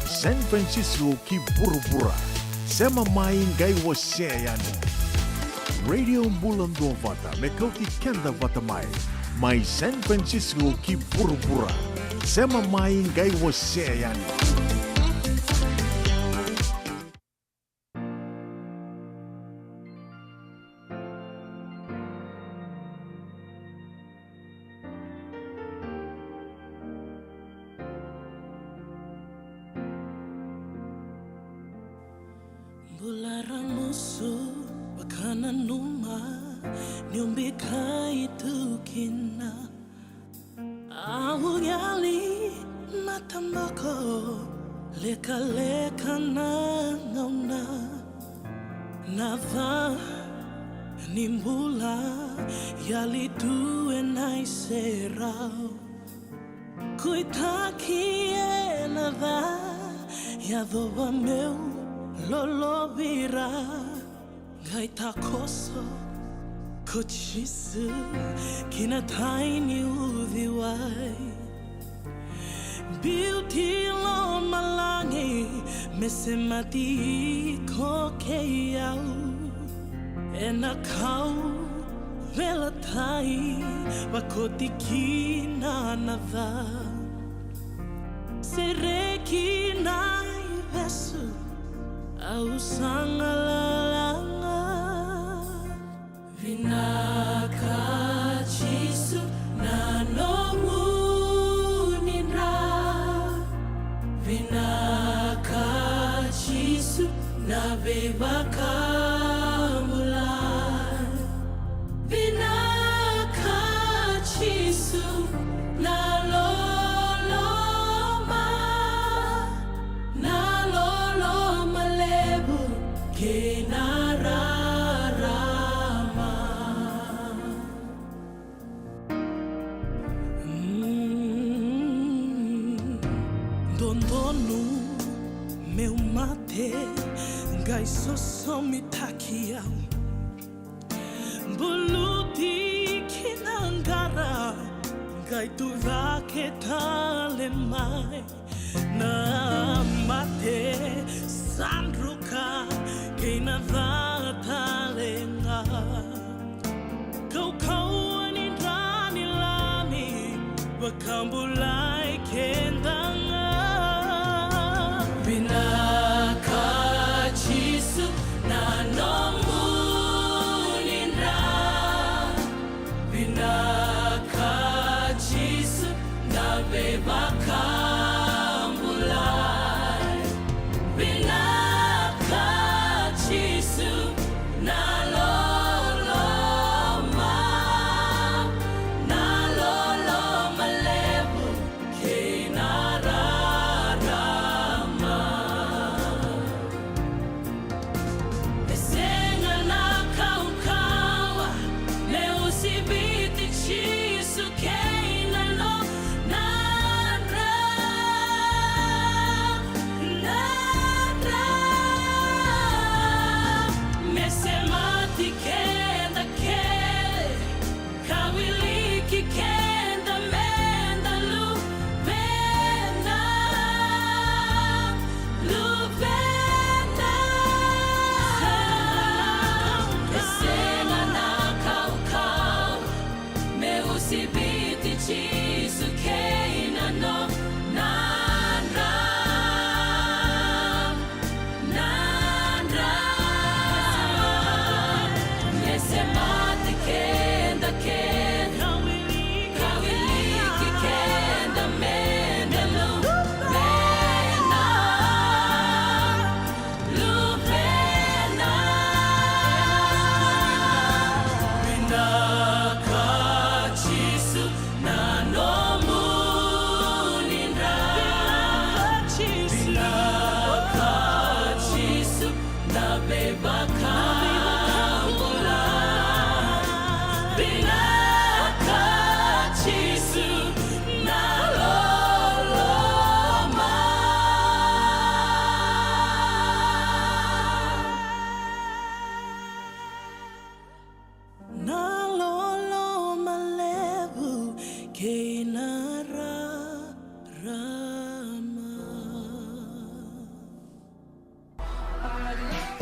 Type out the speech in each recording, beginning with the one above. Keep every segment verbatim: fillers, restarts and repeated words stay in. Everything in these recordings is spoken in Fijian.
San Francisco ki vuravura. Sema mai qai wasea yani. Radio Bula Duavata me kauti keda vata mai. Mai San Francisco ki vuravura. Sema mai qai wasea yani. Bula ramusu, vakananuma, ni o bikai tu kina. Au yali mataboko, lekaleka na gauna. Na ca ni bula, yali tu ena iserau. Kuitaki ena ca, yacova meu lolovira. Qai takoso ko Jisu ki na tai ni uciwai. Biuti lomalagi me semati iko kei au. Ena kauveilatai vakoti kina na ca. Sereki na ivesu, au sa galala ga. Vinaka Jisu na nomuni dra. Vinaka Jisu na veivakabulai. Vinaka Jisu na loloma, na loloma levu kei na rarama. Mm, dodonu meu mate, qai sosomitaki au. Buluti ki na qara, qai tucake tale mai. Na mate sa druka kei na ca tale ga. Kaukauwa ni dra ni Lami vakabulai keda ga. Vinaka Jisu na nomuni dra. Vinaka Jisu na veivakabulai.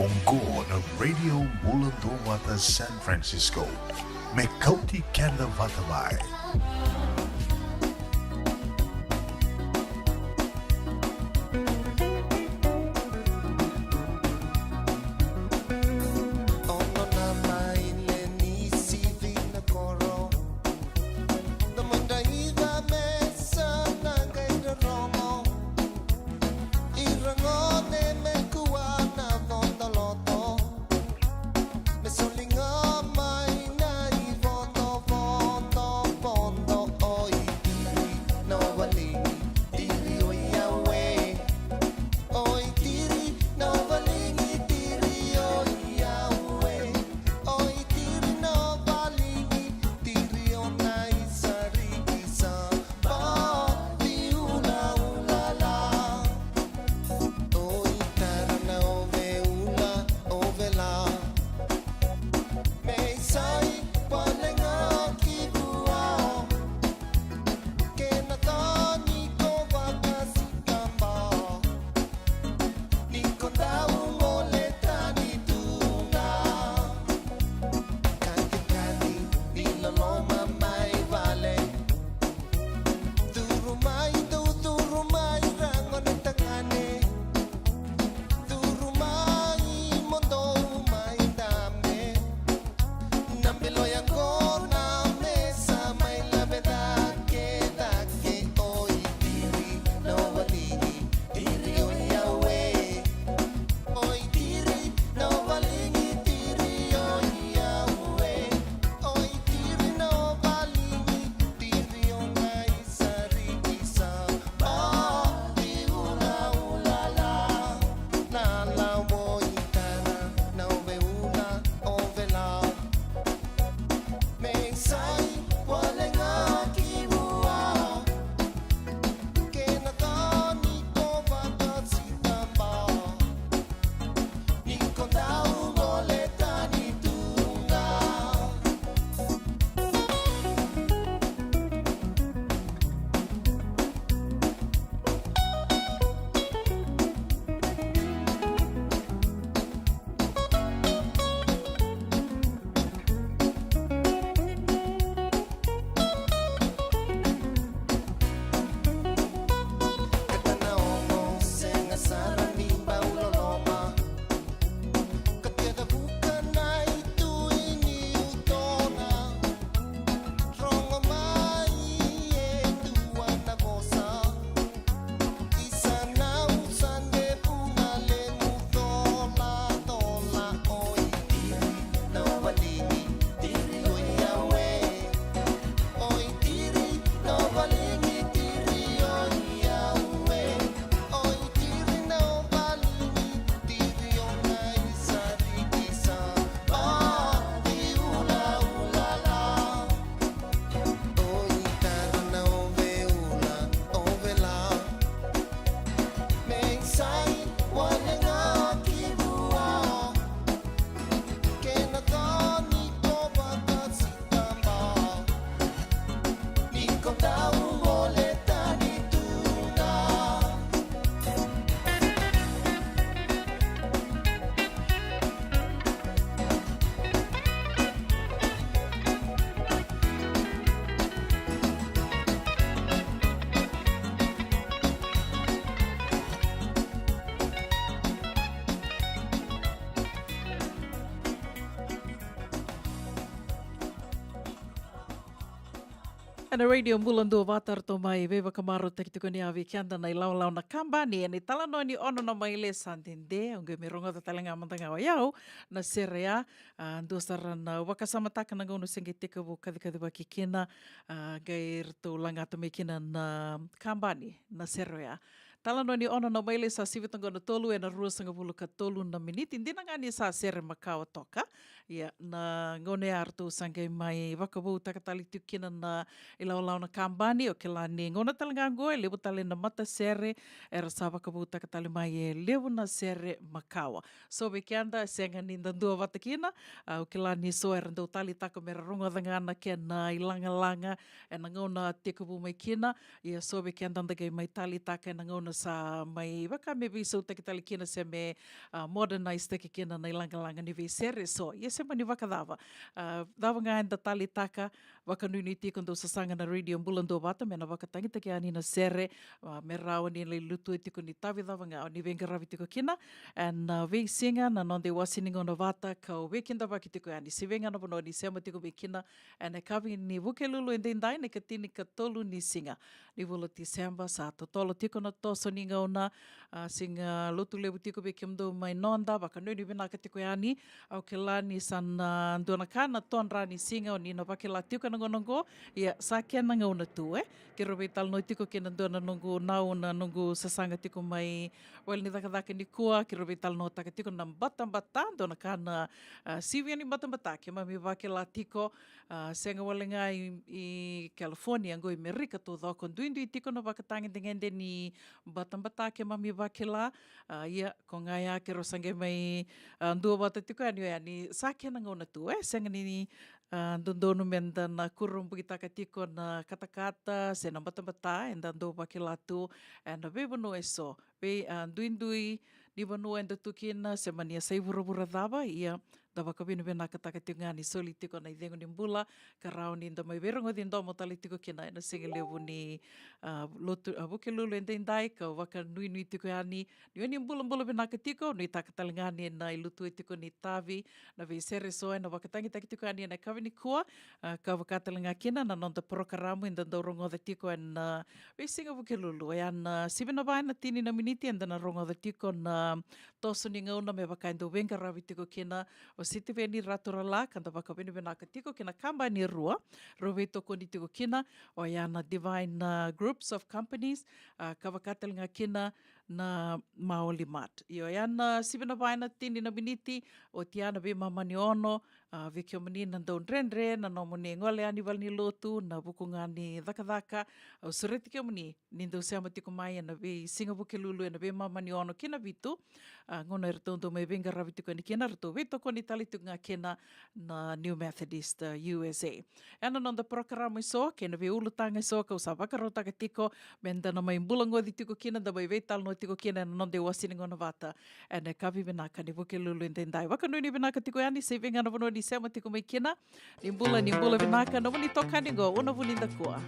Oqo na Radio Bula Duavata San Francisco. Me kauti keda vata mai. Ono na maile ni sivi na koro. Na madaiva me sa na qai rorogo. Ira gone me kua na vodo loto. Me soli ga mai na ivodovodo vodo. O Itiri na valigi, Tiri o Yawe. O Itiri na valigi, Tiri o Yawe. O Itiri na valigi, Tiri o Naisariki sa baci ulaula la. O Itara na ove ula, ove la. Me isai wale ga ki vua. Kena tani ko vakasikaba. Ni ko dau gole tani tu ga. Katikati ni loloma mai vale. Curu mai, dou curu mai, ra gone tagane. Curu mai, mo dou mai dabe. Na bilo ya qo na mesa mai lave cake cake. O Itiri na valigi, Tiri o Yawe. O Itiri na valigi, Tiri o Yawe. O Itiri na valigi, Tiri o Naisariki sa baci ulaula la. Na la o Itara na ove ula, ove la. Me isai wale ga ki vua. Kena tani ko vakasikaba. Ni ko dau gole tani tu ga. Kata na ogo, sega sara ni bau loloma. Ka tecavuka na itui ni utona. Rogo mai e dua na vosa. Isa na usa de vuna lemu tola tola. O Itiri na valigi, Tiri o Yawe. O Itiri na valigi, Tiri o Yawe. O Itiri na valigi, Tiri o Naisariki sa baci ulaula la. O Itara na ove ula, ove la. Me isai wale ga ki vua. Kena tani ko vakasikaba. Ni ko dau gole tani tu ga. Ena Radio Bula Duavata, ratou mai veivakamarautaki tiko ni a vei keda na ilawalawa na kabani ena italanoa ni ono na maile sa dede. Au qai mai rogoca tale ga mada ga o yau na sere ya. A, dua sara na vakasamataka na gauna se qai tekivu kacikacivaki kina, a, qai ratou lagata mai kina na kabani na sere ya. Talanoa ni ono na maile sa sivi toka na tolu ena ruasagavulu ka tolu na miniti. Dina ga ni sa sere makawa toka, Ia, na gauna ya ratou sa qai mai vakavoutaka tale tiko kina na ilawalawa na kabani, o kila ni gauna tale ga oqo e levu tale na matasere era sa vakavoutaka tale mai e levu na sere makawa. So vei keda sega ni da duavata kina, a, o kila ni so era dau taleitaka me ra rogoca ga na kena ilagalaga ena gauna tekivu mai kina. Ia so vei keda da qai mai taleitaka ena gauna sa mai vaka me veisautaki tale kina se me, a, modernize taki kina na ilagalaga ni veisere. So ia se mani vakacava, a, cava ga eda taleitaka, vakanuinui tiko dou sasaga na Radio Bula Duavata me na vakatagitaki yani na sere, a, me rawa ni lai lutu tiko ni tavi cava ga o ni veiqaravi tiko kina. Ena, a, veisiga na noda iwase ni gauna vata ka o veikidavaki tiko yani se vei ga na vanua ni sema tiko mai kina. Ena yakavi ni Vukelulu edaidai na ikatinikatolu ni siga ni vula Tiseba, sa totolo tiko na toso ni gauna, a, siga lotu levu tiko vei kemudou mai noda, vakanuinui vinaka tiko yani. Au kila ni sa na dua na ka na todra ni siga o ni na vakila tiko ena gauna oqo. Ia sa kena gauna tu, e. Keirau veitalanoa tiko kei na dua na noqu nau na noqu sasaga tiko mai vale ni cakacaka nikua, keirau veitalanoataka tiko na batabata, dua na ka na, a, sivia ni batabata keimami vakila tiko, a, sega wale ga i, i California, oqo i Merika taucoko, duidui tiko na vakatagedegede ni batabata keimami vakila. A, ia, ko ga ya keirau sa qai mai, a, duavata tiko yani, oya ni sa kena gauna tu, e, sega ni, a, dodonu meda na kurabukitaka tiko na katakata se na batabata eda dau vakila tu ena veivanua eso. Vei, a, duidui ni vanua eda tu kina, se mani a sa i vuravura cava, ia da vakavinavinakataka tiko ga ni soli tiko na icegu ni bula, ka rawa ni da mai veirogoci domo tale tiko kina ena siga levu ni, a, lotu, a, Vukelulu edaidai, ka vakanuinui tiko yani ni o ni bulabula vinaka tiko, nuitaka tale ga ni na ilutu tiko ni tavi na veisere eso ena vakatagitaki tiko yani ena yakavi nikua, a, ka vaka tale ga kina na noda porokaramu eda dau rogoca tiko ena, a, veisiga Vukelulu, oya na sivi na va ena tini na miniti eda na rogoca tiko na toso ni gauna me vaka e dau veiqaravi tiko kina o Sitiveni Raturala, ka da vakavinavinaka tiko kina kabani e rua rau veitokoni tiko kina, oya na Divine, a, Groups of Companies, a, ka vaka tale ga kina na Maoli Mart. Io, oya na sivi na va ena tini na miniti, oti ya na veimama ni ono, a, vei kemuni na dau dredre na nomuni gole yani valenilotu, na vuku ga ni cakacaka, au sureti kemuni ni dau sema tiko mai ena veisiga Vukelulu ena veimama ni ono ki na vitu, a, gauna eratou dau mai veiqaravi tiko yani kina, ratou veitokoni tale tiko ga kina na New Methodist, a, U S A. Ena noda porokaramu eso kei na veiulutaga eso kau sa vakarautaka tiko meda na mai bulagoci tiko kina, da mai veitalanoa tiko kina ena noda iwase ni gauna vata ena yakavi vinaka ni Vukelulu edaidai. Vakanuinui vinaka tiko yani se vei ga na vanua ni sema tiko mai kina. Ni bula, ni bula vinaka, nomuni itokani oqo, Una Vunidakua.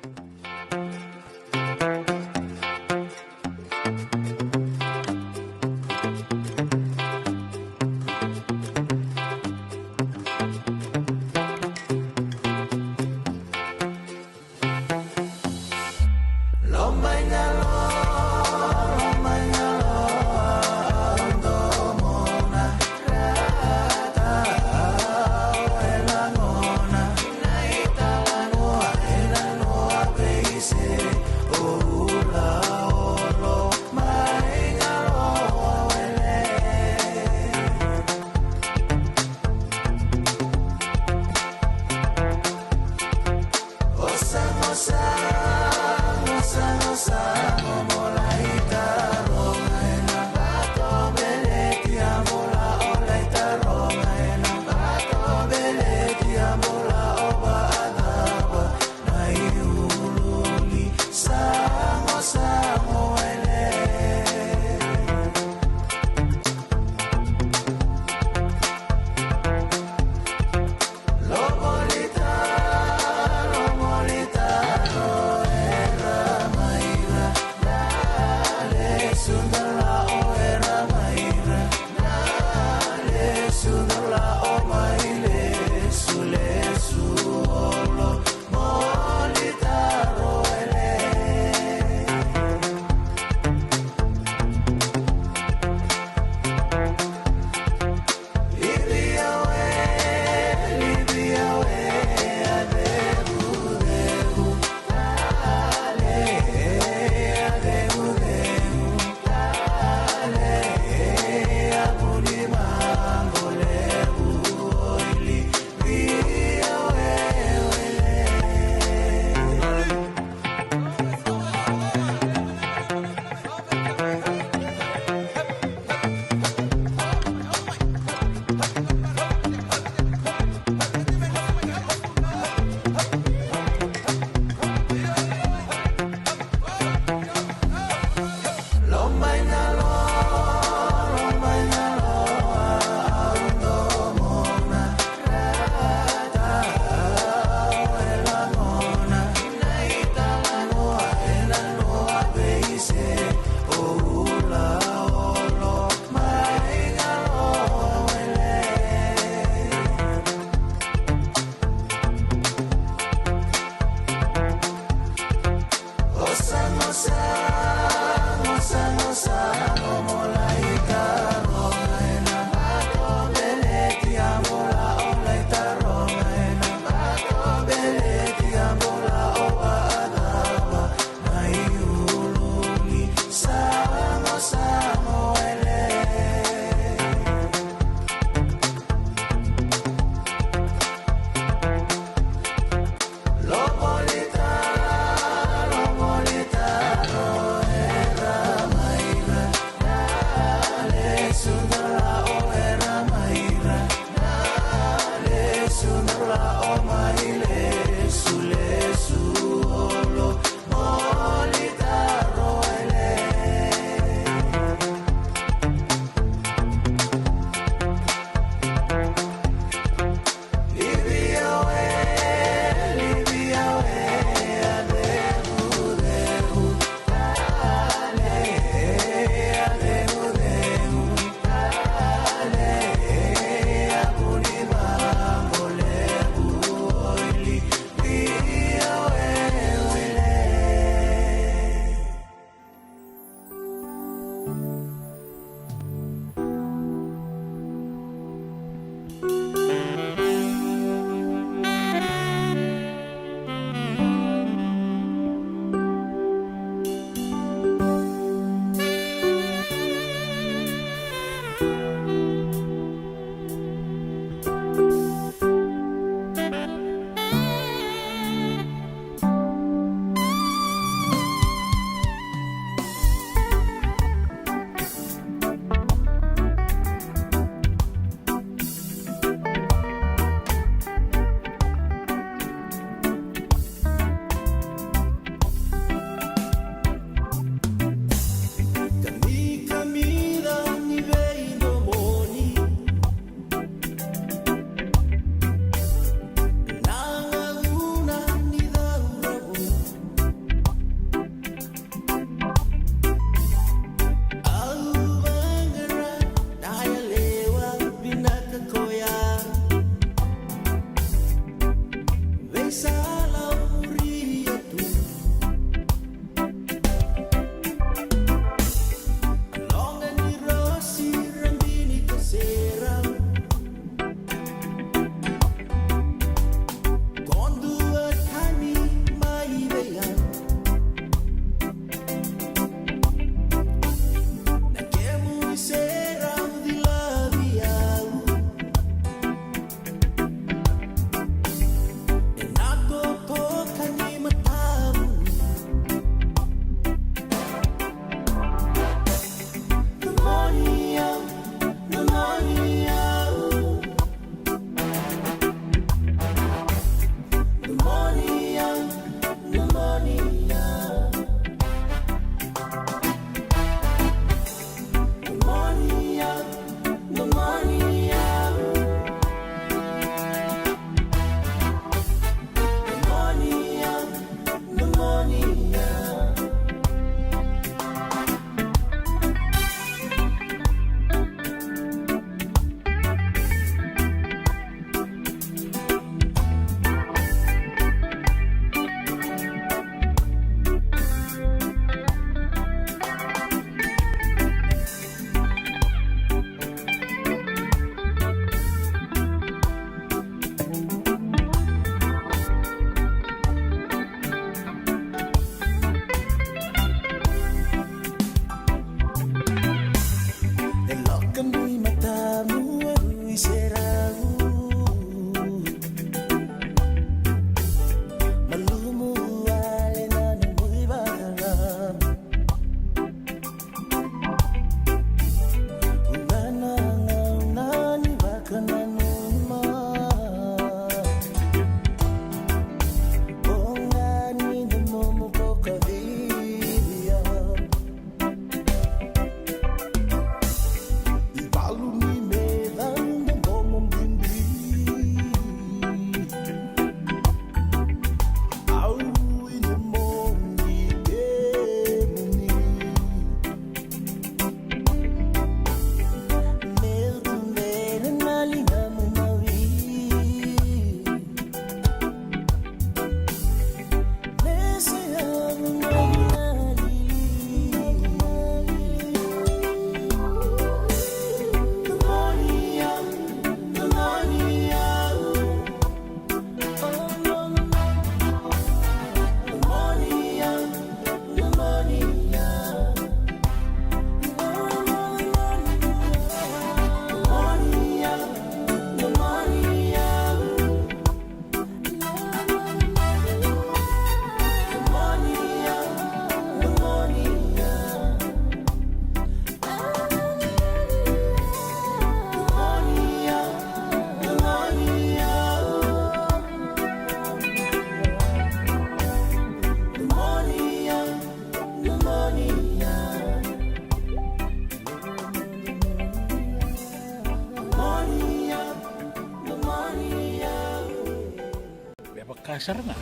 Sara ga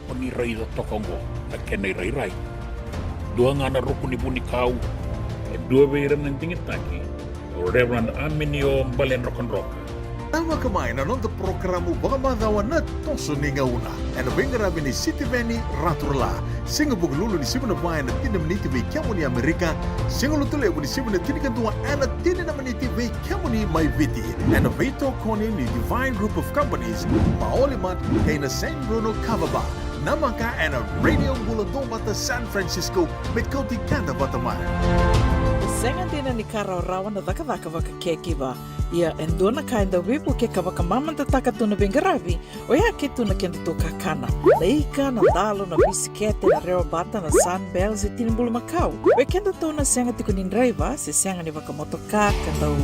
o ni raica toka oqo na kena irairai. Dua ga na ruku ni vunikau, e dua vei ira na digitaki, o Reverend Aminio Baledrokadroka. Tavaka mai na noda porokaramu vakamacawa na Toso ni Gauna, ena veiqaravi ni Sitiveni Raturala. Siga Vukelulu ni sivi na va ena tini na miniti vei kemuni Amerika, Siga Lotulevu ni sivi na tinikadua ena tini na miniti vei kemuni mai Viti, ena veitokoni ni Divine Group of Companies, Maoli Mart, kei na San Bruno Kava Bar. Namaka ena Radio Bula Duavata San Francisco, me kauti keda vata mai. Sega dina ni ka rawarawa na cakacaka vaka caregiver. Ia e dua na ka e dau veivuke ka vakamamadataka tu na veiqaravi, oya ke tu na kedatou kakana. Na ika, na dalo, na bisikete, na rewa bata, na Sunbells, e tini bulumakau. Vei kedatou na sega tiko ni draiva, se sega ni vakamotoka, ka dau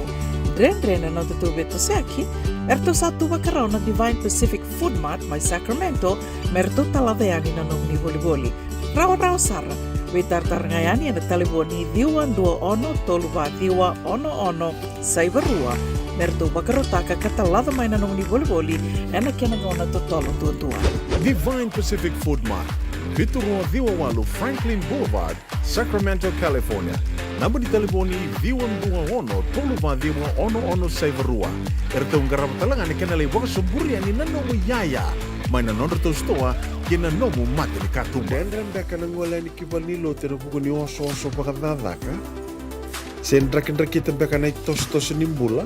dredre na nodatou veitosoyaki, eratou sa tu vakarau na Divine Pacific Food Mart mai Sacramento, me ratou talaca yani na nomuni volivoli. Rawarawa sara, veitaratara ga yani ena talevoni ciwa dua ono tolu va ciwa ono ono saiva rua, me ratou vakarautaka ka talaca mai na nomuni volivoli ena kena gauna totolo duadua. Divine Pacific Food Mart, vitu rua ciwa walu Franklin Boulevard, Sacramento, California. Naba ni talevoni ciwa dua ono tolu va ciwa ono ono saiva rua. Eratou qarava tale ga na kena lai vakasoburi yani na nomu iyaya mai na nodratou sitoa kei na nomu mata ni katuba. Dredre beka na gole yani ki valenilotu ena vuku ni osooso vakacakacaka, se drakidrakita beka na itosotoso ni bula,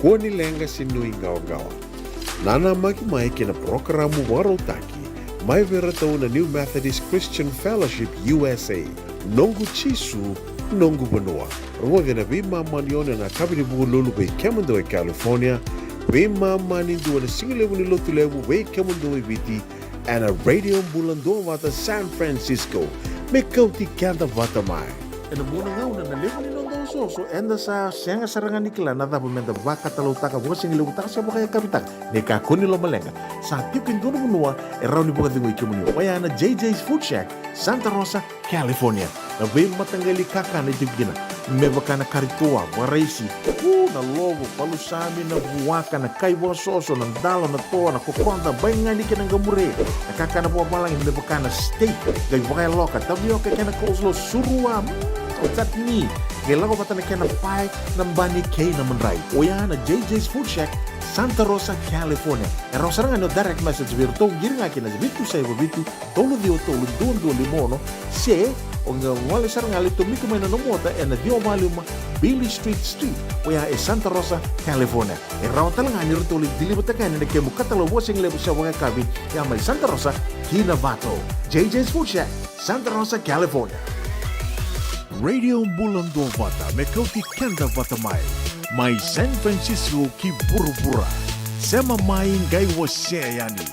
kua ni leqa se nuiqawaqawa. Nanamaki mai kei na parokaramu vakarautaki mai vei iratou na New Methodist Christian Fellowship U S A, Noqu Jisu, Noqu Vanua. Rogoci ena veimama ni ono ena yakavi ni Vukelulu vei kemudou e California, veimama ni dua ena sigalevu ni Lotulevu vei kemudou e Viti, ena Radio Bula Duavata San Francisco, me kauti keda vata mai. Ena vuqa na gauna na levu ni noda osooso, eda sa sega sara ga ni kila na cava meda vakatalautaka, vakasigalevutaka se vakayakavitaka. Ni kakua ni lomaleqa, sa tiko e dua na vanua e rawa ni vakacegui kemuni, oya na J J's Food Shack, Santa Rosa, California. Na veimataqali kakana e tiko kina, me vaka na kari toa, vakaraisi, u, na lovo, palusami, na vuaka, na kai vakasoso, na dalo, na toa, na kokoda, baigani kei na qamure, na kakana vakavalagi, me vaka na steak, qai vakayaloka, tavioka kei na coleslaw, surua, mm, chutney, qai lako vata na kena pae, na bani kei na madrai. Oya na J J's Food Shack, Santa Rosa, California. E rawa sara ga ni o direct message vei iratou, qiri ga kina vitu saiva vitu, tolu ciwa tolu dua dua lima ono, se o qai gole sara ga, lai tomika mai na nomu ota ena ciwa va lima Beale Street Suite, oya e Santa Rosa, California. E rawa tale ga ni ratou lai deliver-taka yani na kemu katalau vakasigalevu se vakayakavi, ya mai Santa Rosa ki Novato. J J's Food Shack, Santa Rosa, California. Radio Bula Duavata me kauti keda vata mai, mai San Francisco ki vuravura. Sema mai qai wasea yani.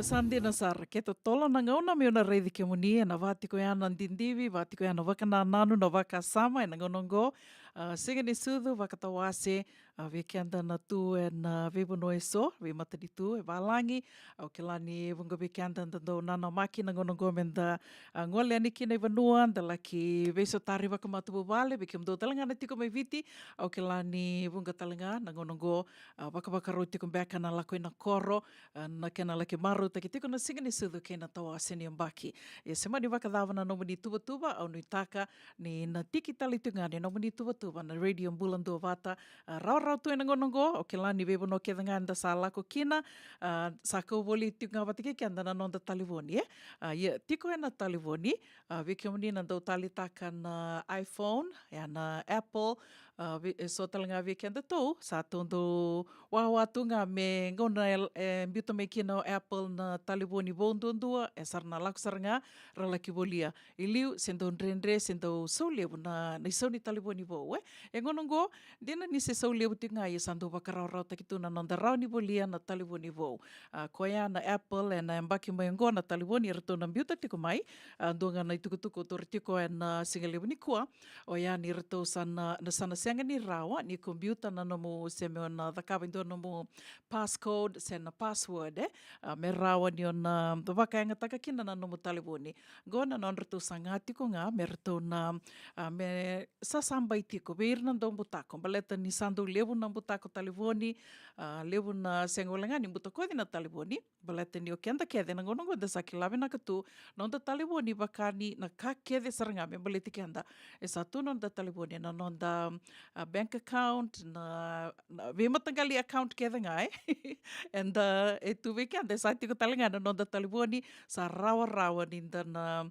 Sa dina sara, ke totolo na gauna meu na raici kemuni ena va tiko ya na didivi, va tiko ya na vakanananu, na vakasama ena gauna oqo. A, Siga ni Sucu Vakatawase, a, vei keda na tu ena veivanua eso, veimatanitu e valagi. Au kila ni vuqa vei keda da dau nanamaki na gauna oqo meda, a, gole yani kina i vanua, da laki veisotari vakamatavuvale. Vei kemudou tale ga na tiko mai Viti, au kila ni vuqa tale ga na gauna oqo, a, vakavakarau tiko beka na lako i na koro, a, na kena laki marautaki tiko na Siga ni Sucu kei na tawase ni yabaki. Ia se mani vakacava na nomuni tuvatuva, au nuitaka ni na tiki tale tiko ga ni nomuni tuvatuva na Radio Bula Duavata, a, rawarawa tu ena gauna oqo. Au kila ni veivanua kece ga eda sa lako kina, a, sa kau voli tiko ga vata kei keda na noda talevoni, e? A, ia, tiko ena talevoni, a, vei kemuni na dau taleitaka na iPhone, ia na Apple, a, vei, e so tale ga vei kedatou, sa tou dau wawa tu ga me gauna e, e biuta mai kina o Apple na talevoni vou duadua, e sa ra na lako sara ga ra laki volia. I liu, se dau dredre, se dau sau levu na, na isau ni talevoni vou, e. E gauna oqo, dina ni se sau levu tiko ga, ia sa dau vakarawarawataki tu na noda rawa ni volia na talevoni vou. A, koya na Apple, ena yabaki mai oqo na talevoni eratou na biuta tiko mai, a, dua ga na itukutuku au taura tiko ena siga levu nikua, oya ni ratou sa na, na sa na sega ni rawa ni ko biuta na nomu, se me o na cakava e dua na nomu passcode se na password, e, a, me rawa ni o na vakayagataka kina na nomu talevoni. Qo na nodratou saga tiko ga me ratou na, a, me sasabai tiko vei ira na dau butako, baleta ni sa dau levu na butako talevoni, a, levu na sega wale ga ni butakoci na talevoni, baleta ni o keda kece na gauna oqo da sa kila vinaka tu, noda talevoni vaka ni na ka kece sara ga me baleti keda. E sa tu noda talevoni na noda, a, bank account, na, na veimataqali account kece ga, e. Eda, e tu vei keda, e sa tiko tale ga na noda talevoni, sa rawarawa ni da na,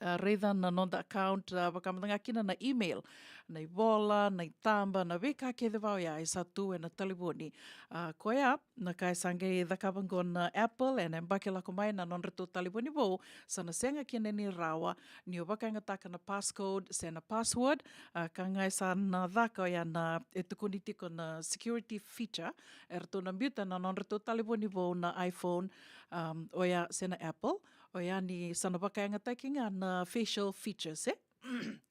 a, raica na noda account, a, vaka mada ga kina na email, na ivola, na itaba, na veika kece va oya e sa tu ena talevoni. A, koya na ka e sa qai cakava qo na Apple, ena yabaki lako mai na nodratou talevoni vou, sa na sega kina ni rawa ni o vakayagataka na passcode se na password, a, ka ga e sa na caka oya na, e tukuni tiko na security feature, eratou na biuta na nodratou talevoni vou na iPhone, um, oya se na Apple, oya ni sa na vakayagataki ga na facial features, e?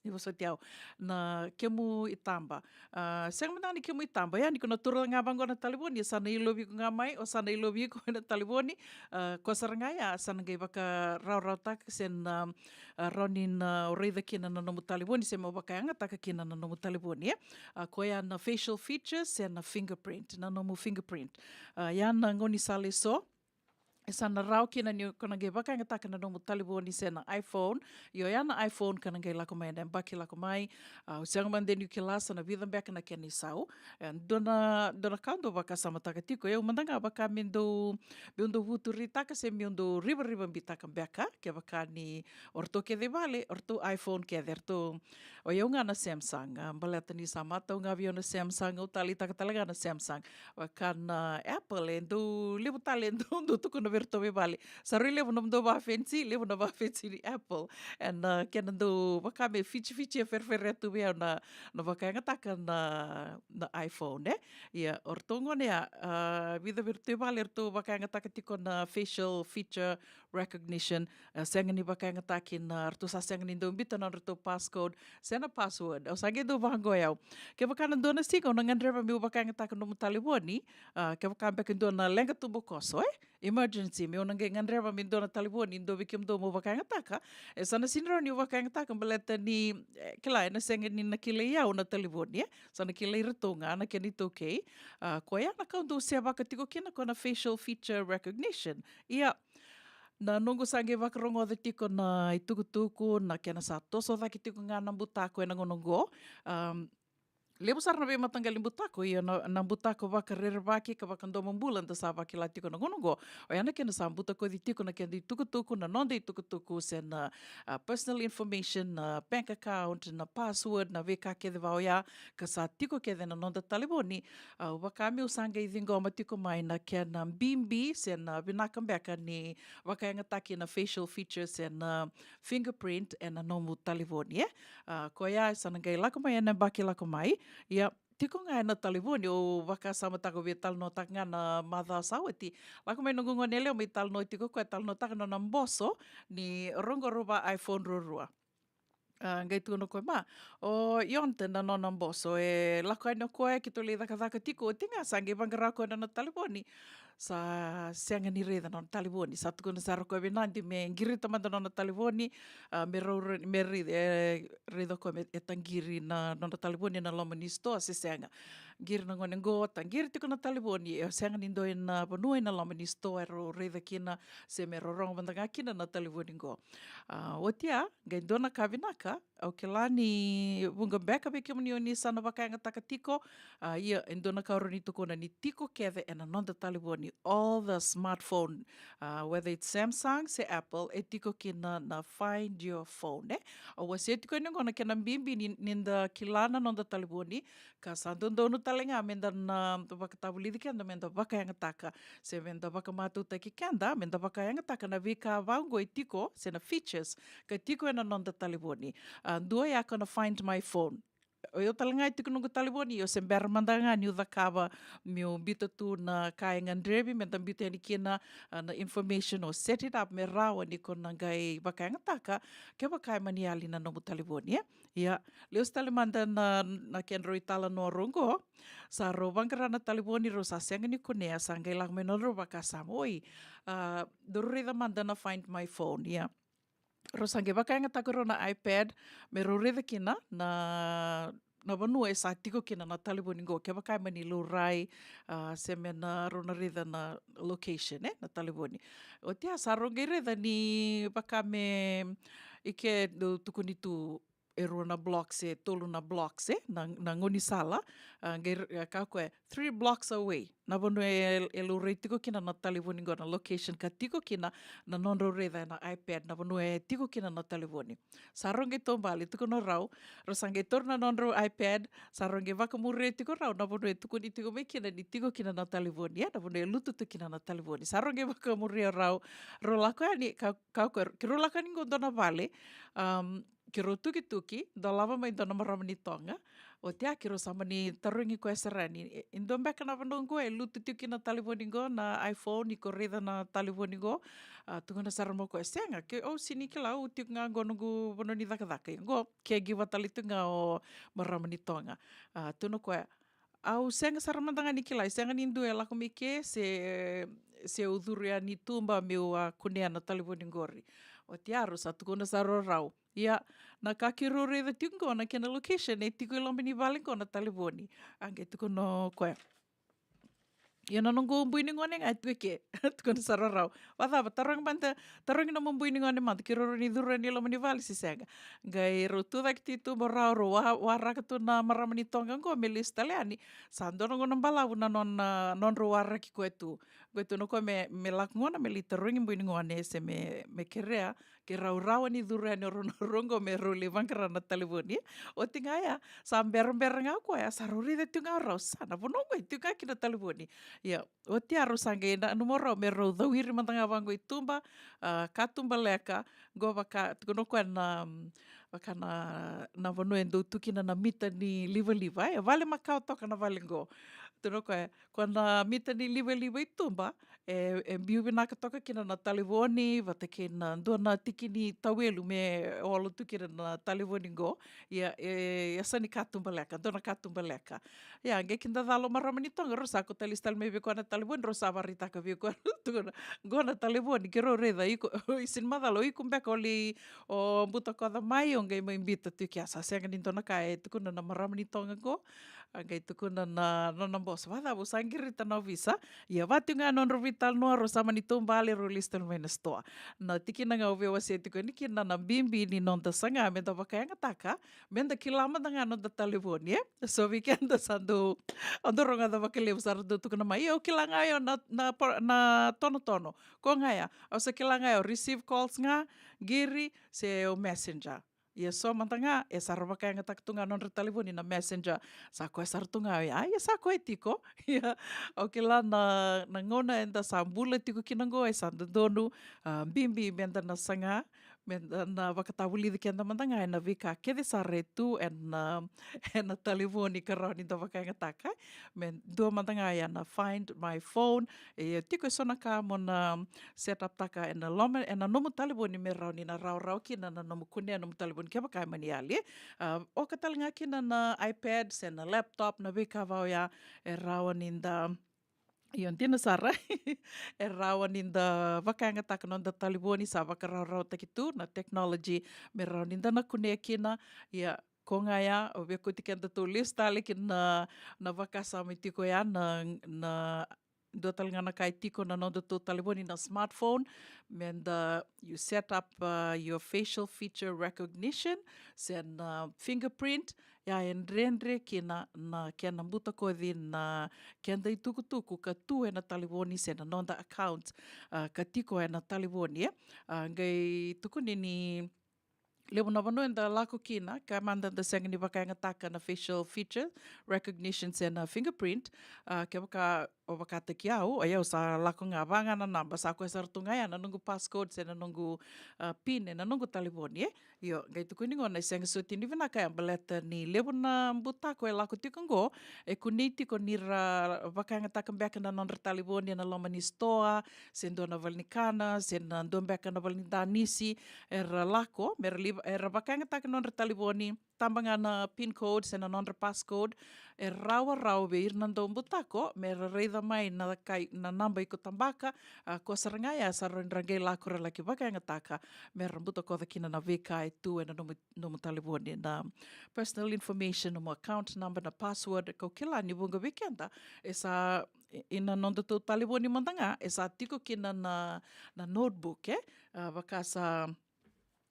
Ni vosoti au, na kemu itaba. A, sega mada ni kemu itaba, ya ni ko na tura ga vaqo na talevoni, sa na ilovi iko ga mai, o sa na ilovi iko ena talevoni, a, ko sara ga ya, sa na qai vakarawarawataka se na, a, rawa ni na o raica kina na nomu talevoni, se mo vakayagataka kina na nomu talevoni, e? A, koya na facial features, se na fingerprint, na nomu fingerprint. A, ya na gaunisala eso, e sa na rawa kina ni ko na qai vakayagataka na nomu talevoni se na iPhone. Io, ya na iPhone ka na qai lako mai ena yabaki lako mai. A, au sega mada ni kila sa na vica beka na kena isau. E, dua na, dua na ka au dau vakasamataka tiko, e, au mada ga vaka meu dau, meu dau vuturitaka se meu dau rivarivabitaka beka, kevaka ni o ratou kece i vale, o ratou iPhone kece, o ratou, o yau ga na Samsung, a, baleta ni sa matau ga vei au na Samsung, au taleitaka tale ga na Samsung. Vaka na Apple, e dau levu tale e dau, dau tukuna vei iratou mai vale. Sa rui levu nomudou vafenisi, levu na vafenisi ni Apple. Ena, a, kena dau vaka me fitifiti, e ferefere tu vei au na, na vakayagataka na, na iPhone, e? Ia, o ratou gone ya, a, vica vei iratou i vale, eratou vakayagataka tiko na facial feature recognition, e, sega ni vakayagataki na, ratou sa sega ni dau biuta na nodratou passcode se na password. Au sa qai dau vaqo o yau. Kevaka na dua na siga o na gadreva meu vakayagataka nomu talevoni, a, kevaka beka e dua na leqa tubukoso, e? Emergency, meu na qai gadreva me dua na talevoni, dua vei kemudou mo vakayagataka. E sa na sega ni rawa niu vakayagataka, baleta ni, e, kila, ena sega ni na kilai au na talevoni, e? Sa na kilai iratou ga na kena itaukei. A, koya na ka au dau sevaka tiko kina ko na facial feature recognition. Ia, na noqu sa qai vakarogoca tiko na itukutuku, na kena sa toso cake tiko ga na butako ena gauna oqo. Am, levu sara na veimataqali butako, ia na, na butako vakarerevaki ka vakadomobula da sa vakila tiko na gauna oqo. Oya na kena sa butakoci tiko na keda itukutuku, na noda itukutuku, se na, a, personal information, na bank account, na password, na veika kece va oya, ka sa tiko kece na noda talevoni. Au vaka meu sa qai ciqoma tiko mai na kena bibi se na vinaka beka ni vakayagataki na facial features se na fingerprint ena nomu talevoni, e? A, koya sa na qai lako mai ena yabaki lako mai. Ia, tiko ga ena talevoni. Au vakasamataka, au via talanoataka ga na macawa sa oti. Lako mai noqu gone yalewa, mai talanoa tiko o koya, talanoataka na nona boso ni roqo rau va iPhone ruarua. A, qai tukuna o koya, ma, o Ionte na nona boso, e lako yani o koya, keitou lai cakacaka tiko, oti ga sa qai vaqara o koya na nona talevoni. Sa sega ni raica na nona talevoni. Sa tukuna sara o koya vei Nadi me qirita mada na nona talevoni, a, me rau ra-, me rai-, e, raica o koya me, e taqiri na nona talevoni ena loma ni sitoa se sega. Qiri na gone qo, taqiri tiko na talevoni, e sega ni dua na vanua ena loma ni sitoa e rau raica kina, se me rau rogo mada ga kina na talevoni qo. A, oti ya, qai dua na ka vinaka, au kila ni vuqa beka vei kemuni o ni sa na vakayagataka tiko, a, ia, e dua na ka au rawa ni tukuna ni tiko kece ena noda talevoni, all the smartphone, a, whether it's Samsung se Apple, e tiko kina na Find Your Phone, e? Au wasea tiko yani oqo na kena bibi ni, ni da kila na noda talevoni, ka sa dodonu tale ga me da na vakatavulici keda, me da vakayagataka, se me da vakamatautaki keda, me da vakayagataka na veika vaqo e tiko, se na features, ka tiko ena noda talevoni. A, dua ya ko na Find My Phone. O yau tale ga e tiko noqu talevoni, au se bera mada ga niu cakava, meu biuta tu na ka e gadrevi me da biuta yani kina, a, na information, o set it up me rawa ni ko na qai vakayagataka, kevaka e mani yali na nomu talevoni, e? Ia, lesu tale mada na, na kedrau italanoa rau qo, sa rau vaqara na talevoni, rau sa sega ni kunea, sa qai lako mai nodrau vakasama, oi, a, daru raica mada na Find My Phone, ia. Rau sa qai vakayagataka rau na iPad, me rau raica kina na, na vanua e sa tiko kina na talevoni qo, kevaka e mani laurai, a, se me na rau na raica na location, e, na talevoni. Oti ya sa rau qai raica ni vaka me i ke dau tukuni tu e rua na blocks, e tolu na blocks, e, na, na gaunisala, a, qai r-, a, kaya o koya, three blocks away. Na vanua e, e laurai tiko kina na talevoni qo, na location ka tiko kina na nodrau raica ena iPad, na vanua e tiko kina na talevoni. Sa rau qai taubale, tukuna o rau, rau sa qai taura na nodrau iPad, sa rau qai vakamuria tiko o rau na vanua e tukuni tiko mai kina ni tiko kina na talevoni, e, na vanua e lutu tu kina na talevoni. Sa rau qai vakamuria o rau, rau lako yani, ka, kaya o koya, keirau lako yani qo dua na vale, am, keirau tukituki, dolava mai dua na marama ni Toga. Oti ya keirau sa mani tarogi koya sara yani, e, e dua beka na vanua qo e lutu tiko kina na talevoni qo, na iPhone, iko raica na talevoni qo? A, tukuna sara mai o koya, sega, keitou sega ni kila, au tiko ga qo noqu vanua ni cakacaka, qo caregiver tale tu ga o marama ni Toga. A, tukuna o koya, au sega sara mada ga ni kila, e sega ni dua e lako mai ke, se, se au curu yani i tuba meu a kunea na talevoni qori. Oti ya rau sa tukuna sara o rau, ia, na ka keirau raica tiko qo, na kena location e tiko i loma ni vale qo na talevoni. A qai tukuna o koya, ia na noqu bui ni gone ga e tu e ke. Tukuna sara o rau, vacava, tarogi mada, tarogi nomu bui ni gone mada, keirau rawa ni curu yani i loma ni vale se sega? Qai rau tu cake tu i tuba o rau, rau wa-, waraka tu na marama ni Toga qo me lesu tale yani. Sa dua na gauna balavu na nona, nodrau waraki koya tu. Qai tukuna o koya me, me lako gona me lai tarogi bui ni gone se me, me kerea, keirau rawa ni curu yani o rau na rua qo me rau lai vaqara na talevoni. Oti ga ya, sa berabera ga o koya, sa rau raica tiko ga o rau, sa na vanua qo e tiko ga kina na talevoni. Ia, oti ya rau sa qai nanuma o rau me rau cawiri mada ga vaqo i tuba, a, katubaleka, qo vaka, tukuna o koya na, vaka na, na vanua e dau tu kina na mita ni livaliva, e vale makawa toka na vale qo. Tukuna o koya, ko na mita ni livaliva i tuba, e, e biu vinaka toka kina na talevoni, vata kei na dua na tiki ni tauelu me olo tu kina na talevoni qo. Ia, e, e sa ni katubaleka, dua na katubaleka. Ia, qai kidacala o marama ni Toga, rau sa kauta lesu tale mai vei koya na talevoni, rau sa vakaraitaka vei koya, tukuna, qo na talevoni, keirau raica, iko, o isi ni macala, o iko beka o lai, o butakoca mai, o qai mai biuta tu i kea, sa sega ni dua na ka e tukuna na marama ni Toga qo. A qai tukuna na, na nona boso, vacava, au sa qirita na ovisa. Ia, va tu ga na nodrau veitalanoa, rau sa mani taubale, rau lesu tale mai na sitoa. Na tikina ga au via wasea tiko yani kina na bibi ni noda saga me da vakayagataka, me da kila mada ga na noda talevoni, e? So vei keda sa dau, au dau rogoca vakalevu sa ra dau tukuna mai, ia, au kila ga o yau na, na po-, na tonotono. Ko ga ya, au sa kila ga o yau receive calls ga, qiri, se o Messenger. Ia, so mada ga e sa ra vakayagataka tu ga na nodra talevoni na Messenger. Sa koya sara tu ga o ya, ia, sa koya tiko. Ia, au kila na, na gauna eda sa bula tiko kina qo, e sa dodonu, a, bibi me da na saga me da na vakatavulici keda mada ga ena veika kece sara e tu ena, ena talevoni ka rawa ni da vakayagataka. Me dua mada ga ya na Find My Phone, e tiko e so na ka mo na set up taka ena loma, ena nomu talevoni me rawa ni na rawarawa kina na nomu kunea nomu talevoni kevaka e mani yali. A, oka tale ga kina na iPad se na laptop, na veika va oya e rawa ni da, io, dina sara. E rawa ni da vakayagataka noda talevoni, sa vakarawarawataki tu na technology me rawa ni da na kunea kina. Ia, ko ga ya, au via kauti kedatou lesu tale ki na, na vakasama e tiko ya na, na dua tale ga na ka e tiko na nodatou talevoni na smartphone, me da, you set up, uh, your facial feature recognition, se na fingerprint, ya e dredre kina na kena butakoci na keda itukutuku ka tu ena talevoni se na noda account, ah, ka tiko ena talevoni, e. Ah, qai tukuni ni levu na vanua eda lako kina, ka mada da sega ni vakayagataka na facial feature recognition se na fingerprint, ah, kevaka o vakataki au, o yau sa lako ga, va ga na naba, sa koya sara tu ga ya na noqu passcode se na noqu, ah, pin ena noqu talevoni, e. Io, qai tukuni gona e sega soti ni vinaka ya baleta ni levu na butako e lako tiko qo, e kunei tiko ni ra vakayagataka beka na nodra talevoni ena loma ni sitoa, se dua na valenikana, se na dua beka na valenidanisi, era lako, me ra liva, era vakayagataka nodra talevoni, taba ga na pin code se na nodra passcode, e rawarawa vei ira na dau butako me ra raica mai na kai, na naba iko tabaka, a, ko sara ga ya sa rawa ni ra qai lako ra laki vakayagataka me ra butakoca kina na veika e tu ena nomu, nomu talevoni, na personal information, nomu account number, na password. Kau kila ni vuqa vei keda e sa, i, ina nodatou talevoni mada ga e sa tiko kina na, na notebook, e, a, vaka sa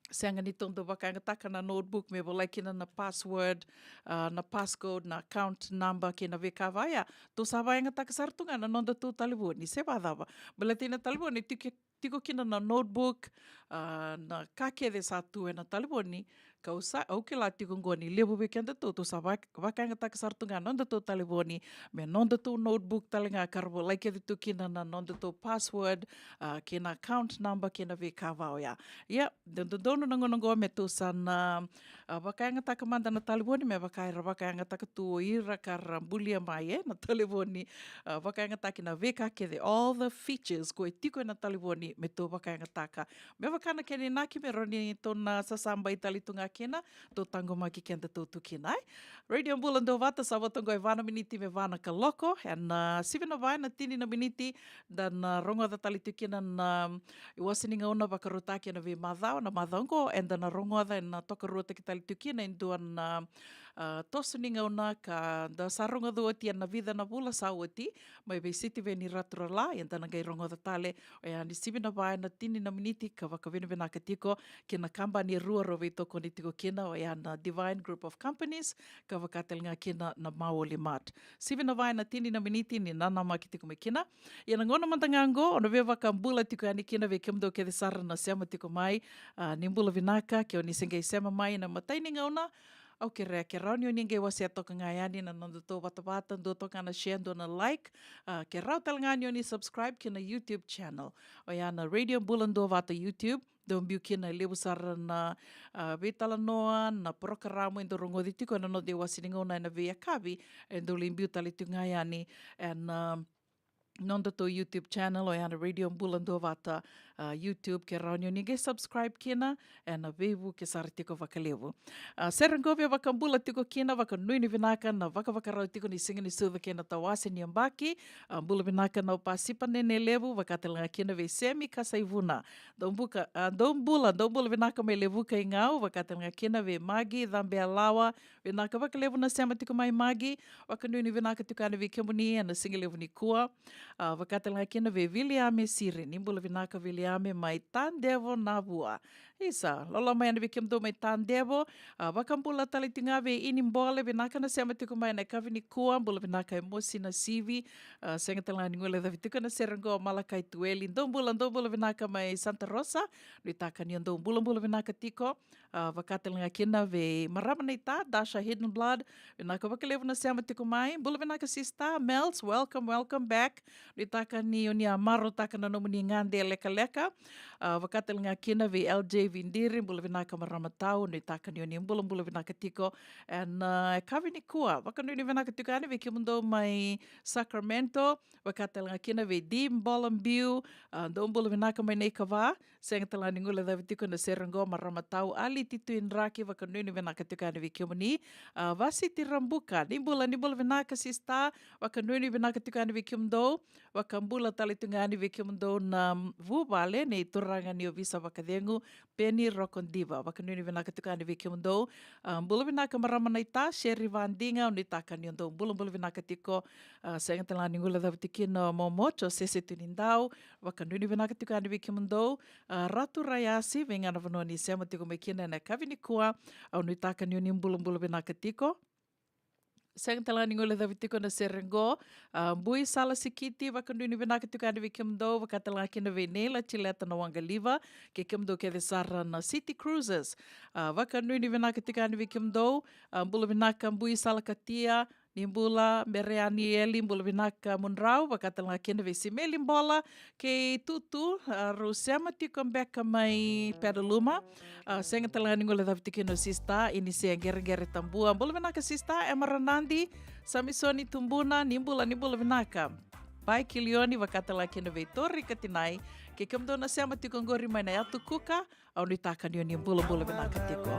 sega ni tou dau vakayagataka na notebook me volai kina na password, ah, na passcode, na account number kei na veika va ya. Tou sa vakayagataka sara tu ga na nodatou talevoni, se vacava. Baleta ina talevoni tiko, tiko kina na notebook, ah, na ka kece sa tu ena talevoni. Kau sa, au kila tiko qo ni levu vei kedatou, tou sa vak-, vakayagataka sara tu ga na nodatou talevoni me nodatou notebook tale ga ka ra volai kece tu kina na nodatou password, ah, kei na account number kei na veika va oya. Ia, dodonu na gauna oqo me tou sa na, ah, vakayagataka mada na talevoni me vaka era vakayagataka tu o ira ka ra bulia mai, e, na talevoni, ah, vakayagataki na veika kece, all the features ko e tiko ena talevoni me tou vakayagataka. Me vaka na kena inaki me rawa ni tou na sasabai tale tu ga kina, tou taqomaki kedatou tu kina, e. Radio Bula Duavata, sa vo toqo e va na miniti me va na kaloko, ena, ah, sivi na va ena tini na miniti, da na rogoca tale tu kina na iwase ni gauna vakarautaki ena veimacawa, na macawa oqo eda na rogoca ena tokaruataki tale tu kina e dua na, ah, toso ni gauna ka da sa rogoca oti ena vica na vula sa oti, mai vei Sitiveni Raturala, eda na qai rogoca tale, oya ni sivi na va ena tini na miniti ka vakavinavinaka tiko ki na kabani e rua rau veitokoni tiko kina, oya na Divine Group of Companies, ka vaka tale ga kina na Maoli Mart. Sivi na va ena tini na miniti ni nanamaki tiko mai kina. Ia na gauna mada ga oqo, au na via vakabula tiko yani kina vei kemudou kece sara na sema tiko mai. Ah, ni bula vinaka, ke o ni se qai sema mai ena imatai ni gauna, au kerea ke rawa ni o ni qai wasea toka ga yani na nodatou vatavata, dua toka na share, dua na like. Ah, ke rawa tale ga ni o ni subscribe ki na YouTube channel. Oya na Radio Bula Duavata YouTube. Dou biu kina e levu sara na, ah, veitalanoa, na porokaramu e dau rogoci tiko ena noda iwase ni gauna ena veiyakavi, e dau lai biu tale tiko ga yani ena, ah, nodatou YouTube channel, oya na Radio Bula Duavata, ah, YouTube, ke rawa ni o ni qai subscribe kina, ena veivuke sara tiko vakalevu. Ah, sere qo via vakabula tiko kina, vakanuinui vinaka na vakavakarau tiko ni siga ni sucu kei na tawase ni yabaki. Ah, bula vinaka na Pasipa Nene Levu, vaka tale ga kina vei Semi Kasaivuna. Dou buka, ah, dou bula, dou bula vinaka mai Levuka i Gau, vaka tale ga kina vei Magi Cabea Lawa, vinaka vakalevu na sema tiko mai Magi, vakanuinui vinaka tiko yani vei kemuni ena siga levu nikua. Ah, vaka tale ga kina vei Viliame Sire, ni bula vinaka Viliame mai Tadevo, Navua. Isa, loloma yani vei kemudou mai Tadevo. Ah, vakabula tale tiko ga vei Ini Bole, vinaka na sema tiko mai ena yakavi nikua, bula vinaka e Mosi Nasivi. Ah, sega tale ga ni guilecavi tiko na sere qo, Malakai Tueli. Dou bula, dou bula vinaka mai Santa Rosa. Nuitaka ni o dou bulabula vinaka tiko. Ah, vaka tale ga kina vei marama naita, Dasha Hidden Blood, vinaka vakalevu na sema tiko mai. Bula vinaka sister, Mels, welcome, welcome back. Nuitaka ni oni a marautaka na nomuni gade lekaleka. A, vaka tale ga kina vei L J Vidiri, bula vinaka marama tau, nuitaka ni oni bulabula vinaka tiko. Ena, a, yakavi nikua, vakanuinui vinaka tiko yani vei kemudou mai Sacramento, vaka tale ga kina vei Di Bola Biu, a, dou bula vinaka mai Naikava. Sega tale ga ni guilecavi tiko na sere oqo, marama tau Aliti Tuidraki, vakanuinui vinaka tiko yani vei kemuni. A, Vasiti Rabuka, ni bula, ni bula vinaka sista, vakanuinui vinaka tiko yani vei kemudou. Vakabula tale tu ga yani vei kemudou na vuvale nei turaga ni ovisa vakacegu, Peni Rokodiva, vakanuinui vinaka tiko yani vei kemudou. A, bula vinaka marama naita, Seri Vadiga, o nuitaka ni o dou bulabula vinaka tiko. A, sega tale ga ni guilecavi tiko kina o Momo Josese Tunidau, vakanuinui vinaka tiko yani vei kemudou. A, Ratu Rayasi, vei ga na vanua ni sema tiko mai kina ena yakavi nikua, au nuitaka ni oni bulabula vinaka tiko. Sega tale ga ni guilecavi tiko na sere oqo. A, Bui Sala Sikiti, vakanuinui vinaka tiko yani vei kemudou, vaka tale ga kina vei Neila Jileta na Waqaliva, kei kemudou kece sara na City Cruisers. A, vakanuinui vinaka tiko yani vei kemudou. A, bula vinaka Bui Sala Katia, ni bula Bereani Eli, bula vinaka Mudrau, vaka tale ga kina vei Simeli Bola, kei Tutu, a, rau sema tiko beka mai Pedaluma. A, sega tale ga ni guilecavi tiko kina o sista Inise Qereqere Tabua. Bula vinaka sista Ema Ranadi, Samisoni Tubuna, ni bula, ni bula vinaka. Bai Kilioni, vaka tale ga kina vei Tori Katinai, kei kemudou na sema tiko oqori mai na Yatu Kuka, au nuitaka ni oni bulabula vinaka tiko.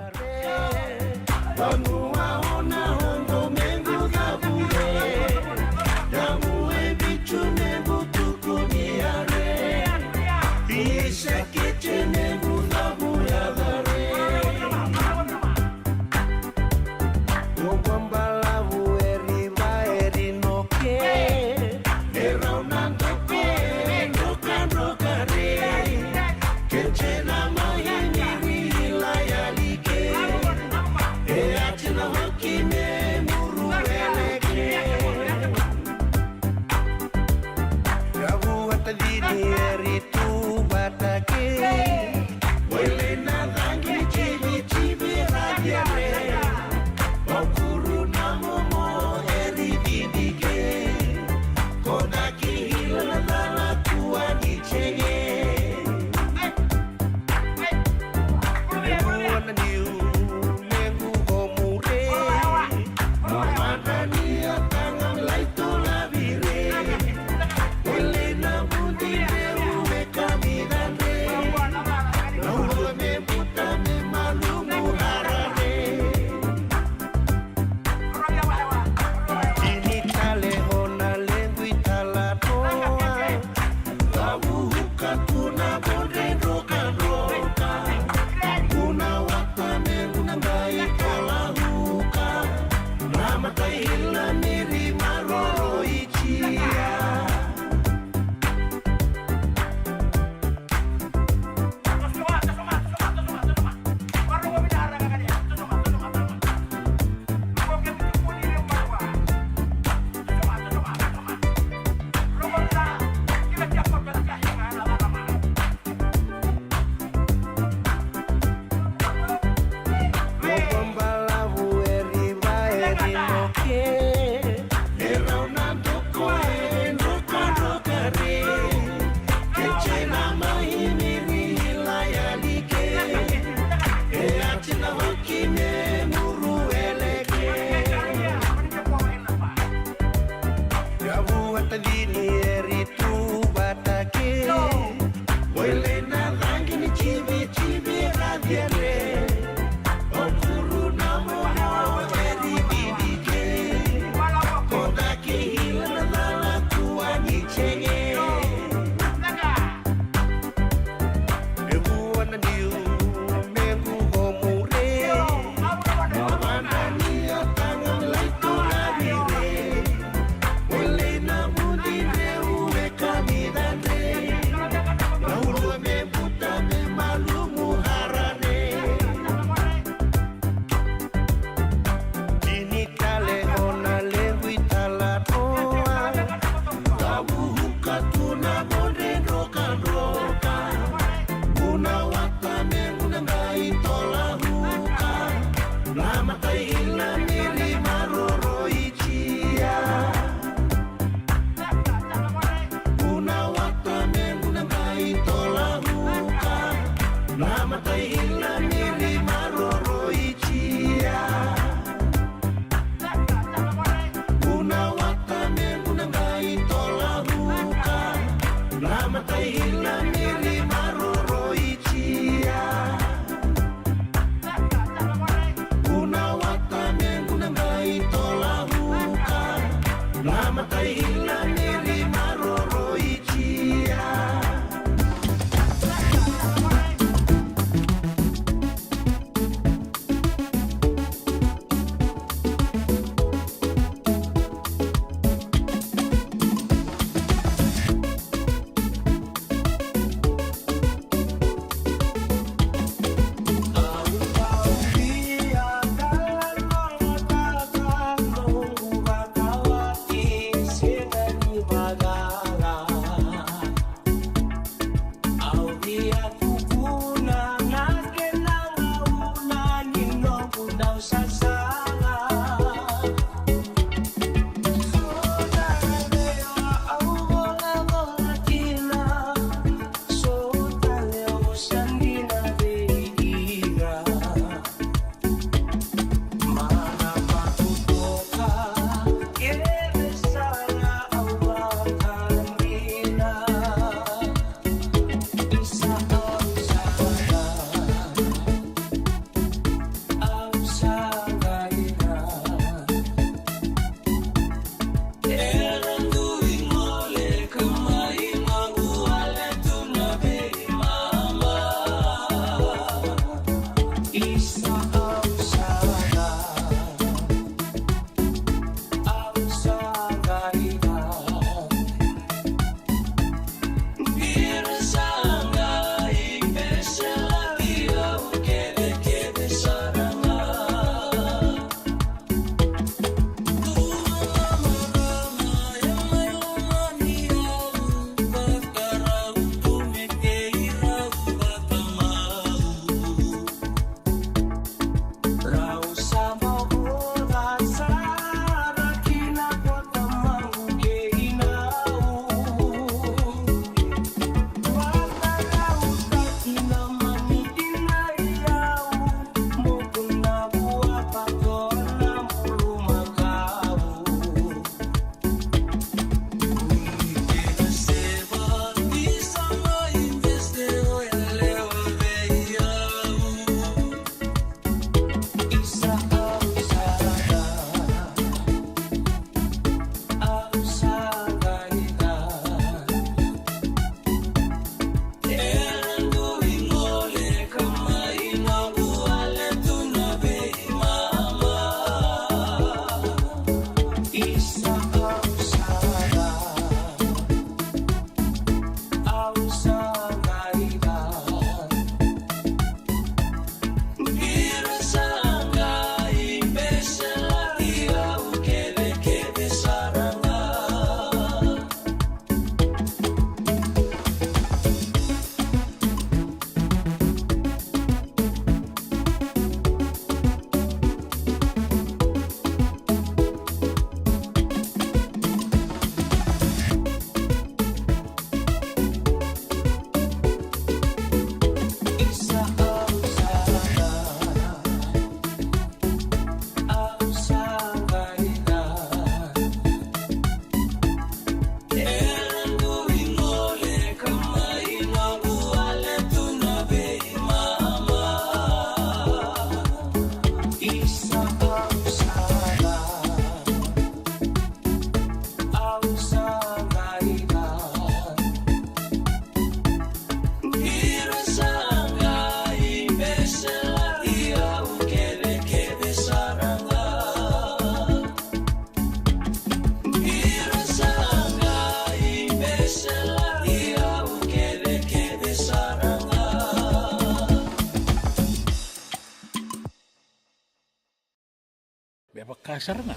Me vaka sara ga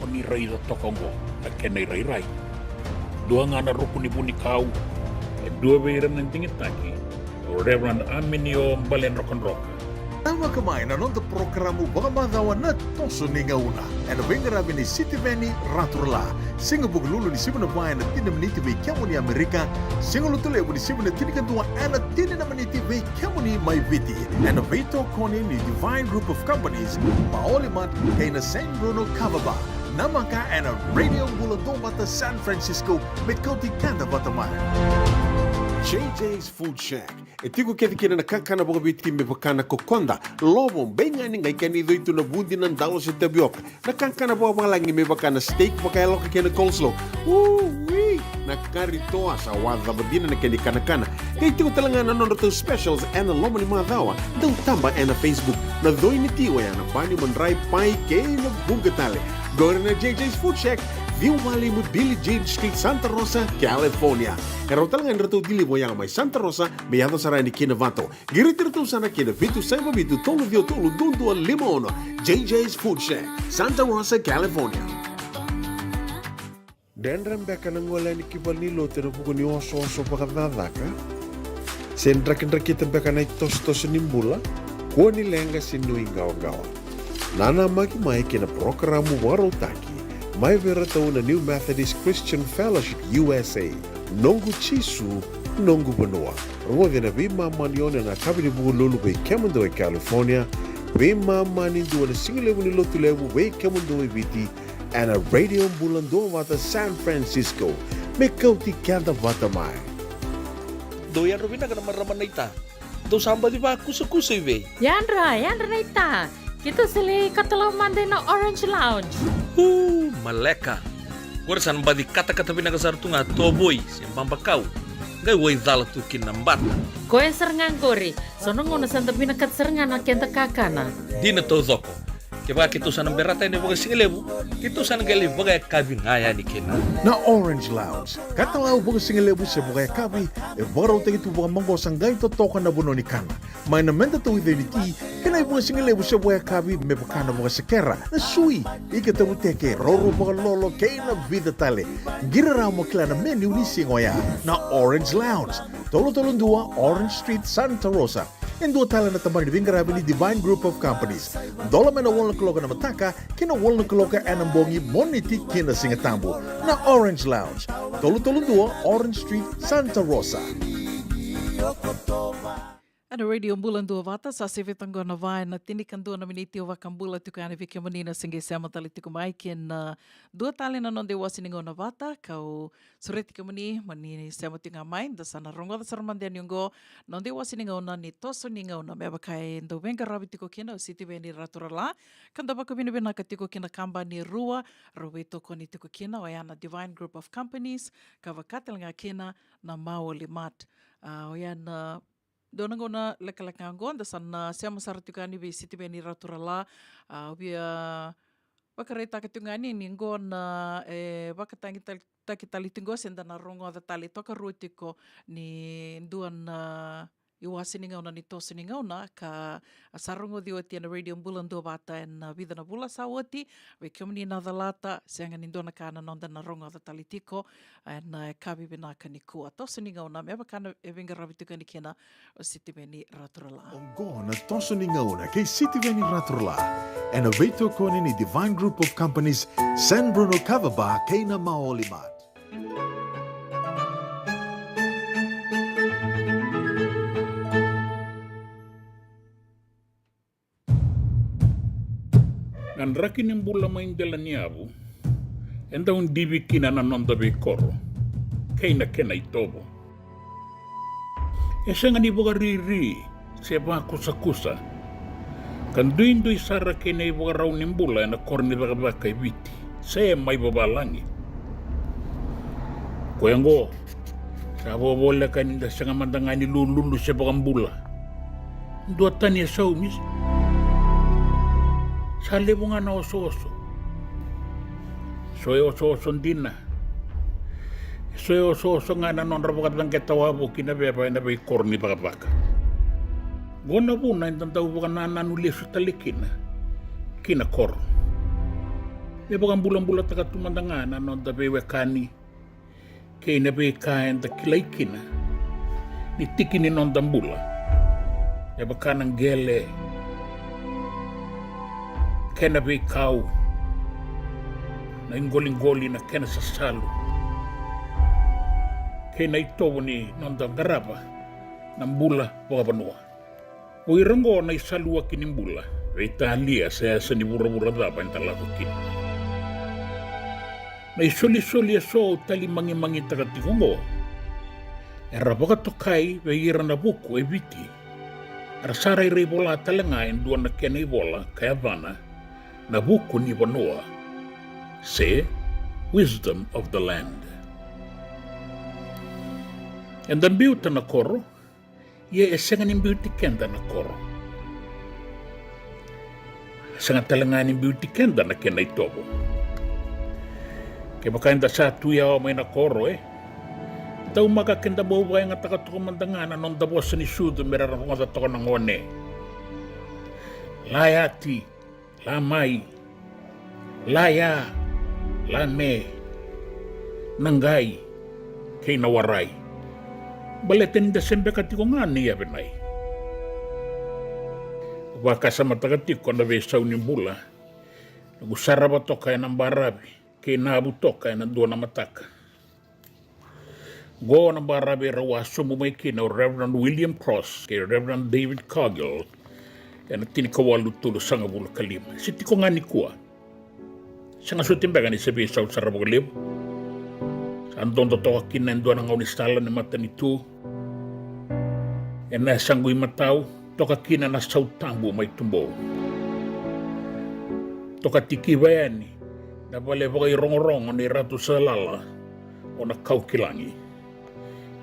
o ni raica toka oqo na kena irairai. Dua ga na ruku ni vunikau, e dua vei ira na digitaki, o Reverend Aminio Baledrokadroka. Tavaka mai na noda porokaramu vakamacawa na Toso ni Gauna, ena veiqaravi ni Sitiveni Raturala. Siga Vukelulu ni sivi na va ena tini na miniti vei kemuni Amerika, Siga Lotulevu ni sivi na tinikadua ena tini na miniti vei kemuni mai Viti. Ena veitokoni ni Divine Group of Companies, Maoli Mart kei na San Bruno Kava Bar. Namaka ena Radio Bula Duavata San Francisco, me kauti keda vata mai. J J's Food Shack. E tiko kece kina na kakana vakaviti me vaka na kokoda, lovo, beigani, qai kena icoi tu na vudi, na dalo se tavioka. Na kakana vakavalagi me vaka na steak vakayaloka kei na coleslaw. Ui! Na kari toa sa wacava dina na kena ikanakana. Kei tiko tale ga na nodratou specials ena loma ni macawa. Dau taba ena Facebook. Na coi ni ti oya na pani, madrai, pai kei na vuqa tale. Qori na J J's Food Shack, ciwa walu lima Billie Jean Street, Santa Rosa, California. E rawa tale ga ni ratou deliver oya mai Santa Rosa me yaco sara yani ki Novato. Qiriti iratou sara ki na vitu saiva vitu tolu ciwa tolu dua dua lima ono. J J's Food Shack, Santa Rosa, California. Dredre beka na gole yani ki valenilotu ena vuku ni osooso vakacakacaka? Se drakidrakita beka na itosotoso ni bula? Kua ni leqa se nuiqawaqawa. Nanamaki mai ki na parokaramu vakarautaki mai vei iratou na New Methodist Christian Fellowship U S A, Noqu Jisu, Noqu Vanua. Rogoci ena veimama ni ono ena yakavi ni Vukelulu vei kemudou e California, veimama ni dua na sigalevu ni Lotulevu vei kemudou e Viti, ena Radio Bula Duavata San Francisco, me kauti keda vata mai. Dou yadra vinaka na marama naita. Dou sa baci vakusakusa i vei? Yadra, yadra naita. Keitou sa lai katalau mada ina Orange Lounge. Uu, maleka. Qori sa na baci katakata vinaka sara tu ga tovoi se babakau. Qai wai cala tu kina na bata. Koya sara ga qori. So na gauna sa da vinakata sara ga na keda kakana. Dina taucoko. Kevaka keitou sa na berata yani vakasigalevu, keitou sa na qai lai vakayakavi ga yani kina. Na Orange Lounge. Katalau vakasigalevu se vakayakavi, e vakarautaki tu vakamaqosa qai totoka na vanua ni kana. Mai na meda tauica ni ti, kei na ivakasigalevu se vakayakavi me vaka na vakasekera, na sui, ika tavuteke, raurau vakalolo, kei na vica tale. Qiri rawa mo kila na menu ni siga oya. Na Orange Lounge. Tolu tolu dua Orange Street, Santa Rosa. E dua tale na tabana ni veiqaravi ni Divine Group of Companies. Dola mai na walu na kaloko ena mataka ki na walu na kaloko ena bogi, Moniti ki na Sigatabu. Na Orange Lounge, tolu tolu dua Orange Street, Santa Rosa. Ena Radio Bula Duavata, sa seveta oqo na va ena tinikadua na miniti o vakabula tiko yani vei kemuni na se qai sema tale tiko mai kei na dua tale na noda iwase ni gauna vata, kau sureti kemuni mo ni sema tiko ga mai, da sa na rogoca sara mada yani oqo na noda iwase ni gauna ni toso ni gauna, me vaka e dau veiqaravi tiko kina o Sitiveni Raturala, ka da vakavinavinaka tiko kina kabani e rua rau veitokoni tiko kina, oya na Divine Group of Companies, ka vaka tale ga kina na Maoli Mart. A, oya na dua na gauna lekaleka oqo da sa na sema sara tiko yani vei Sitiveni Raturala. A, au via vakaraitaka tiko ga ni, ni oqo na, e, vakatagitaki tale tiko, se da na rogoca tale toka rua tiko ni dua na iwase ni gauna ni toso ni gauna, ka sa rogoci oti ena Radio Bula Duavata ena vica na vula sa oti. Vei kemuni na calata, sega ni dua na ka, na noda na rogoca tale tiko ena yakavi vinaka nikua. Toso ni gauna, me vaka na e veiqaravi tiko yani kina o Sitiveni Raturala. Oqo na toso ni gauna kei Sitiveni Raturala, ena veitokoni ni Divine Group of Companies, San Bruno Kava Bar kei na Maoli Mart. Na draki ni bula mai dela ni yavu e dau divi kina na noda veikoro kei na kena itovo. E sega ni vakariri se vakusakusa ka duidui sara kei na ivakarau ni bula ena koro ni cakacaka e Viti se mai vavalagi. Koya oqo sa vovoleka ni da sega mada ga ni lululu se vakabula. Duatani e saumi. Sa levu ga na osooso. So e osooso dina. So e osooso ga na nodra vakacaqeta wavoki na veva ena veikoro ni cakacaka. Qo na vuna eda dau vakanananu lesu tale kina ki na koro. Me vakabulabulataka tu mada ga na noda veiwekani kei na veika eda kilai kina ni tiki ni noda bula, me vaka na qele, kena veikau, na iqoliqoli, na kena sasalu, kei na itovo ni noda qarava na bula vakavanua. O ira oqo na isaluaki ni bula, veitalia se yasa ni vuravura cava eda lako kina. Na isolisoli eso au talimagimagitaka tiko oqo era vakatokai vei ira na vuku e Viti era sa rairai vola tale ga e dua na kena ivola ka yacana na vuku ni vanua, se wisdom of the land. Eda biuta na koro, ia e sega ni biuti keda na koro. E sega tale ga ni biuti keda na kena itovo. Kevaka eda sa tu yawa mai na koro, e taumaka keda bau vakayagataka toka mada ga na noda vosa ni sucu me ra rogoca toka na gone. Layati, Lamai, Laya, Lame, Naqai kei Nawarai. Baleta ni da se beka tiko ga ni Yavenai. Au vakasamataka tiko na veisau ni bula noqu sarava toka ena baravi kei navu toka ena dua na mataka. Qo na baravi erau a sobu mai kina o Reverend William Cross kei Reverend David Cargill ena tinikawalu tolusagavulu ka lima. Se tiko ga nikua. Sega soti beka ni se veisau sara vakalevu. Sa dodo toka kina e dua na gaunisala ni matanitu. Ena yasaqu imatau, toka kina na sautabu mai Tubou. Toka tikiva yani na vale vakairogorogo ni Ratu Salala o Nakaukilagi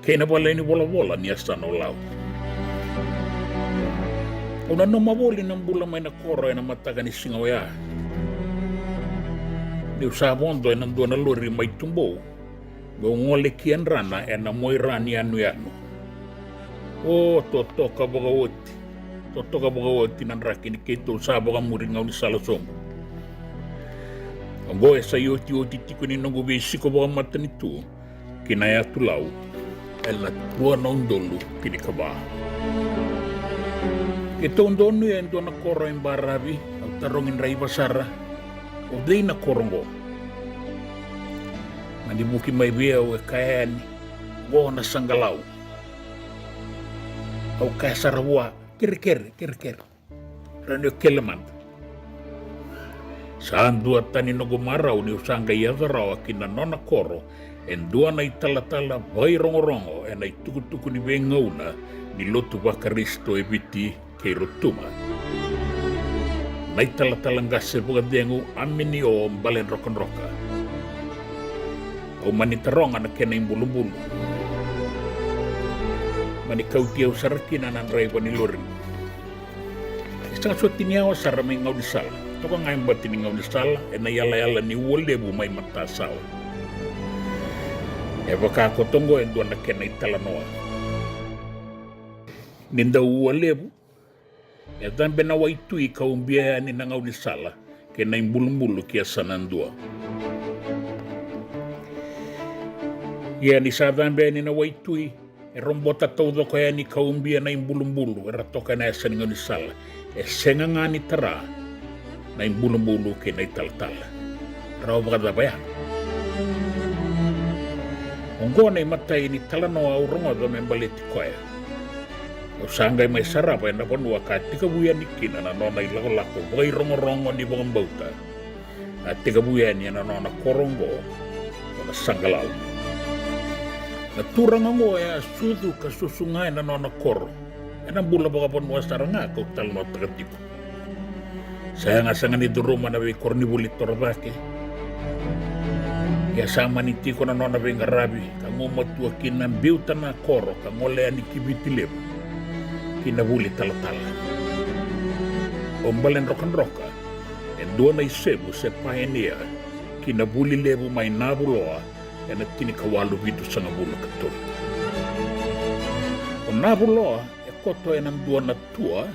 kei na vale ni volavola ni yasana o Lau. Au nanuma voli na bula mai na koro ena mataka ni siga oya. Niu sa vodo ena dua na lori mai Tubou, meu gole ki Yadrana ena Moira ni yanuyanu. O, totoka vakaoti, totoka vakaoti na draki ni keitou sa vakamuri gaunisala sobu. Oqo e sa iotioti tiko ni noqu veisiko vakamatanitu ki na yatu Lau ena dua na udolu tinikava. Keitou donuya e dua na koro e baravi, au tarogi draiva sara, o cei na koro oqo? Mani vuki mai vei au e kaya yani, oqo na Saqalau. Au kaya sara vua, kerekere, kerekere. Rawa ni o kele mada. Sa dua tani noqu marau niu sa qai yaco rawa ki na nona koro e dua na italatala vakairogorogo ena itukutuku ni veigauna ni lotu vaKarisito e Viti kei Rotuma. Na italatala qase vakacegu Aminio Baledrokadroka. Au mani taroga na kena ibulubulu. Mani kauti au sara kina na draiva ni lori. E sega soti ni yawa sara mai gaunisala, toka ga e bati ni gaunisala ena iyalayala ni ua levu mai matasawa. E vaka koto oqo e dua na kena italanoa. Ni dau ua levu, e cabe na waitui ka ubia yani na gaunisala kei na ibulubulu ki yasana dua. Ia ni sa cabe yani na waitui, e robota taucoko yani ka ubia na ibulubulu era toka ena yasa ni gaunisala. E sega ga ni tara na ibulubulu kei na italatala. Rawa vakacava ya? Oqo na imatai ni talanoa au rogoca me baleti koya. Au sa qai mai sarava ena vanua ka tekivu yani kina na nona ilakolako vakairogorogo ni vakabauta. A tekivu yani ena nona koro oqo, o na Saqalau. Na turaga oqo e a sucu ka susu ga ena nona koro. Ena bula vakavanua sara ga kau talanoataka tiko. Sa yaga sega ni curuma na veikoronivuli torocake. Ia sa mani tiko na nona veiqaravi ka gumatua kina, biuta na koro ka gole yani ki Viti Levu, ki na vuli talatala. O Baledrokadroka e dua na isevu se paenia ki na vuli levu mai Navuloa ena tinikawalu vitusagavulu ka tolu. O Navuloa e koto ena dua na tua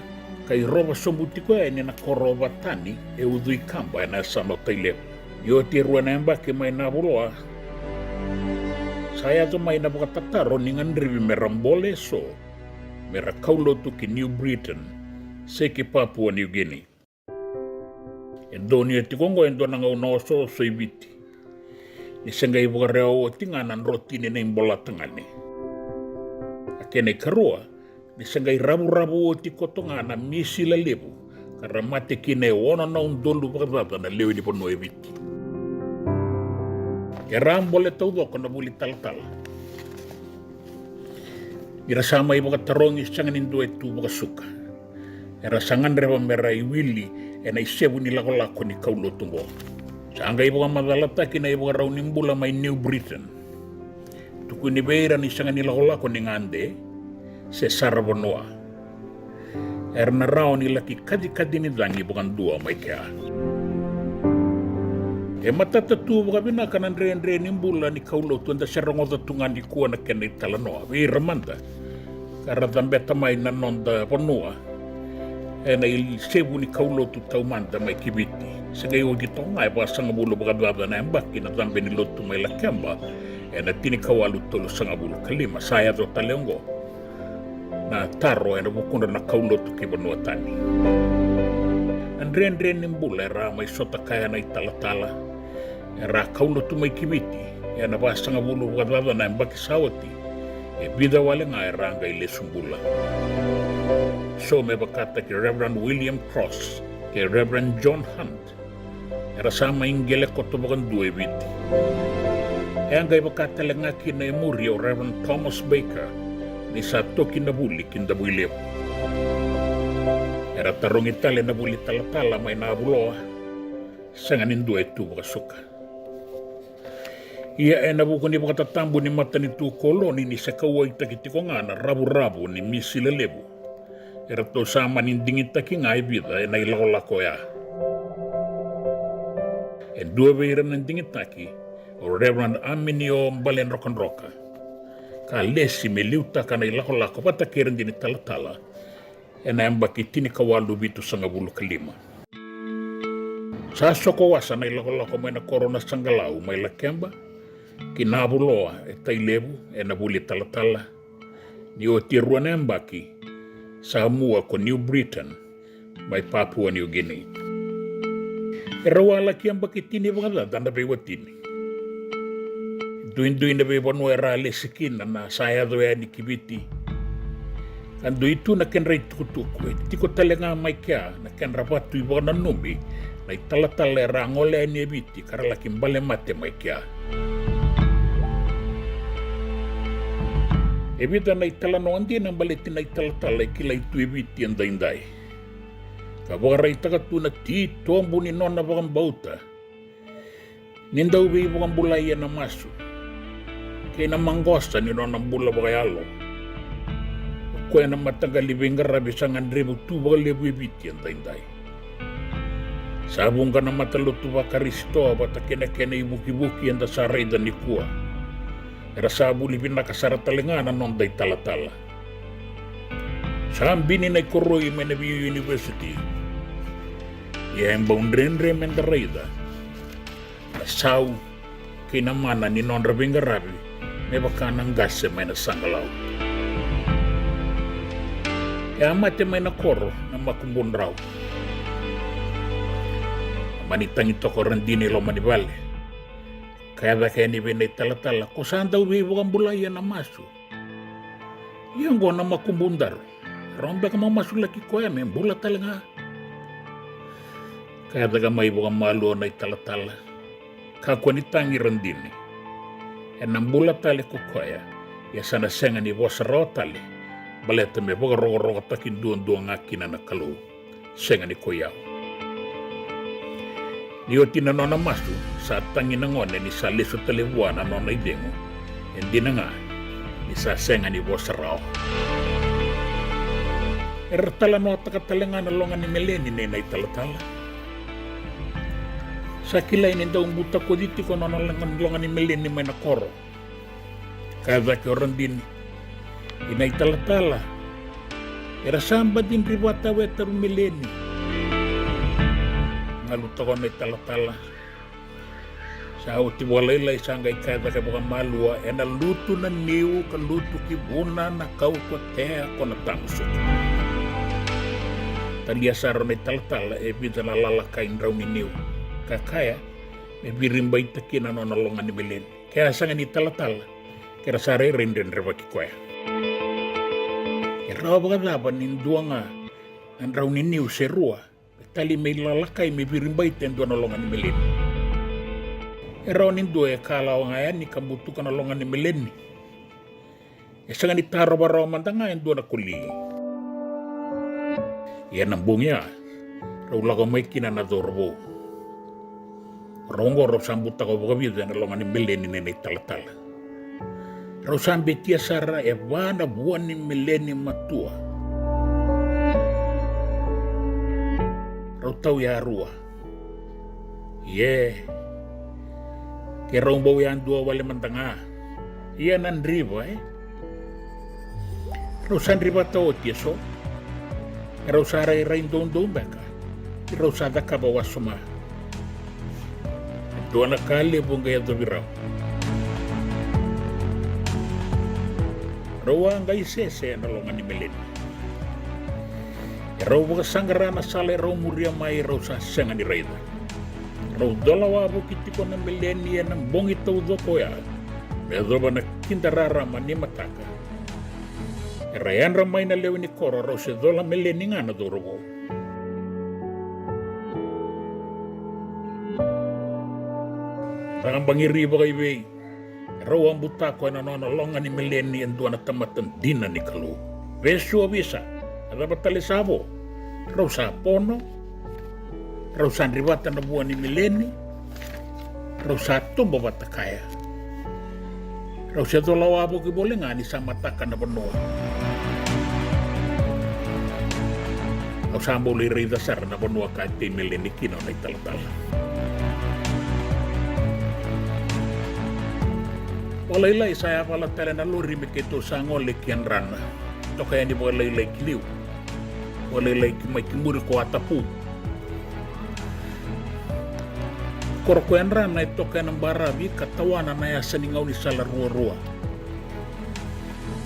ka irova sobu tiko yani na koro o Vatani e Ucuikaba ena yasana o Tailevu. Ni oti e rua na yabaki mai Navuloa, sa yaco mai na vakatataro ni gadrevi me ra bole eso me ra kaulotu ki New Britain se ki Papua New Guinea. E donuya tiko oqo e dua na gauna osooso i Viti, ni se qai vakarewa oti ga na drotini na ibolatagane. A kena ikarua, ni se qai ravuravu oti koto ga na misila levu ka ra mate kina e ono na udolu vakacaca na lewe ni vanua e Viti. Era a bole taucoko na vuli talatala. Ni ra sa mai vakatarogi, sega ni dua e tu vakasuka. Era sa gadreva me ra iwili ena isevu ni lakolako ni kaulotu oqo. Sa qai vakamacalataki na ivakarau ni bula mai New Britain. Tukuni vei ira ni sega ni lakolako ni gade se saravanua. Era na rawa ni laki kacikaci ni cagi vakadua mai kea. E matata tu vakavinaka na dredre ni bula ni kaulotu eda se rogoca tu ga nikua na kena italanoa vei ira mada ka ra cabeta mai na noda vanua ena isevu ni kaulotu taumada mai ki Viti. Se qai oti toka ga e vasagavulu vakacaca na yabaki na cabe ni lotu mai Lakeba ena tinikawalu tolusagavulu ka lima. Sa yaco tale oqo na taro ena vukudra na kaulotu ki vanua tani. Na dredre ni bula era a mai sota kaya na italatala era a kaulotu mai ki Viti ena vasagavulu vakacaca na yabaki sa oti. E vica wale ga era a qai lesu bula. So me vakataki Reverend William Cross kei Reverend John Hunt, era sa mai qele koto vakadua e Viti. E a qai vaka tale ga kina e muri o Reverend Thomas Baker ni sa toki na vuli ki Davuilevu. Era tarogi tale na vuli talatala mai Navuloa, sega ni dua e tu vakasuka. Ia ena vuku ni vakatatabu ni matanitu koloni ni se kauwaitaki tiko ga na ravuravu ni misila levu, eratou sa mani digitaki ga e vica ena ilakolako oya. E dua vei ira na digitaki o Reverend Aminio Baledrokadroka, ka lesi me liutaka na ilakolako vata kei ira dina italatala ena yabaki tinikawalu vitusagavulu ka lima. Sa soko wasa na ilakolako mai na koro na Saqalau mai Lakeba ki Navuloa e Tailevu ena vuli talatala. Ni oti e rua na yabaki, sa mua ko New Britain mai Papua New Guinea. Erau a laki yabaki tini vakacaca na veiwatini. Duidui na veivanua era a lesi kina na sa yaco yani ki Viti. Ka dui tu na kedra itukutuku, e tiko tale ga mai kea na kedra vatu ivakananumi na italatala era a gole yani e Viti ka ra laki bale mate mai kea. E vica na italanoa dina baleti na italatala e kilai tu e Viti edaidai, ka vakaraitaka tu na titobu ni nona vakabauta ni dau veivakabulai ena masu kei na maqosa ni nona bula vakayalo. O koya na mataqali veiqaravi sa gadrevi tu vakalevu e Viti edaidai. Sa vuqa na matalotu vaKarisito vata kei na kena ivukivuki eda sa raica nikua. Era sa vuli vinaka sara tale ga na noda italatala. Sa bini na ikoroi mai na veiunivesiti. Ia e bau dredre meda raica na sau kei na mana ni nodra veiqaravi me vaka na qase mai na Saqalau. E a mate mai na koro na makubudrau. A mani tagi toka o Radini e loma ni vale. Kaya cake yani vei na italatala, ko sa dau veivakabulai ena masu. Ia oqo na makubudaru, rawa beka mo masulaki koya me bula tale ga? Kaya cake mai vakamalua na italatala, kakua ni tagi Radini. Ena bula tale ko koya, ia sa na sega ni vosa rawa tale, baleta me vakarokorokotaki duadua ga kina na Kalou. Sega ni ko i au. Ni oti na nona masu, sa tagi na gone ni sa lesu tale vua na nona icegu. E dina ga ni sa sega ni vosa rawa. Era talanoataka tale ga na loga ni meleni nei na italatala. Sa kilai ni dau butakoci tiko na nona loga, loga ni meleni mai na koro. Kaya cake o Radini, i na italatala, era sa baci dri vata wetaru meleni. Galu toka na italatala. Sa oti vakalailai sa qai kaya cake vakamalua, ena lutu na niu ka lutu ki vuna na kau ko tea ko na tamusuka. Talia sara na italatala e vica na lalakai drau ni niu ka kaya me viribaita kina na nona loga ni meleni. Ke a sega ni talatala, ke ra sa rairai dredrevaki koya. E rawa vakacava ni dua ga na drau ni niu se rua me tali me ilalakai me viribaita e dua na loga ni meleni? E rawa ni dua e kalawa ga yani ka butuka na loga ni meleni. E sega ni tarova rawa mada ga e dua na koli. Ia na bogi ya, rau lako mai kina na cauravou. Rau oqo rau sa butaka vakavica ena loga ni meleni nei na italatala. Rau sa betia sara e va na vua ni meleni matua. Rau tau yarua. Ie. Ke rau bau yadua wale mada ga. Ia na driva, e? Rau sa drivata oti eso. E rau sa rairai doudou beka. E rau sa cakava wasoma. E dua na ka levu qai yacovi rau. Rau a qai sese ena loga ni meleni. E rau vakasaqara na sala e rau muria mai, e rau sa sega ni raica. Rau cola wavoki tiko na meleni ena bogi taucoko oya, me yacova na kida rarama ni mataka. Era yadra mai na lewe ni koro, rau se cola meleni ga na cauravou. Rabaqiri vakaivei. Rau a butako ena nona loga ni meleni e dua na tamata dina ni Kalou. Vesu ovisa, a cava tale sa vo? Rau sa pono. Rau sa drivata na vua ni meleni. Rau sa tobo vata kaya. Rau se cola wavoki voli ga ni sa mataka na vanua. Au sa bau lai raica sara na vanua ka tei meleni kina o na italatala. Vakalailai sa yavala tale na lori me keitou sa gole ki Yadrana. Toka yani vakalailai ki liu. Vakalailai ki mai ki muri ko Atapu. Koro ko Yadrana e toka ena baravi ka tawana na yasa ni gaunisala ruarua.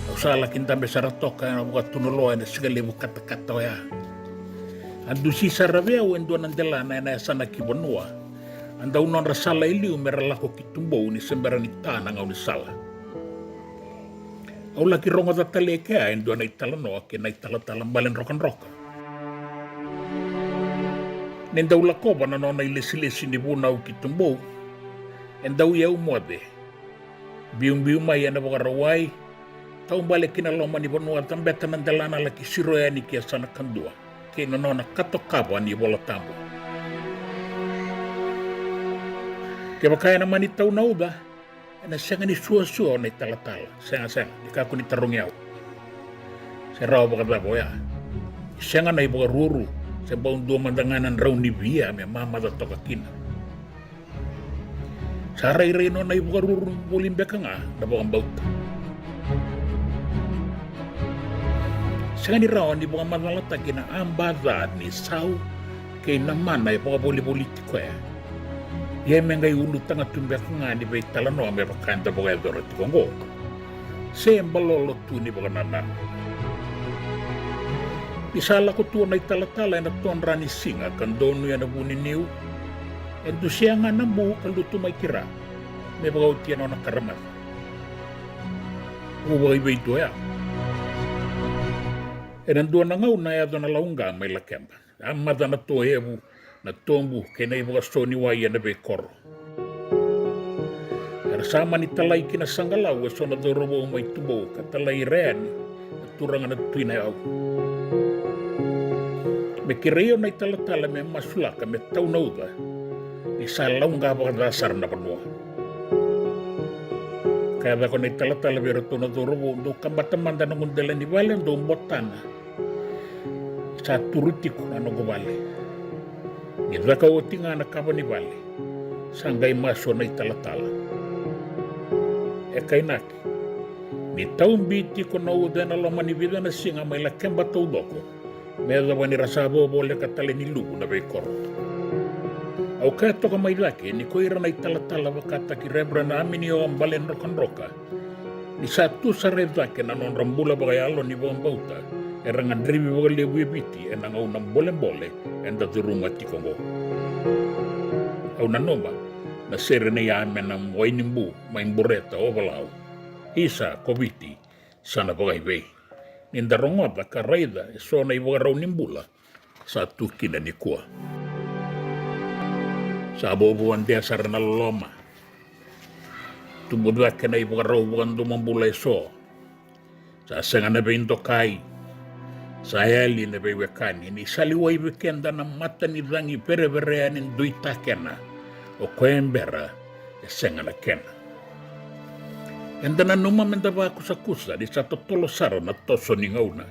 Au sa laki dabe sara toka ena vakatunaloa ena siga levu katakata oya. A dusi sara vei au e dua na delana ena yasana ki vanua. A dau nodra sala e liu me ra lako ki Tubou ni se bera ni ta na gaunisala. Au laki rogoca tale e kea e dua na italanoa kei na italatala Bale Drokadroka. Ni dau lakova na nona ilesilesi ni vunau ki Tubou, e dau iyau moce. Biubiu mai ena Vakarauwai, taubale ki na loma ni vanua, cabeta na delana, laki siro yani ki yasana kadua kei na nona katokava ni Vola Tabu. Kevaka ena mani tau na uca, ena sega ni suasua o na italatala. Sega, sega, ni kakua ni tarogi au. Se rawa vakacava oya? Ni sega na ivakaruru, se bau dua mada ga na drau ni via me mamaca toka kina. Sa rairai nona ivakaruru voli beka ga na vakabauta. Sega ni rawa ni vakamacalataki na aba ca ni sau kei na mana e vakavolivoliti koya. Ia me qai ulutaga tu beka ga ni veitalanoa me vaka eda vakayacora tiko oqo. Se balolo tu ni vakanananu. Ni sa lako tu o na italatala ena todra ni siga ka donuya na vuniniu, e dusia ga na bu ka lutu mai ki ra me vakaotia na nona karamaca. Au vakaivei tu oya. Ena dua na gauna a yaco na lauqa mai Lakeba. A maca na toevu, na tobu kei na ivakaso ni wai ena veikoro. Era sa mani talai ki na Saqalau eso na cauravou mai Tubou ka talai ira yani na turaga na Tui Nayau. Me kerei o na italatala me masulaka me tau na uca, ni sa lauqa vakaca sara na vanua. Kaya cake o na italatala vei iratou na cauravou, dou kabata mada na noqu dela ni vale, dou botana. Sa turu tiko na noqu vale. Ni caka oti ga na kava ni vale, sa qai masu o na italatala. E kainaki, ni taubi tiko na uca ena loma ni vica na siga mai Lakeba taucoko, me yacova ni ra sa vovoleka tale ni luvu na veikoro. Au kaya toka mai cake ni ko ira na italatala vakataki Reverend Aminio Bale Drokadroka, ni sa tu sara e cake na nodra bula vakayalo ni vakabauta era gadrevi vakalevu e Viti ena gauna bolebole eda curuma tiko oqo. Au nanuma na sere nei Amena Wainibu mai Bureta, Ovalau. Isa ko Viti, sa na vakaivei. Ni da rogoca ka raica eso na ivakarau ni bula sa tu kina nikua. Sa vovo dea sara na loloma. tubu cake na ivakarau vakadomobula eso. Sa sega na veidokai. Sa yali na veiwekani ni sa liwai vei keda na mata ni cagi vereverea ni dui takena, o koya e bera e sega na kena. Eda nanuma meda vakusakusa ni sa totolo sara na toso ni gauna.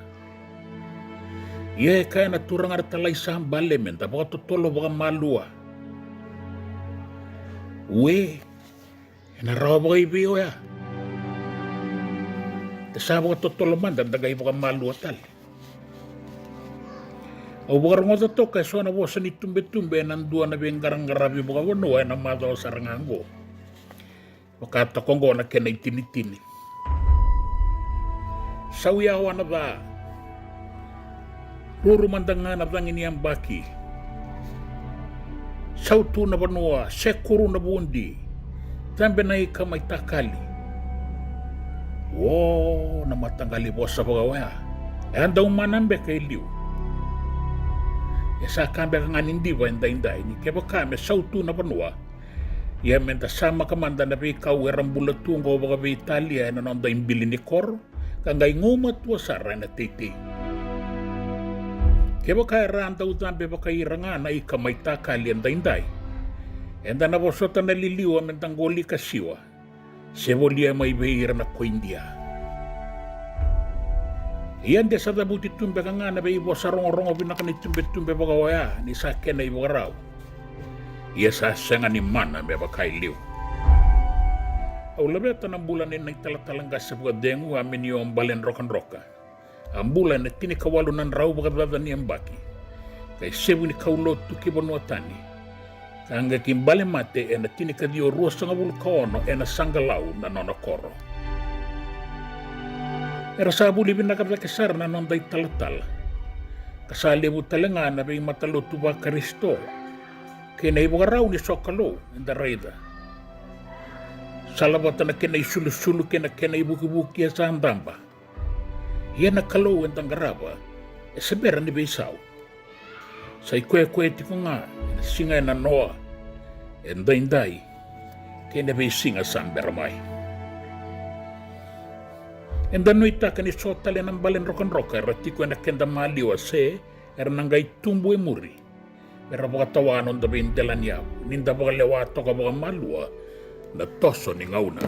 Ia e kaya na turaga ra talai sa bale meda vakatotolo vakamalua. Ue, ena rawa vakaivei oya? Da sa vakatotolo mada, da qai vakamalua tale. Au vakarogoca toka eso na vosa ni tubetube ena dua na veiqaraqaravi vakavanua ena macawa sara ga oqo. Vakataka oqo na kena itinitini. Sau yawa na ca. Ruru mada ga na cagi ni yabaki. Sau tu na vanua, sekuru na vudi. Cabe na ika mai takali. O, na mataqali vosa vaka oya e a dau mana beka e liu. E sa ka beka ga ni diva edaidai ni kevaka me sau tu na vanua, ia meda samaka mada na veikau era bula tu oqo vakaveitalia ena noda ibili ni koro, ka qai gumatua sara ena teitei. Kevaka era a dau cabe vakaira ga na ika mai takali edaidai, eda na vosota na liliwa meda qoli ka siwa, se volia mai vei ira na koidia. Ia de sa cavuti tu beka ga na veivosa rogorogo vinaka ni tubetube vaka oya ni sa kena ivakarau. Ia sa sega ni mana me vaka e liu. Au laveta na bula ni na italatala qase vakacegu Aminio Baledrokadroka. A bula ena tinikawalu na drau vakacaca ni yabaki, ka isevu ni kaulotu ki vanua tani, ka qai ki bale mate ena tinikaciwa ruasagavulu ka ono ena Saqalau na nona koro. Era sa vuli vinaka cake sara na noda italatala, ka sa levu tale ga na veimatalotu vaKarisito kei na ivakarau ni sokalou eda raica. Salavata na kena isulusulu kei na kena ivukivuki e sa daba. Ia na Kalou eda qarava e se bera ni veisau. Sa ikoyakoya tiko ga ena siga enanoa, edaidai, kei na veisiga sa bera mai. Eda nuitaka ni so tale na Baledrokadroka era tiko ena keda maliwa se era na qai tubu e muri, me ra vakatawa noda veidelaniyavu ni da vakalewa toka vakamalua na toso ni gauna.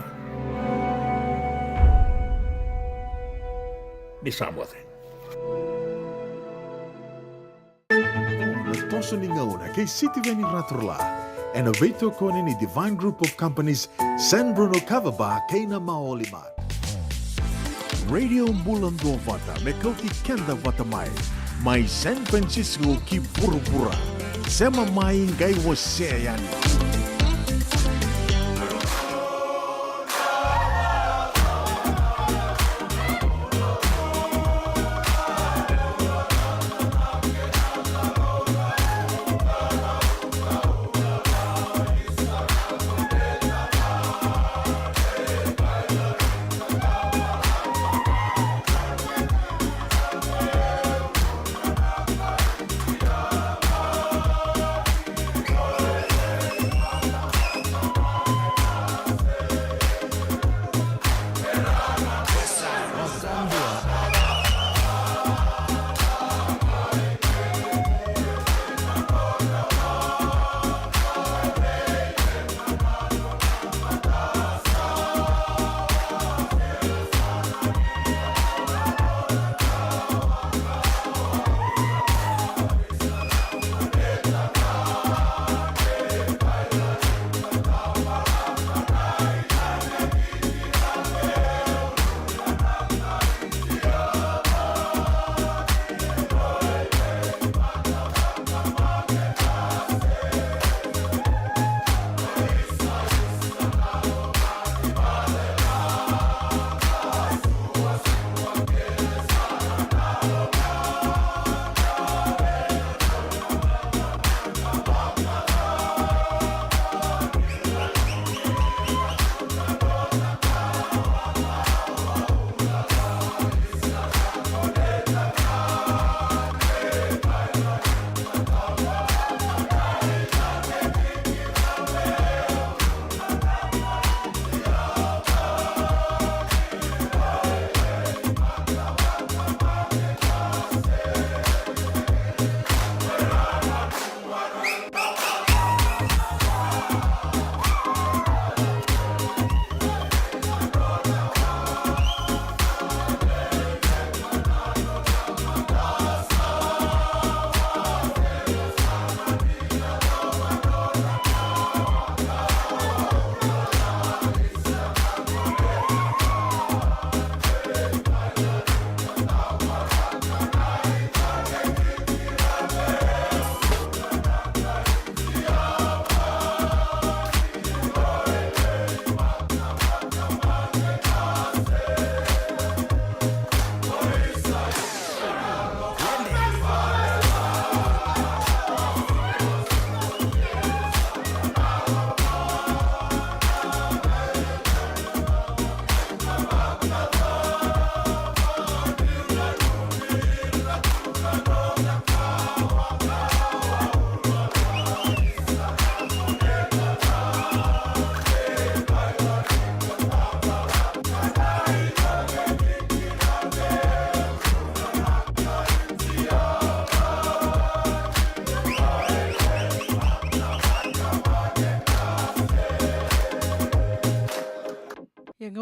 Ni sa moce. Na toso ni gauna kei Sitiveni Raturla, ena veitokoni ni Divine Group of Companies, San Bruno Kava Bar kei na Maoli Mart. Radio Bula Duavata me kauti keda vata mai, mai San Francisco ki vuravura. Sema mai qai wasea yani.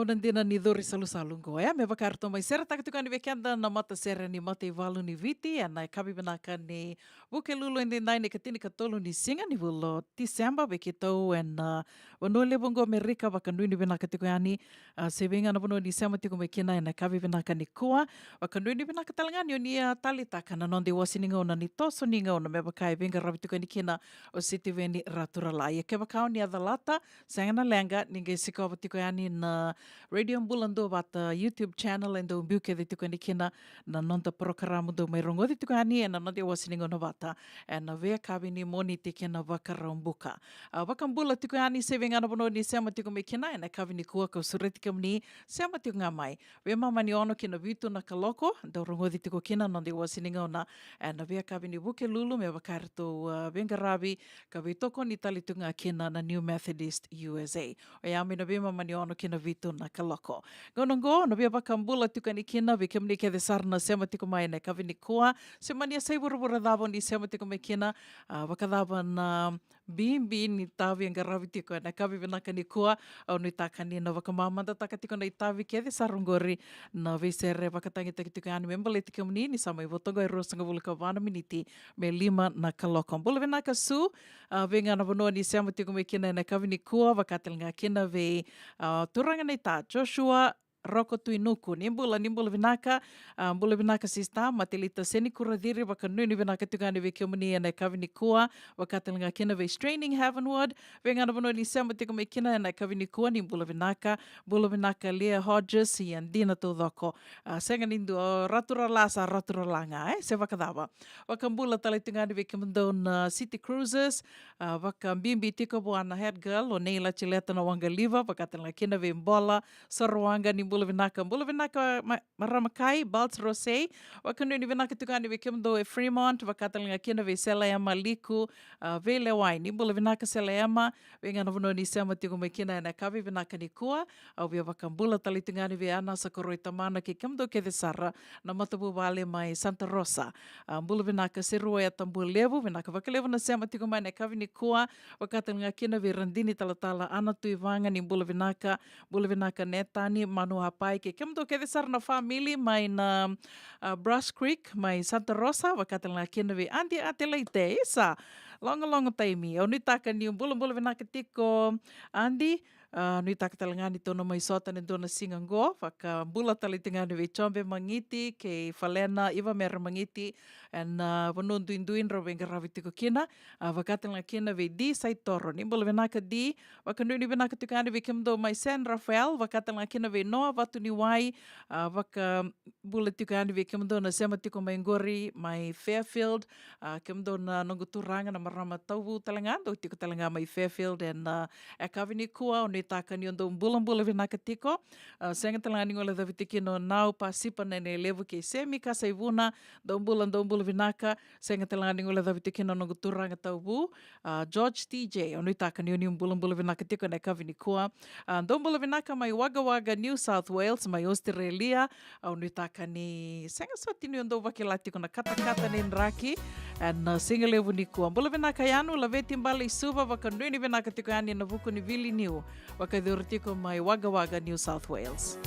Na dina ni cori salusalu qo, e, me vaka eratou mai seretaka tiko yani vei keda na matasere ni mataivalu ni Viti ena yakavi vinaka ni Vukelulu edaidai, na ikatinikatolu ni siga ni vula o Tiseba vei keitou ena, a, vanua levu qo Amerika. Vakanuinui vinaka tiko yani, a, se vei ga na vanua ni sema tiko mai kina ena yakavi vinaka nikua. Vakanuinui vinaka tale ga ni o ni a taleitaka na noda iwase ni gauna ni toso ni gauna me vaka e veiqaravi tiko yani kina o Sitiveni Raturala. Ia kevaka o ni a calata, sega na leqa, ni qai sikova tiko yani na Radio Bula Duavata YouTube channel e dau biu kece tiko yani kina na noda porokaramu dau mai rogoci tiko yani ena noda iwase ni gauna vata ena veiyakavi ni Moniti kei na Vakaraubuka. A, vakabula tiko yani se vei ga na vanua ni sema tiko mai kina ena yakavi nikua, kau sureti kemuni sema tiko ga mai. Veimama ni ono ki na vitu na kaloko, dau rogoci tiko kina na noda iwase ni gauna ena veiyakavi ni Vukelulu me vaka eratou, a, veiqaravi ka veitokoni tale tu ga kina na New Methodist U S A. Oya mai na veimama ni ono ki na vitu na kaloko. Gauna oqo, na via vakabula tiko yani kina vei kemuni kece sara na sema tiko mai ena yakavi nikua. Se mani a sa ivuravura cava o ni sema tiko mai kina, a, vakacava na bibi ni itavi e qaravi tiko ena yakavi vinaka nikua. Au nuitaka ni na vakamamadataka tiko na itavi kece sara oqori na veisere vakatagitaki tiko yani me baleti kemuni ni sa mai vo toka e ruasagavulu ka va na miniti me lima na kaloko. Bula vinaka Su, a, vei ga na vanua ni sema tiko mai kina ena yakavi nikua, vaka tale ga kina vei, a, turaga naita Joshua Roko Tuinuku. Ni bula, ni bula vinaka, a, bula vinaka sista Matelita Seni Kuraciri, vakanuinui vinaka tiko yani vei kemuni ena yakavi nikua, vaka tale ga kina vei Straining Heavenward, vei ga na vanua ni sema tiko mai kina ena yakavi nikua, ni bula vinaka. Bula vinaka Leah Hodges, ia dina taucoko. A, sega ni dua, Raturala sa Raturala ga, e, se vakacava. Vakabula tale tu ga yani vei kemudou na City Cruisers, a, vakabibi tiko vua na head girl o Nei Latileta na Waqaliva, vaka tale ga kina vei Bola Sorowaqa, ni bula vinaka. Bula vinaka ma-, marama kai Balts Rosei, vakanuinui vinaka tiko yani vei kemudou e Fremont, vaka tale ga kina vei Sela Ema Liku, a, vei Lewai, ni bula vinaka Sela Ema, vei ga na vanua ni sema tiko mai kina ena yakavi vinaka nikua. Au via vakabula tale tu ga yani vei Ana Sakoroi Tamana kei kemudou kece sara na matavuvale mai Santa Rosa. A, bula vinaka Serua Yatabualevu, vinaka vakalevu na sema tiko mai ena yakavi nikua. Vaka tale ga kina vei Radini Talatala Ana Tuivaga, ni bula vinaka. Bula vinaka Netani Manuapai kei kemudou kece sara na famili mai na, a, Brush Creek mai Santa Rosa, vaka tale ga kina vei Adi Atelaite. Isa, logologo taimi. Au nuitaka ni bulabula vinaka tiko Adi. A, nuitaka tale ga ni tou na mai sota ena dua na siga oqo. Vakabula tale tu ga yani vei Jobe Magiti kei Falena Ivamere Magiti ena, a, vanua duidui drau veiqaravi tiko kina. A, vaka tale ga kina vei Di Saitoro, ni bula vinaka Di. Vakanuinui vinaka tiko yani vei kemudou mai San Rafael, vaka tale ga kina vei Noa Vatuniwai. A, vakabula tiko yani vei kemudou na sema tiko mai qori mai Fairfield. A, kemudou na noqu turaga na marama Tauvu tale ga, dou tiko tale ga mai Fairfield ena, a, yakavi nikua. Au nuitaka ni o dou bulabula vinaka tiko. A, sega tale ga ni guilecavi tiko kina o Nau Pasipa Nailevu kei Semi Kasaivuna, dou bula, dou bula vinaka. Sega tale ga ni guilecavi tiko kina o noqu turaga Tauvu, a, George T J, au nuitaka ni o ni bulabula vinaka tiko ena yakavi nikua. A, dou bula vinaka mai Wagga Wagga, New South Wales, mai Australia. Au nuitaka ni sega soti ni o dou vakila tiko na katakata ni draki ena, a, siga levu nikua. Bula vinaka Yanu Laveti Bale i Suva, vakanuinui vinaka tiko yani ena vuku ni vili niu. Vakayacori tiko mai Wagga Wagga, New South Wales.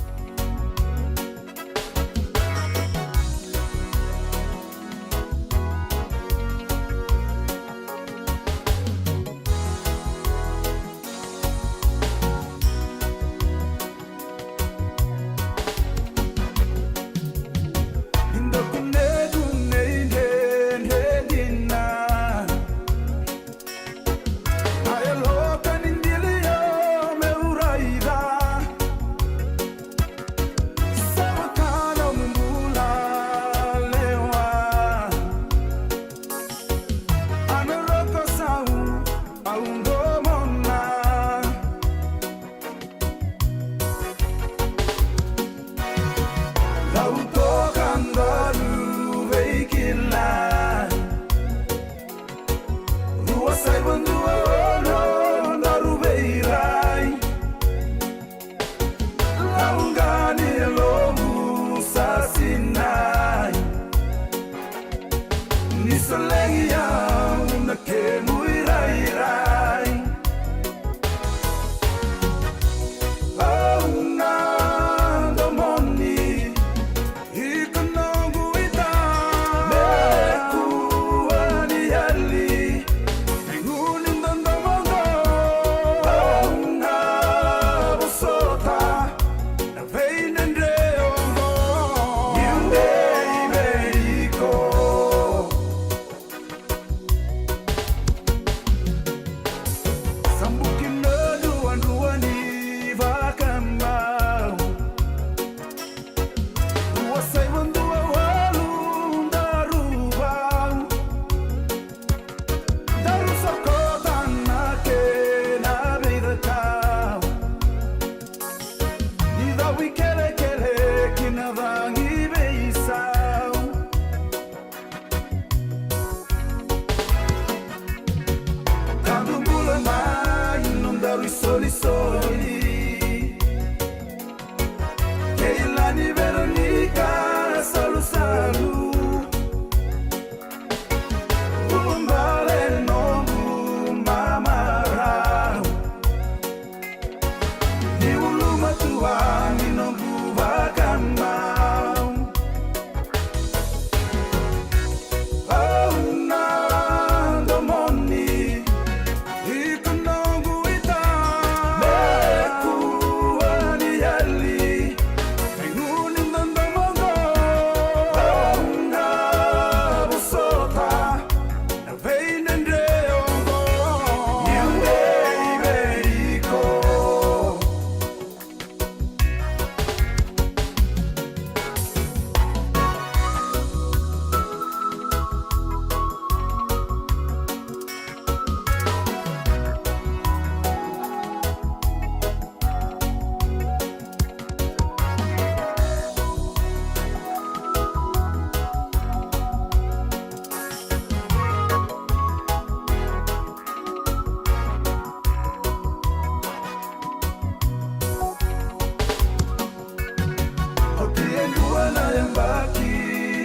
Baki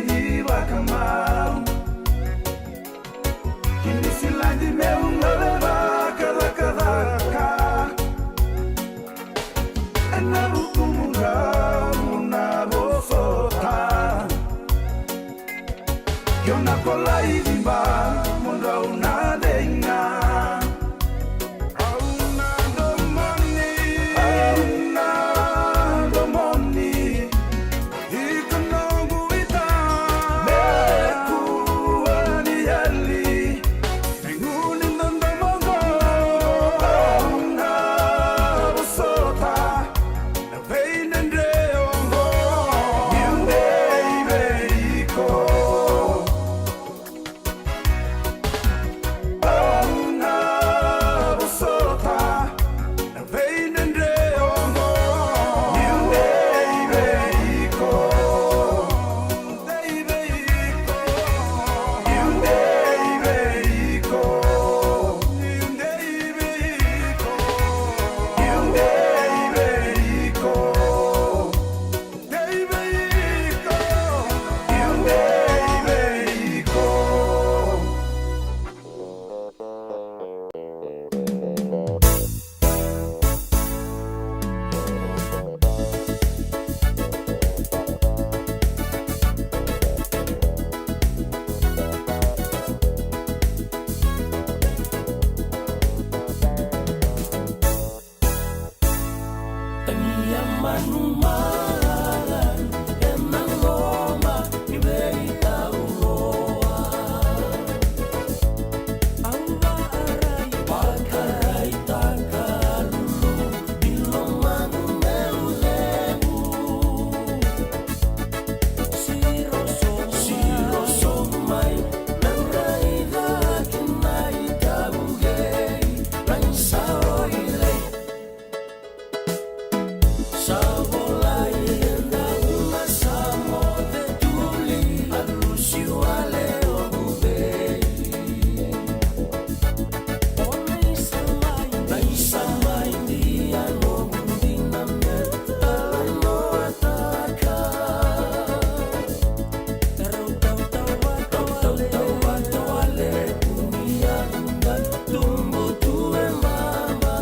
ni vakamau. Kini siladi meu gole vakacakacaka. Ena vuku mudrau na vosota. Kio na kolai viba mudrau na dega. Au na domoni, au na domoni. Iko noqu ita. Me kua ni yali. Me gunu ni dodomo qo. Au na vosota. Na veidredre oqo. Niu dei vei iko. Au na vosota. Na veidredre oqo. Niu dei vei iko. Dei vei iko. Niu dei vei iko. Niu dei vei iko. Niu dei vei iko. Dei vei iko. Niu dei vei iko. Tania manumala ena loma ni veitauroa. Au vaarai, vakaraitaka lulu ni lomaqu meu levu. Siro sobu, siro sobu mai, meu raica ki na itavuqei, na isaoi lei. Sa volai e dau na sa moce tuli, a lusi wale o vuvei. O na isa mai, na isa mai dia noqu dina me talanoataka. Rau tautauvata wale, tautauvata wale, kuni a duda, tubu tu e baba.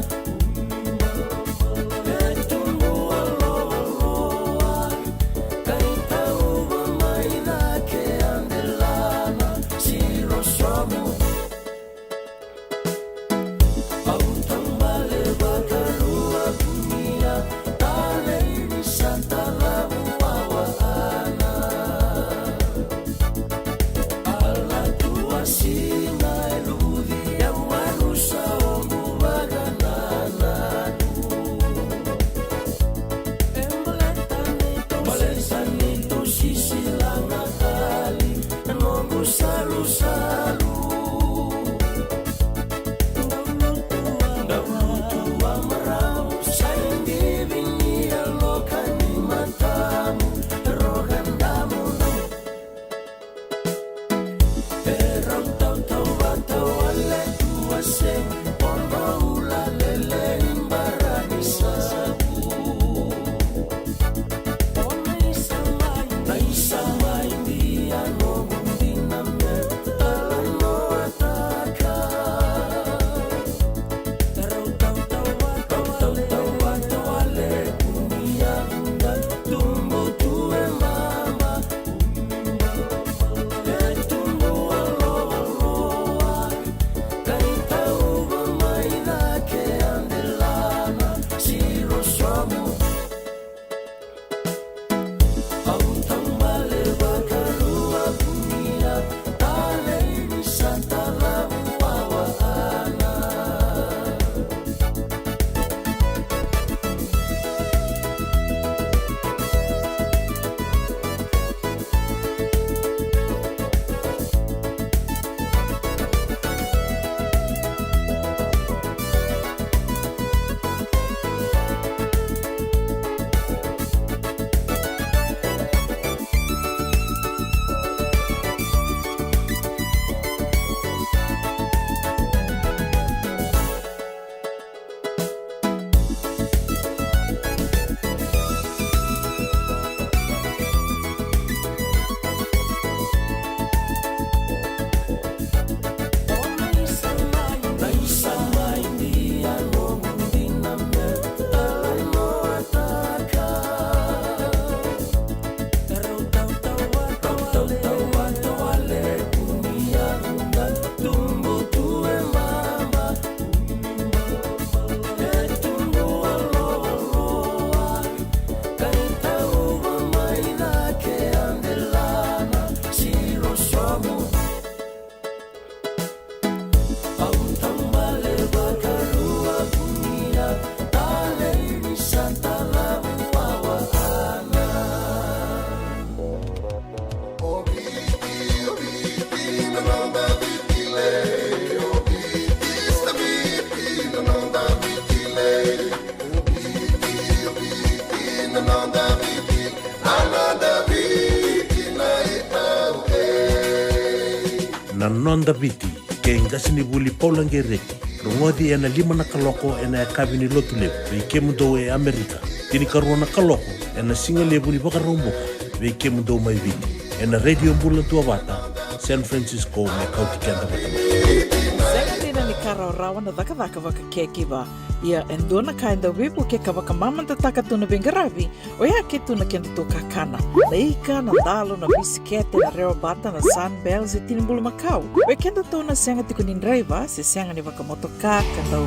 Na Noda Viti kei Qasenivuli Paula Gereti. Rogoci ena lima na kaloko ena yakavi ni Lotulevu vei kemudou e Amerika. Tinikarua na kaloko ena sigalevu ni Vakaraubuka vei kemudou mai Viti. Ena Radio Bula Duavata, San Francisco, me kauti keda vata mai. Sega dina ni ka rawarawa na cakacaka vaka-caregiver. Ia e dua na ka e dau veivuke ka vakamamadataka tu na veiqaravi, oya ke tu na kedatou kakana. Na ika, na dalo, na bisikete, na rewabata, na Sunbells e tinibulu makau. Vei kedatou na sega tiko ni draiva se sega ni vakamotoka ka dau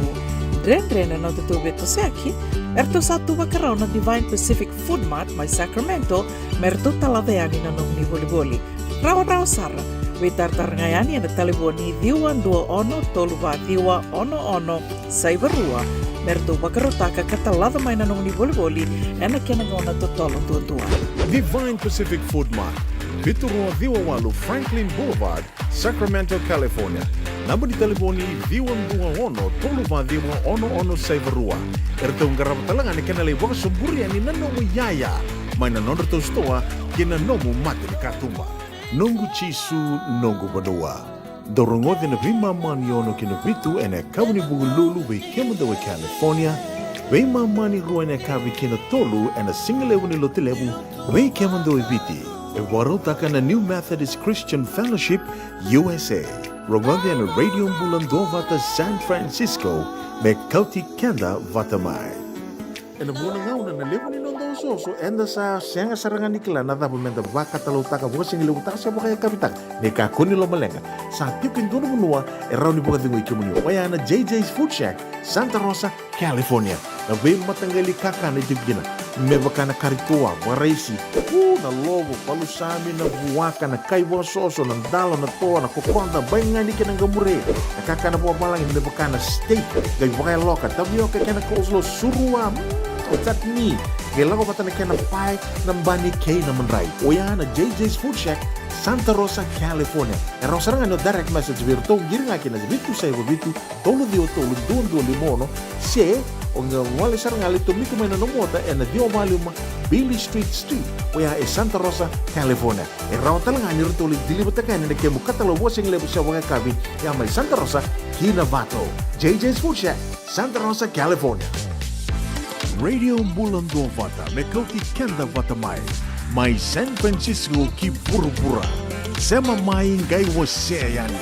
dredre na nodatou veitosoyaki, eratou sa tu vakarau na Divine Pacific Food Mart mai Sacramento me ratou talaca yani na nomuni volivoli. Rawarawa sara. Veitaratara ga yani ena talevoni ciwa dua ono tolu va ciwa ono ono saiva rua me ratou vakarautaka ka talaca mai na nomuni volivoli ena kena gauna totolo duadua. Divine Pacific Food Mart, vitu rua ciwa walu Franklin Boulevard, Sacramento, California. Naba ni talevoni ciwa dua ono tolu va ciwa ono ono saiva rua. Eratou qarava tale ga na kena lai vakasoburi yani na nomu iyaya mai na nodratou sitoa kei na nomu mata ni katuba. Noqu Jisu, noqu vanua. Dou rogoci na veimama ni ono ki na vitu ena yakavi ni Vukelulu vei kemudou e California, veimama ni rua ena yakavi ki na tolu ena sigalevu ni Lotulevu vei kemudou e Viti. E vakarautaka na New Methodist Christian Fellowship U S A. Rogoci ena Radio Bula Duavata San Francisco me kauti keda vata mai. Ena vuna gauna na levu ni noda osooso, eda sa sega sara ga ni kila na cava meda vakatalautaka, vakasigalevu taka se vakayakavi taka. Ni kakua ni lomaleqa, sa tiko e dua na vanua e rawa ni vakacegui kemuni. Oya na J J's Food Shack, Santa Rosa, California. Na veimataqali kakana e tiko kina, me vaka na kari toa, vakaraisi, u, na lovo, palusami, na vuaka, na kai vakasoso, na dalo, na toa, na kokoda, baigani kei na qamure. Na kakana vakavalagi me vaka na steak, qai vakayaloka, tavioka kei na coleslaw, surua, mm, chutney. Qai lako vata na kena pae, na bani kei na madrai. Oya na J J's Food Shack, Santa Rosa, California. E rawa sara ga ni o direct message vei iratou, qiri ga ki na vitu saiva vitu, tolu ciwa tolu, dua dua lima ono, se o qai gole sara ga, lai tomika mai na nomu ota ena ciwa va lima Beale Street Suite, oya e Santa Rosa, California. E rawa tale ga ni ratou lai deliver-taka yani na kemu katalau vakasigalevu se vakayakavi, ya mai Santa Rosa ki Novato. J J's Food Shack, Santa Rosa, California. Radio Bula Duavata me kauti keda vata mai, mai San Francisco ki vuravura. Sema mai, qai wasea yani.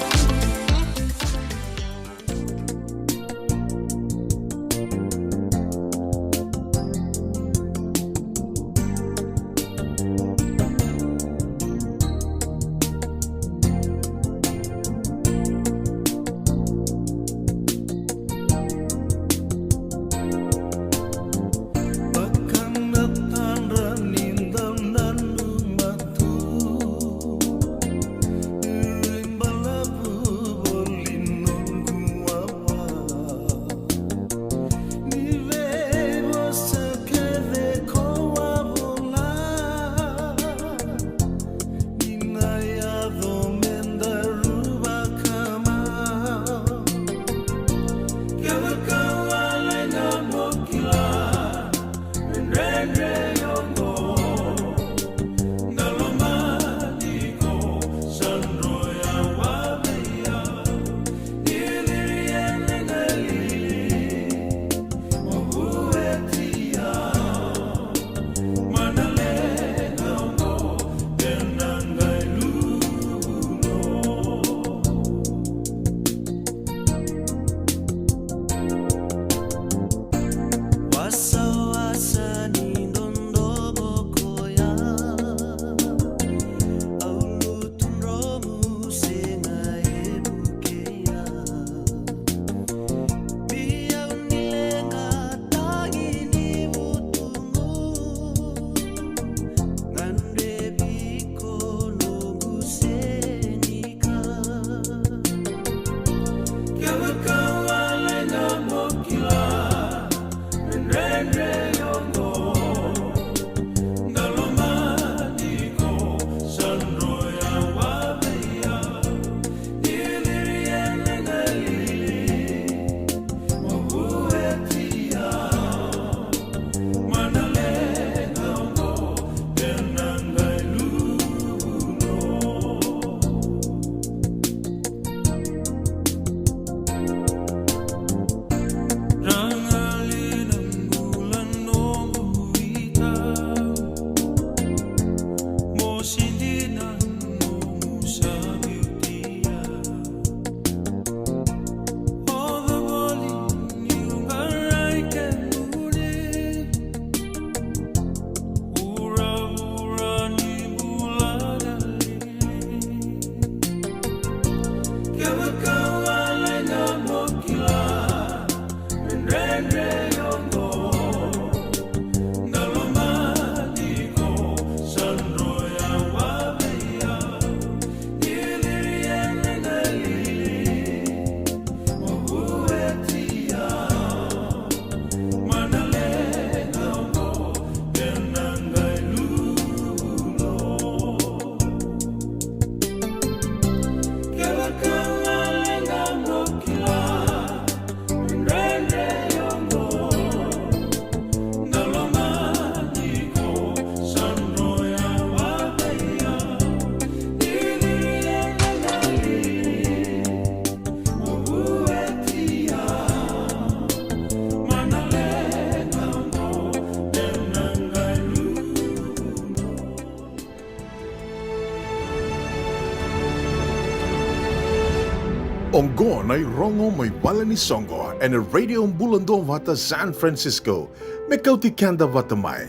Oqo na irogo mai vale ni soqo ena Radio Bula Duavata San Francisco. Me kauti keda vata mai.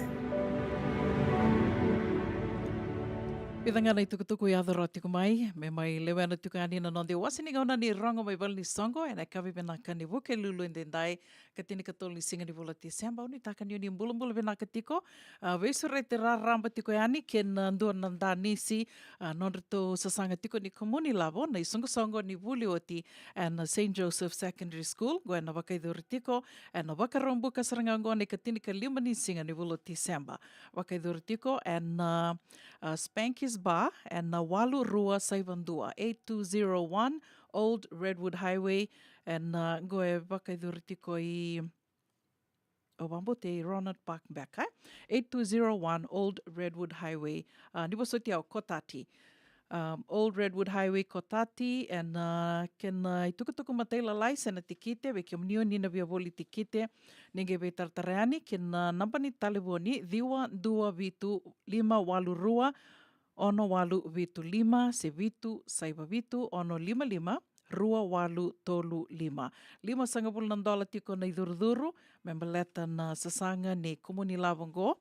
Vica ga na itukutuku e yaco rawa tiko mai me mai lewena tiko yani na noda iwase ni gauna ni rogo mai vale ni soqo ena yakavi vinaka ni Vukelulu edaidai, ka tinikatolu ni siga ni vula o Tiseba. Au nuitaka ni o ni bulabula vinaka tiko. A, veisureti raraba tiko yani kei na dua na danisi, a, nodratou sasaga tiko ni Komunilavo na isoqosoqo ni vuli oti ena Saint Joseph Secondary School, qo ena vakaicuri tiko ena Vakaraubuka sara ga oqo na ikatinikalima ni siga ni vula o Tiseba. Vakaicuri tiko ena, a, Spanky's Bar ena walu rua saiva dua, eight two zero one Old Redwood Highway, ena, a, qo e vakaicuri tiko i o Vabotei Ronald Park beka, e? Eight two zero one Old Redwood Highway, a, ni vosoti au, Cotati. Um, Old Redwood Highway, Cotati, ena, a, kena itukutuku matailalai se na tikite, vei kemuni o ni na via voli tikite, ni qai veitaratara yani kei na naba ni talevoni ciwa dua vitu lima walu rua ono walu vitu lima se vitu saiva vitu ono lima lima rua walu tolu lima. Limasagavulu na dola tiko na icurucuru me baleta na sasaga ni Komunilavo oqo.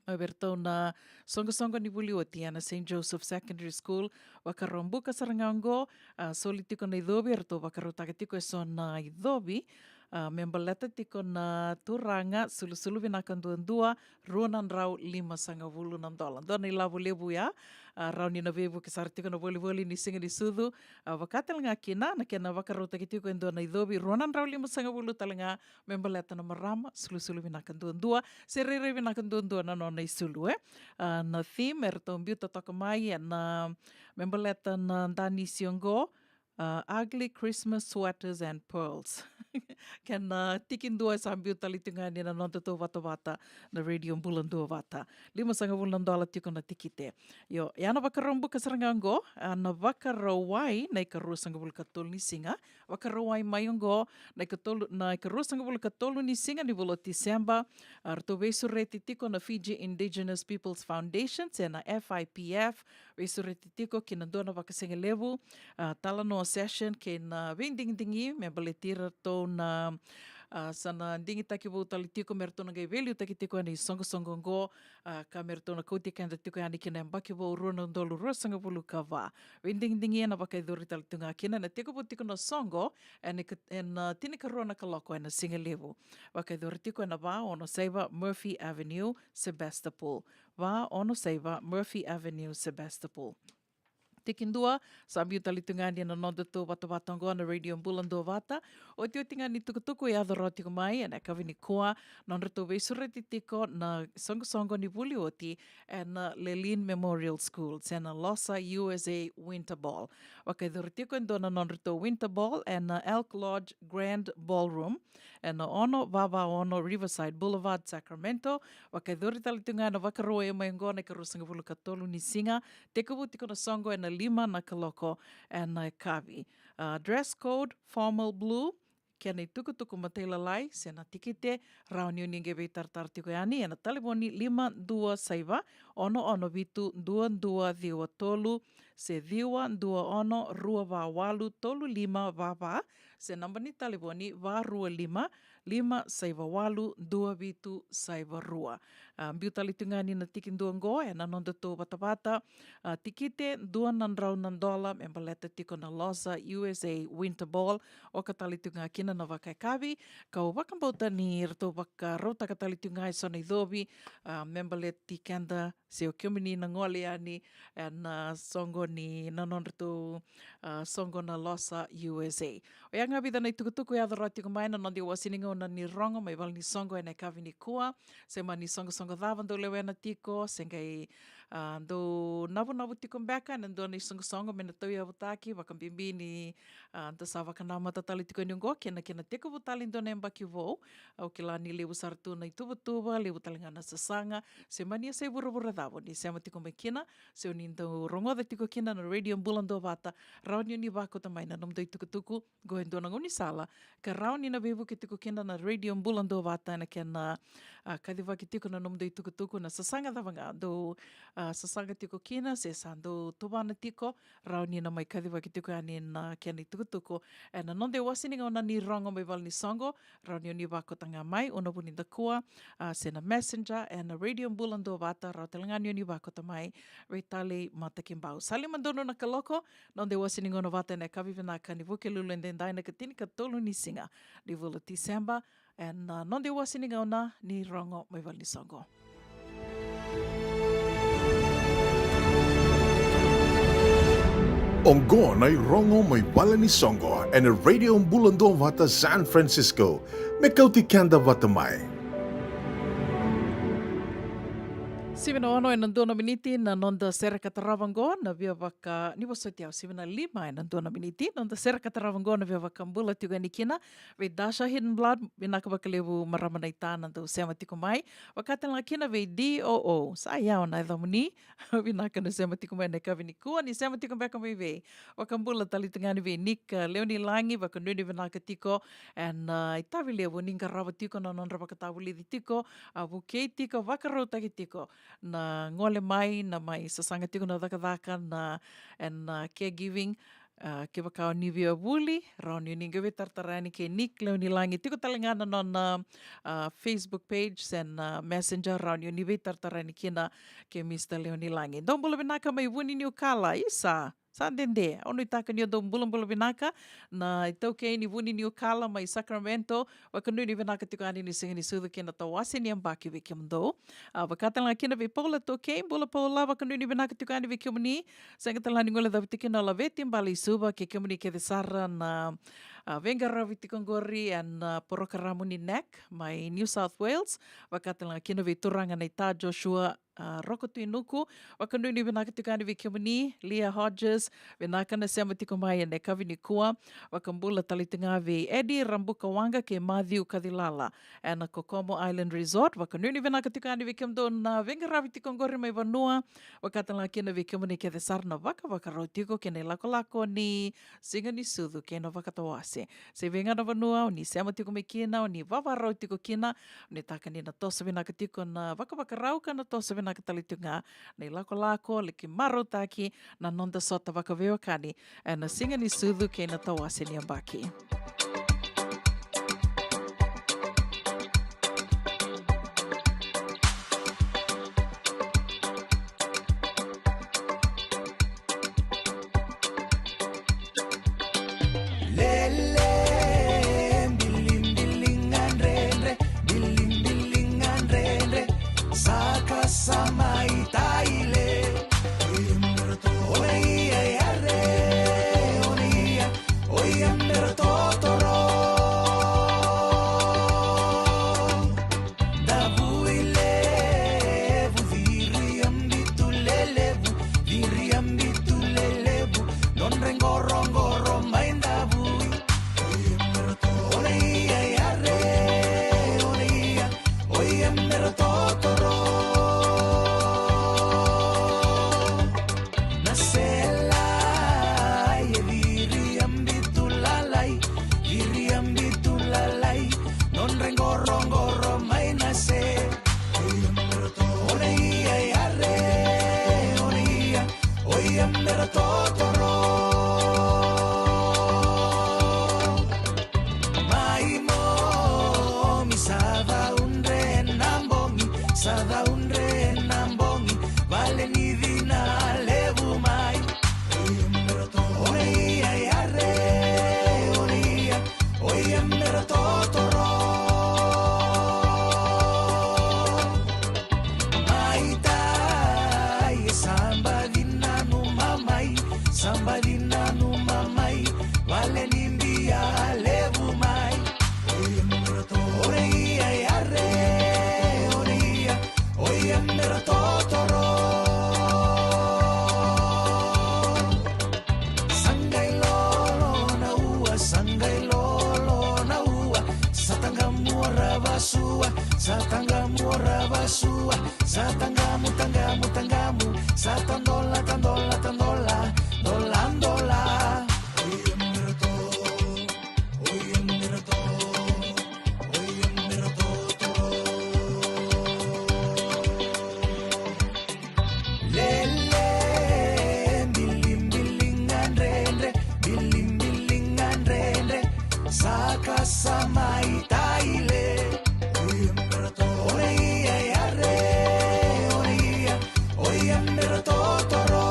Mai vei iratou na soqosoqo ni vuli oti ena Saint Joseph Secondary School, Vakaraubuka sara ga oqo, a, soli tiko na icovi, eratou vakarautaka tiko eso na icovi, a, me baleta tiko na turaga sulusulu vinaka duadua, rua na drau limasagavulu na dola. Dua na ilavo levu ya, a, rawa ni na veivuke sara tiko na volivoli ni siga ni sucu, a, vaka tale ga kina na kena vakarautaki tiko e dua na icovi, rua na drau limasagavulu tale ga, me baleta na marama sulusulu vinaka duadua, se rairai vinaka duadua na nona isulu, e. A, na theme eratou biuta toka mai ena, a, me baleta na danisi oqo, a, Ugly Christmas Sweaters and Pearls. Kena, a, tikidua e sa biu tale tiko ga yani na nodatou vatavata na Radio Bula Duavata. Limasagavulu na dola tiko na tikite. Io, ia na Vakaraubuka sara ga oqo, a, na Vakarauwai na ikaruasagavulu ka tolu ni siga, Vakarauwai mai oqo na ikatolu, na ikaruasagavulu ka tolu ni siga ni vula o Tiseba. A, ratou veisureti tiko na Fiji Indigenous Peoples Foundation se na F I P F, veisureti tiko ki na dua na vakasigalevu, a, talanoa session kei na veidigidigi me baleti iratou na, a, sa na digitaki vou tale tiko me ratou na qai veiliutaki tiko ena isoqosoqo oqo, a, ka me ratou na kauti keda tiko yani ki na yabaki vou rua na udolu ruasagavulu ka va. Veidigidigi ena vakaicuri tale tu ga kina, ena tekivu tiko na soqo ena ika-, ena, a, tinikarua na kaloko ena sigalevu. Vakaicuri tiko ena va ono saiva Murphy Avenue, Sebastopol. Va ono saiva Murphy Avenue, Sebastopol. Tikidua sa biu tale tu ga yani na nodatou vatavata oqo na Radio Bula Duavata. Otioti ga ni tukutuku e yaco rawa tiko mai ena yakavi nikua, nodratou veisureti tiko na soqosoqo ni vuli oti ena, a, Lelean Memorial School se na Losa U S A Winter Ball. Vakaicuri tiko e dua na nodratou Winter Ball ena, a, Elk Lodge Grand Ballroom, ena ono va va ono Riverside Boulevard, Sacramento. Vakaicuri tale tu ga ena Vakarauwai mai oqo na ikaruasagavulu ka tolu ni siga, tekivu tiko na soqo ena lima na kaloko ena yakavi. A, dress code formal blue, kena itukutuku matailalai se na tikite, rawa ni o ni qai veitaratara tiko yani ena talevoni lima dua saiva ono ono vitu dua dua ciwa tolu se ciwa dua ono rua va walu tolu lima va va, se naba ni talevoni va rua lima lima saiva walu dua vitu saiva rua. A, biu tale tu ga yani na tikidua oqo ena nodatou vatavata, a, tikite dua na drau na dola me baleta tiko na Losa U S A Winter Ball. Oka tale tu ga kina na vakayakavi, kau vakabauta ni ratou vakarautaka tale tu ga eso na icovi, a, me baleti keda se o kemuni na gole yani ena, a, soqo ni, na nodratou, a, soqo na Losa U S A. Oya ga vica na itukutuku e yaco rawa tiko mai na noda iwase ni gauna ni rogo mai vale ni soqo ena yakavi nikua. Se mani soqosoqo cava dou lewena tiko, se qai, a, dou navunavu tiko beka ena dua na isoqosoqo me na tauyavutaki, vakabibi ni, a, da sa vakanamata tale tiko yani oqo kei na kena tekivu tale e dua na yabaki vou. Au kila ni levu sara tu na ituvatuva, levu tale ga na sasaga, se mani yasai vuravura cava o ni sema tiko mai kina, se o ni dau rogoca tiko kina na Radio Bula Duavata, rawa ni o ni vakauta mai na nomudou itukutuku. Qo e dua na gaunisala ka rawa ni na veivuke tiko kina na Radio Bula Duavata ena kena, a, kacivaki tiko na nomudou itukutuku, na sasaga cava ga dou, a, sasaga tiko kina, se sa dau tuvana tiko, rawa ni na mai kacivaki tiko yani na kena itukutuku. Ena noda iwase ni gauna ni rogo mai vale ni soqo, rawa ni o ni vakota ga mai, o na vuni dakua, a, se na Messenger, ena Radio Bula Duavata, rawa tale ga ni o ni vakota mai, vei Talei Matakibau. Sa lima donu na kaloko, noda iwase ni gauna vata ena yakavi vinaka ni Vukelulu edaidai na ikatinikatolu ni siga ni vula Tiseba, ena, a, noda iwase ni gauna ni rogo mai vale ni soqo. Oqo na irogo mai vale ni soqo ena Radio Bula Duavata San Francisco, me kauti keda vata mai. Sivi na ono ena dua na miniti na noda sere ka tarava oqo, na via vaka, ni vosoti au, sivi na lima ena dua na miniti, noda sere ka tarava oqo na via vakabula tiko yani kina vei Dasha Hidden Blood, vinaka vakalevu marama naita na dau sema tiko mai. Vaka tale ga kina vei D O O, sa yau na yacamuni, vinaka na sema tiko mai na yakavi nikua, ni sema tiko beka mai vei. Vakabula tale tu ga yani vei Nick, a, Leonilagi, vakanuinui vinaka tiko, ena, a, itavi levu ni qarava tiko na nodra vakatavulici tiko, a, vukei tiko, vakarautaki tiko na gole mai, na mai sasaga tiko na cakacaka, na, ena, a, caregiving, a, kevaka o ni via vuli, rawa ni o ni qai veitaratara yani kei Nick Leonilagi, tiko tale ga na nona, a, Facebook page, se na Messenger, rawa ni o ni veitaratara yani kina kei Mister Leonilagi. Dou bula vinaka mai Vuniniukala, isa. Sa dede, au nuitaka ni o dou bulabula vinaka, na itaukei ni Vuniniukala mai Sacramento, vakanuinui vinaka tiko yani ni siga ni sucu kei na tawase ni yabaki vei kemudou. A, vaka tale ga kina vei Paula Tokei, bula Paula, vakanuinui vinaka tiko yani vei kemuni, sega tale ga ni guilecavi tiko kina o Laveti Baleisuva, kei kemuni kece sara na, a, veiqaravi tiko qori ena, a, porokaramu ni NAC mai New South Wales, vaka tale ga kina vei turaga naita Joshua, a, Rokotuinuku, vakanuinui vinaka tiko yani vei kemuni, Leah Hodges, vinaka na sema tiko mai ena yakavi nikua, vakabula tale tu ga vei Eddie Rabukawaqa kei Matthew Kacilala, ena Kokomo Island Resort, vakanuinui vinaka tiko yani vei kemudou na veiqaravi tiko qori mai vanua, vaka tale ga kina vei kemuni kece sara na vakavakarau tiko kei na ilakolako ni siga ni sucu kei na vakatawase. Se vei ga na vanua o ni sema tiko mai kina, o ni vavarau tiko kina, o ni taka ni na toso vinaka tiko na vakavakarau ka na toso vinaka tale tiko ga na ilakolako, laki marautaki na noda sota vakaveiwekani ena siga ni sucu kei na tawase ni yabaki. Lele, bilimbilinga dredre, bilimbilinga dredre, saka sa mai taile. Ona ia yare, ona ia, oia mera totoro. Davui levu, viriabitu lelevu, viriabitu lelevu, nodra iqoroqoro mai davui. Ona ia yare, ona ia, oia mera totoro. Na sela e viriabitu lalai, viriabitu lalai, nodra iqoroqoro mai na se. Ona ia yare, ona ia, oia mera totoro. Mai momi sa caudre na bogi, sa caudre na bogi, vale ni cina levu mai. Ona ia yare, ona ia, oia mera totoro. Mai tai e sa baci nanuma mai, Oi Emperatoro, o na ia yare, o na ia, oi Emperatoro.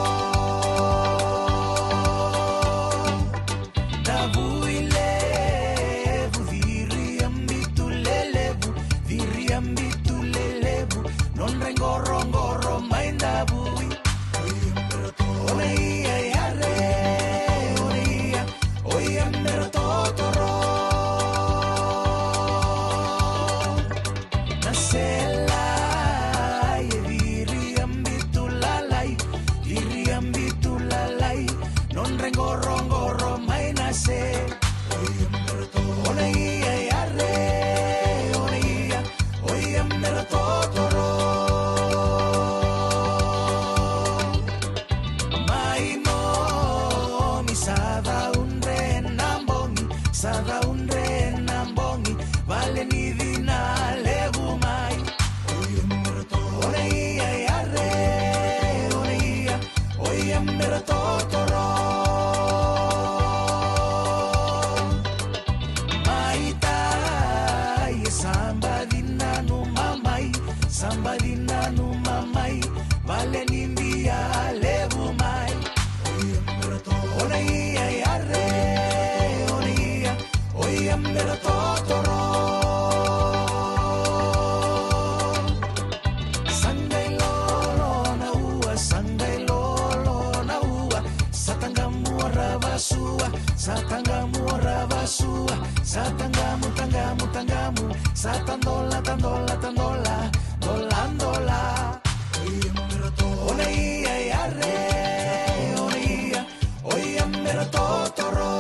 Davui levu, viri a bitu lelevu, viri a bitu lelevu, nodra iqoroqoro mai davui. Oi Emperatoro, o na ia yare, o na ia, oi Emperatoro. Na sela e viri a bitu lalai, viri a bitu lalai, nodra iqoroqoro mai na se. Oi Emperatoro, o na ia yare, o na ia, oi Emperatoro. Mai momi sa caudre na bogi, sa caudre na bogi, vale ni cina levu mai. Oi Emperatoro, o na ia yare, o na ia, oi Emperatoro. Mai tai, sa baci nanuma mai, sa baci nanuma mai, vale ni bia levu mai. Oi Emperatoro, o na ia yare, o na ia, oi Emperatoro. Sa qai lolo na ua, sa qai lolo na ua, sa taqamu ora vasua, sa taqamu ora vasua, sa taqamu, taqamu, taqamu, sa tadola, tadola, tadola, dola, dola. Oi Emperatoro, o na ia yare, o na ia, oi Emperatoro.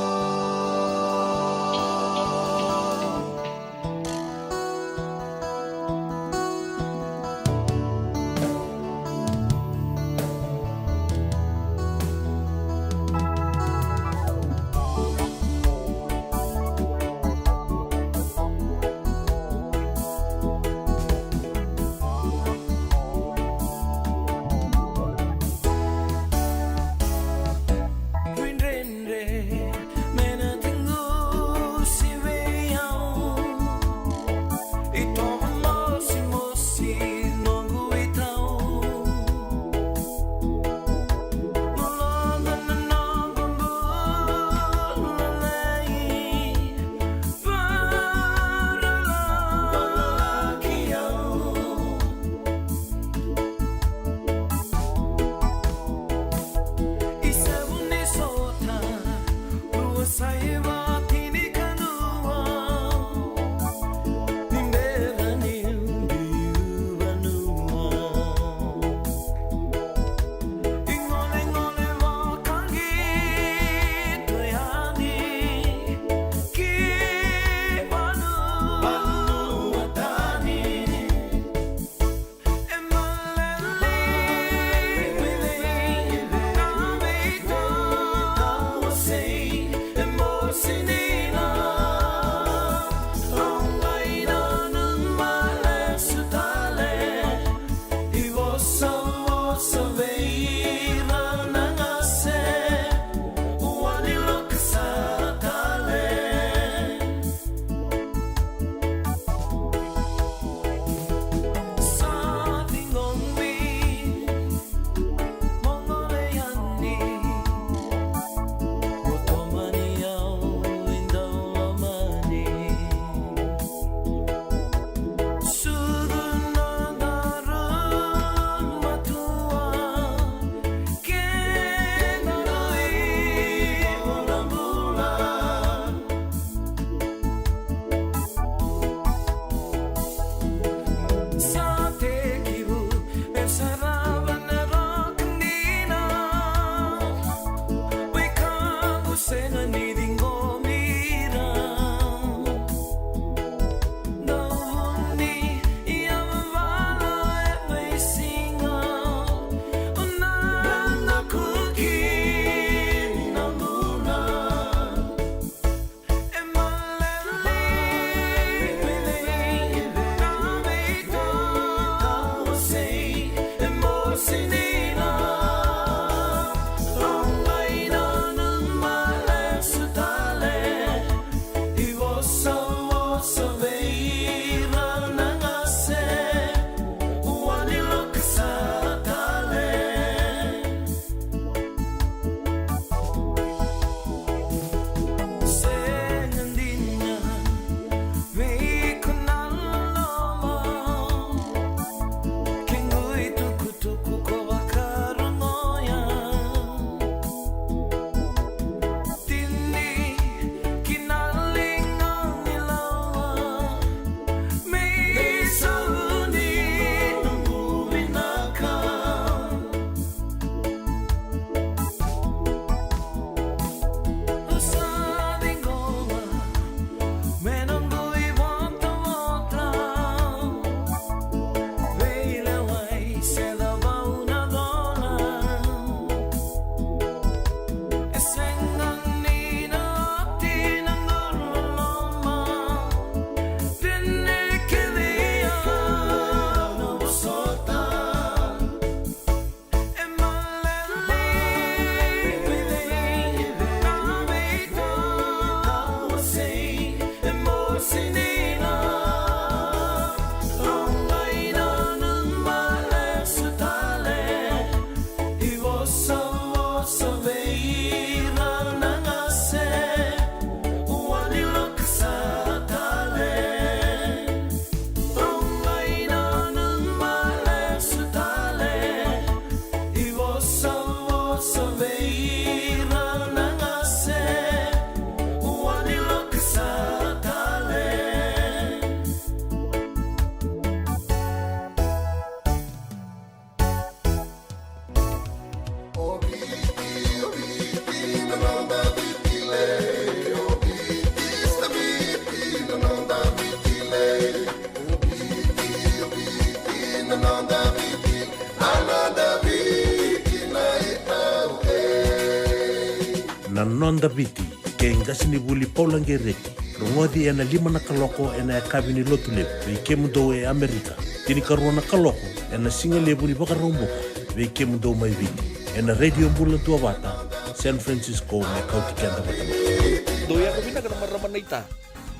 Noda Viti kei qasenivuli Paula Gereti. Rogoci ena lima na kaloko ena yakavi ni Lotulevu vei kemudou e Amerika. Tinikarua na kaloko ena sigalevu ni Vakaraubuka vei kemudou mai Viti, ena Radio Bula Duavata, San Francisco, me kauti keda vata mai. Dou yaga vinaka na marama naita.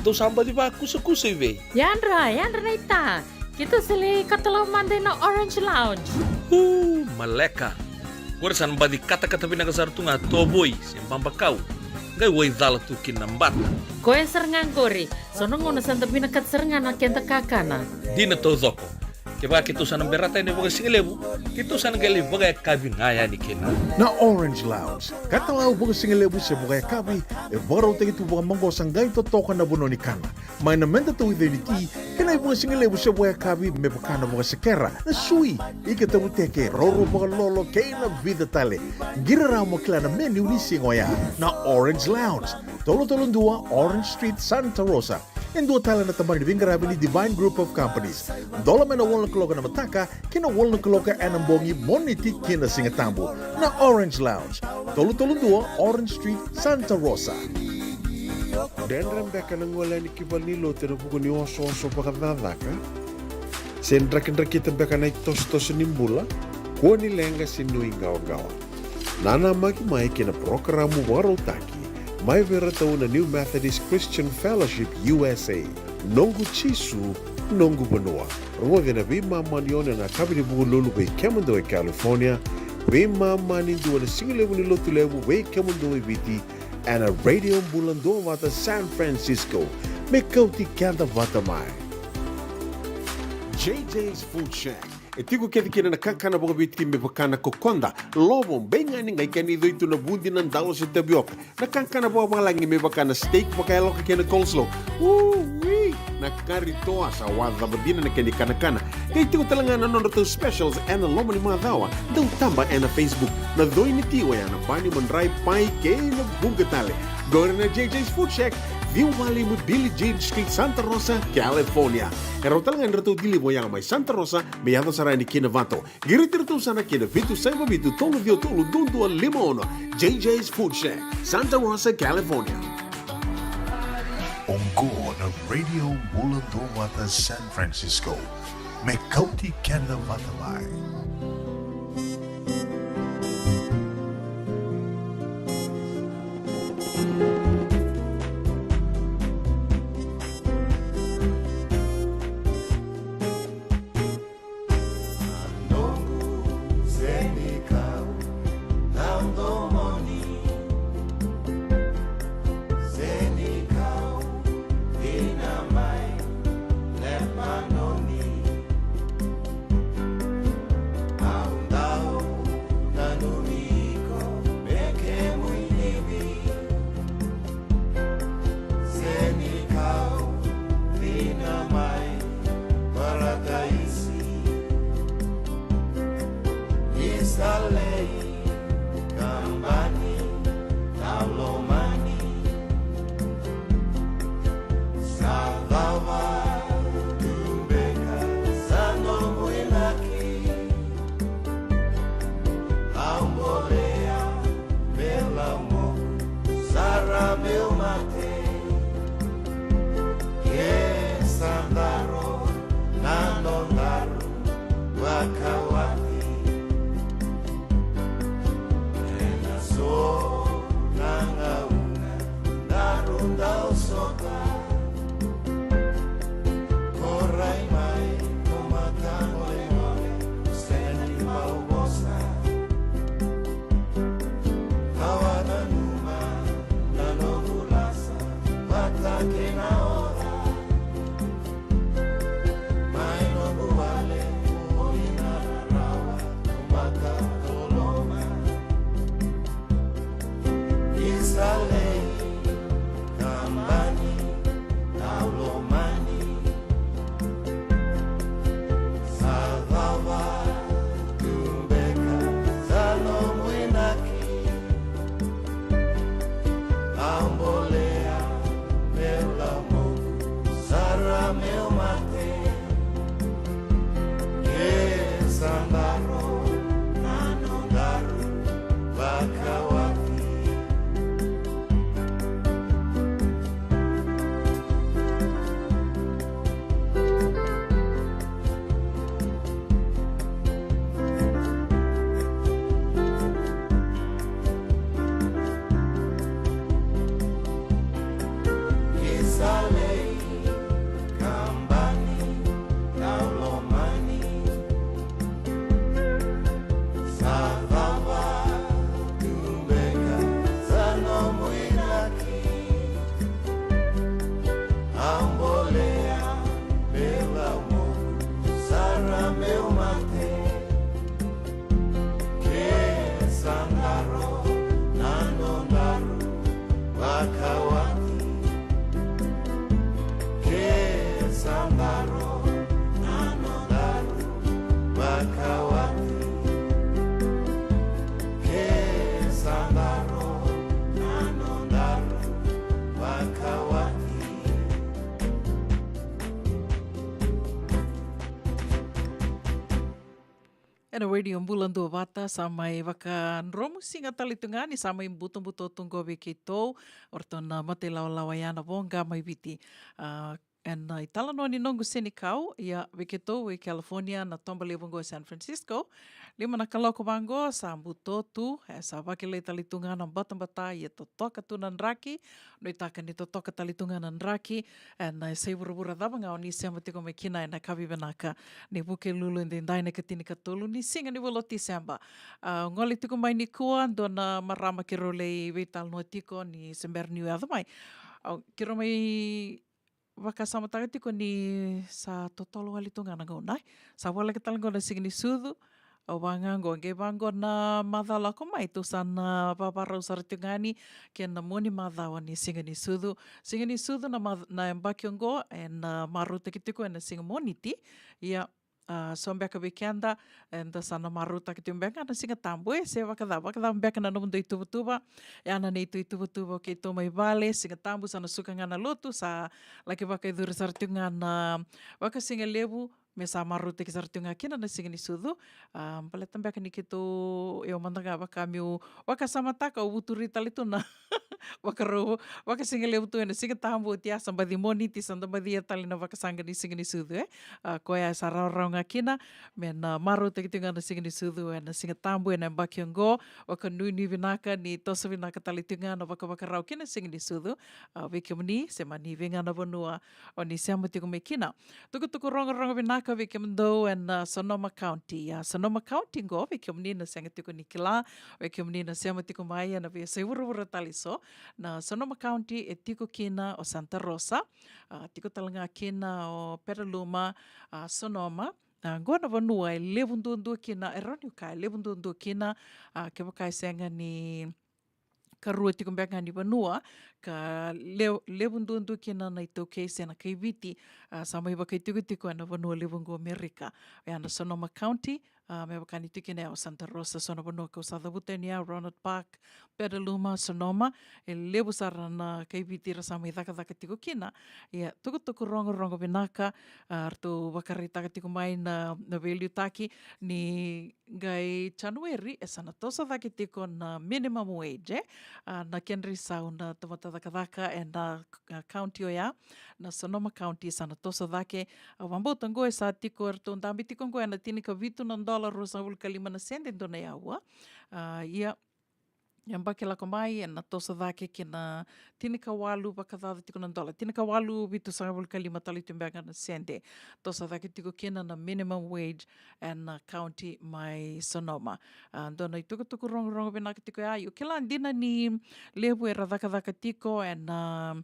Dou sa baci vakusakusa i vei? Yadra, yadra naita. Keitou sa lai katalau mada ina Orange Lounge. Uu, maleka. Qori sa na baci katakata vinaka sara tu ga tovoi se babakau. Qai waicala tu kina na bata. Koya sara ga qori. So na gauna sa da vinakata sara ga na keda kakana. Dina taucoko. Kevaka keitou sa na berata yani vakasigalevu, keitou sa na qai lai vakayakavi ga yani kina. Na Orange Lounge, katalau vakasigalevu se vakayakavi, e vakarautaki tu vakamaqosa, qai totoka na vanua ni kana. Mai na meda tauica ni ti, kei na ivakasigalevu se vakayakavi me vaka na vakasekera, na sui, ika tavuteke, roro vakalolo, kei na vica tale. Qiri rawa mo kila na menu ni siga oya. Na Orange Lounge, tolu tolu dua Orange Street, Santa Rosa. E dua tale na tabana ni veiqaravi ni Divine Group of Companies. Dola mai na walu na kaloko ena mataka ki na walu na kaloko ena bogi, Moniti ki na Sigatabu. Na Orange Lounge, tolu tolu dua Orange Street, Santa Rosa. Dredre beka na gole yani ki valenilotu ena vuku ni osooso vakacakacaka? Se drakidrakita beka na itosotoso ni bula? Kua ni leqa se nuiqawaqawa. Nanamaki mai ki na parokaramu vakarautaki mai vei iratou na New Methodist Christian Fellowship U S A, Noqu Jisu, Noqu Vanua. Rogoci ena veimama ni ono ena yakavi ni Vukelulu vei kemudou e California, veimama ni dua ena sigalevu ni Lotulevu vei kemudou e Viti, ena Radio Bula Duavata San Francisco. Me kauti keda vata mai. J J's Food Shack. E tiko kece kina na kakana vakaviti me vaka na kokoda, lovo, beigani, qai kena icoi tu na vudi, na dalo se tavioka. Na kakana vakavalagi me vaka na steak vakayaloka kei na coleslaw. Ui! Na kari toa, sa wacava dina na kena ikanakana. Qai tiko tale ga na nodratou specials ena loma ni macawa. Dau taba ena Facebook. Na coi ni ti oya na pani, madrai, pai kei na vuqa tale. Qori na J J's Food Shack, ciwa walu lima Billie Jean Street, Santa Rosa, California. E rawa tale ga ni ratou deliver oya mai Santa Rosa me yaco sara yani ki Novato. Qiriti iratou sara ki na vitu saiva vitu tolu ciwa tolu dua dua lima ono. J J's Food Shack, Santa Rosa, California. Oqo na Radio Bula Duavata San Francisco. Me kauti keda vata mai. Senikau, cina mai Parataisi. Ni sa lei kabani na lomani. Sa cava tu beka sa nomu inaki? Au bolea me lamoku sara meu mate. Ke sa daro na nodaru vakawati. Ena so na gauna daru dau sota. Korai mai, ko mata golegole, sega ni bau vosa. Au a nanuma na noqu lasa vata kei na ora. Mai noqu wale, oi na rarawa, ko mata toloma. Isa lei kabani, au lomani. Sa cava tu beka sa nomu inaki? Au bolea meu lamoku sara meu mate. Ke sa daro na nodaru vakawati. Ena Radio Bula Duavata, sa mai vakadromu siga tale tu ga ni sa mai butobuto tu qo vei keitou o ratou na matailawalawa ya na Voqa mai Viti. A, ena italanoa ni noqu senikau, ia vei keitou e California, na toba levu qo e San Francisco. Lima na kaloko vaqo sa buto tu, e sa vakilai tale tu ga na batabata, ia totoka tu na draki. Nuitaka ni totoka tale tu ga na draki ena yasai vuravura cava ga o ni sema tiko mai kina ena yakavi vinaka ni Vukelulu edaidai, na ikatinikatolu ni siga ni vula o Tiseba. A, gole tiko mai nikua dua na marama keirau lai veitalanoa tiko ni se bera niu yaco mai. A, keirau mai vakasamataka tiko ni sa totolo wale tu ga na gauna, e. Sa voleka tale qo na Siga ni Sucu. Au vaka ga qo, qai vaqo na macawa lako mai, tou sa na vavarau sara tu ga ni kena moni macawa ni Siga ni Sucu. Siga ni Sucu na mac-, na yabaki oqo, ena marautaki tiko ena siga Moniti. Ia, a, so beka vei keda, eda sa na marautaka tiko beka ga na Siga Tabu, e, se vakacava, vakacava beka na nomudou ituvatuva. Ia na neitou ituvatuva o keitou mai vale, Siga Tabu sa na suka ga na lotu, sa laki vakayacori sara tiko ga na vakasigalevu, me sa marautaki sara tiko ga kina na Siga ni Sucu. A, baleta beka ni keitou, o au mada ga vaka meu vakasamataka, au vuturi tale tu na vakarau, vakasigalevu tu ena Siga Tabu, oti ya sa baci Moniti, sa da bacia tale na vakasaqa ni Siga ni Sucu, e. A, koya sa rawarawa ga kina me na marautaki tiko ga na Siga ni Sucu ena Siga Tabu ena yabaki oqo. Vakanuinui vinaka ni toso vinaka tale tiko ga na vakavakarau kina Siga ni Sucu. A, vei kemuni se mani vei ga na vanua o ni sema tiko mai kina. Tukutuku rogorogo vinaka vei kemudou ena, a, Sonoma County. A, Sonoma County qo, vei kemuni na sega tiko ni kila, vei kemuni na sema tiko mai ena veiyasai vuravura tale so, na Sonoma County e tiko kina o Santa Rosa, a, tiko tale ga kina o Petaluma, a, Sonoma. A, qo na vanua e levu duadua kina, e rawa niu kaya e levu duadua kina, a, kevaka e sega ni karua tiko beka ga ni vanua ka le-, levu duadua kina na iTaukei se na kaiViti, a, sa mai vakaitikotiko ena vanua levu qo Amerika. Oya na Sonoma County, a, me vaka ni tiko kina ya o Santa Rosa, so na vanua kau sa cavuta yani ya, Rohnert Park, Petaluma, Sonoma, e levu sara na kaiViti ra sa mai cakacaka tiko kina. Ia, tukutuku rogorogo vinaka, a, ratou vakaraitaka tiko mai na, na veiliutaki ni qai January e sa na toso cake tiko na minimum wage, e. A, na kedra isau na tamata cakacaka ena, a, county oya, na Sonoma County sa na toso cake. A, vakabauta qo e sa tiko, eratou dabe tiko qo ena tinikavitu na dola ruasagavulu ka lima na sede dua na yaua. A, ia, yabaki lako mai ena toso cake ki na tinikawalu vakacaca tiko na dola, tinikawalu vitusagavulu ka lima tale tu beka na sede. Toso cake tiko kina na minimum wage ena county mai Sonoma. A, dua na itukutuku rogorogo vinaka tiko ya. Io, kila dina ni levu era cakacaka tiko ena,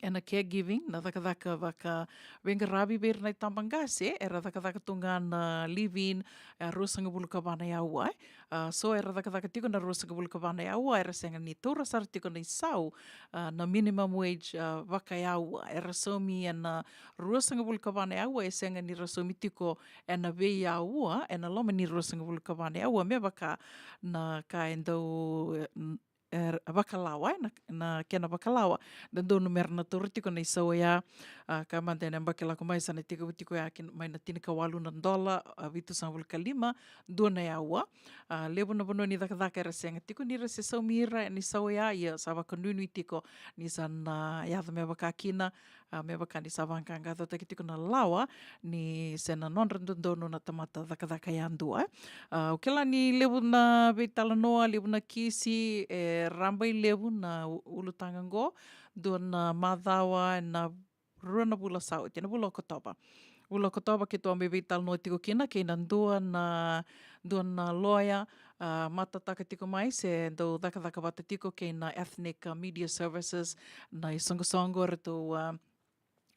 ena caregiving, na cakacaka vakaveiqaravi vei ira na itabaqase, era cakacaka tu ga na live-in, e, ruasagavulu ka va na yaua, e. A, so era cakacaka tiko na ruasagavulu ka va na yaua, era sega ni taura sara tiko na isau, a, na minimum wage, a, vakayaua. Era saumi ena ruasagavulu ka va na yaua, e sega ni ra saumi tiko ena veiyaua, ena loma ni ruasagavulu ka va na yaua, me vaka na ka e dau, e, n-, e, vakalawa, e, na, na kena vakalawa. Dodonu me ra na taura tiko na isau oya, a, ka mada ena yabaki lako mai sa na tekivu tiko ya ki, mai na tinikawalu na dola, a, vitusagavulu ka lima, dua na yaua. A, levu na vanua ni cakacaka era sega tiko ni ra se saumi ira ena isau oya, ia sa vakanuinui tiko ni sa na yaco me vaka kina, a, me vaka ni sa vaqaqacotaki tiko na lawa ni se na nodra dodonu na tamata cakacaka yadua, e. A, au kila ni levu na veitalanoa, levu na kisi, e rabailevu na u-, ulutaga qo, dua na macawa ena rua na vula sa oti, na vula Okotova. Vula Okotova keitou a mai veitalanoa tiko kina kei na dua na, dua na loya, a, matataka tiko mai se dau cakacaka vata tiko kei na Ethnic, a, Media Services, na isoqosoqo eratou, a,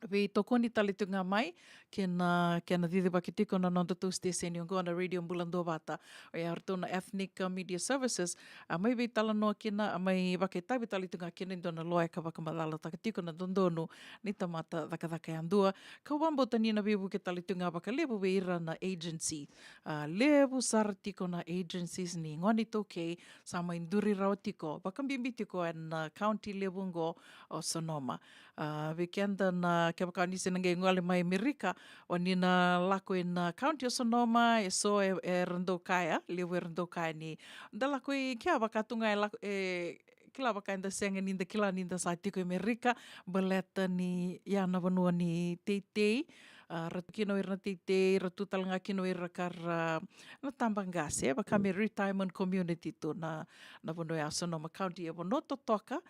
veitokoni tale tiko ga mai kei na, kei na cicivaki tiko na nodatou siteseni oqo na Radio Bula Duavata. Oya eratou na Ethnic, a, Media Services, a mai veitalanoa kina, a mai vakaitavi tale tiko ga kina e dua na loya ka vakamacalataka tiko na dodonu ni tamata cakacaka yadua. Kau vakabauta ni na veivuke tale tiko ga vakalevu vei ira na agency. A, levu sara tiko na agencies ni gone iTaukei sa mai duri rawa tiko, vakabibi tiko ena, a, county levu oqo o Sonoma. A, vei keda na kevaka ni se na qai gole mai Amerika, o ni na lako ina county o Sonoma, e so e, era dau kaya, levu era dau kaya ni da lako i kea vaka tu ga e lako, e, kila vaka eda sega ni da kila ni da sa tiko i Amerika, baleta ni ya na vanua ni teitei, a, ra tu kina o ira na teitei, ra tu tale ga kina o ira ka ra na taba qase, vaka me retirement community tu na, na vanua ya Sonoma County, e vanua totoka,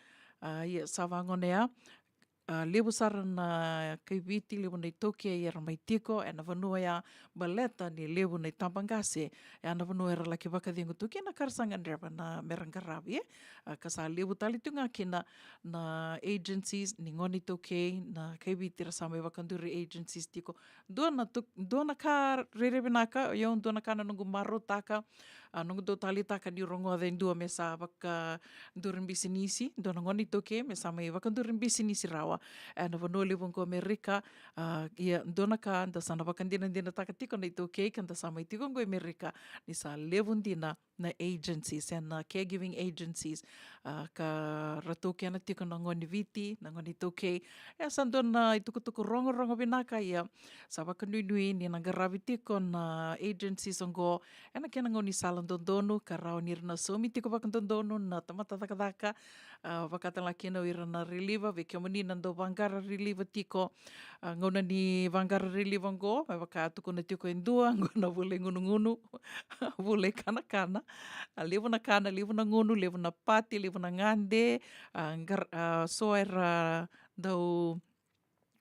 a, ia sa vagona ya, a, levu sara na kai Viti, levu na iTaukei era mai tiko ena vanua ya, baleta ni levu na itaba qase, e na vanua era laki vakacegu tu kina ka ra sa gadreva na mera qaravi, e. A, ka sa levu tale tu ga kina na agencies ni gone iTaukei, na kai Viti ra sa mai vakaduri agencies tiko. Dua na tu, dua na ka rairai vinaka, io, dua na ka na noqu marautaka, a, noqu dau taleitaka niu rogoca e dua me sa vakaduri bisinisi, dua na gone iTaukei me sa mai vakaduri bisinisi rawa ena vanua levu oqo Amerika. A, ia, dua na ka da sa na vakadinadinataka tiko na iTaukei ka da sa mai tiko oqo Amerika, ni sa levu dina na agencies, ena caregiving agencies, a, ka ra taukena tiko na gone Viti, na gone iTaukei. E sa dua na itukutuku rogorogo vinaka, ia sa vakanuinui ni na qaravi tiko na agencies oqo ena kena gaunisala dodonu, ka rawa ni ra na saumi tiko vakadodonu na tamata cakacaka, a, vaka tale ga kina o ira na reliever, vei kemuni na dau vaqara reliever tiko. A, gauna ni vaqara reliever oqo, me vaka tukuna tiko e dua, oqo na vula i gunugunu, vula i kanakana. A, levu na kana, levu na gunu, levu na pati, levu na gade, a, qar-, a, so era dau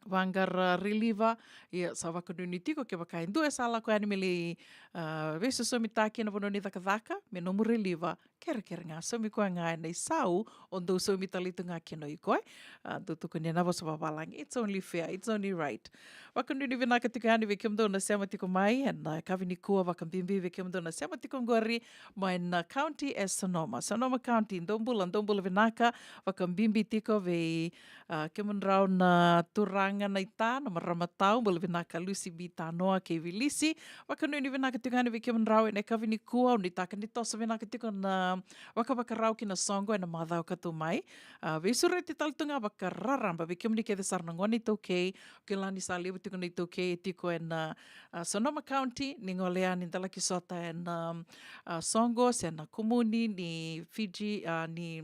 vaqara reliever. Ia, sa vakanuinui tiko kevaka e dua e sa lako yani me lai, a, veisosomitaki ena vanua ni cakacaka me nomu reliever, kerekere ga, saumi koya ga ena isau o dau saumi tale tu ga kina o iko, e. A, dau tukuni ena vosa vavalagi, it's only fair, it's only right. Vakanuinui vinaka tiko yani vei kemudou na sema tiko mai ena yakavi nikua, vakabibi vei kemudou na sema tiko oqori mai na county e Sonoma, Sonoma County. Dou bula, dou bula vinaka, vakabibi tiko vei, a, kemudrau na turaga na ita, na marama tau, bula vinaka Lucy B Tanoa kei Vilisi. Vakanuinui vinaka tiko yani vei kemudrau ena yakavi nikua, au nuitaka ni toso vinaka tiko na vakavakarau ki na soqo ena macawa ka tu mai. A, veisureti tale tu ga vakararaba vei kemuni kece sara na gone iTaukei, kila ni sa levu tiko na iTaukei e tiko ena, a, Sonoma County, ni gole yani da laki sota ena, a, soqo se na kumuni ni Fiji, a, ni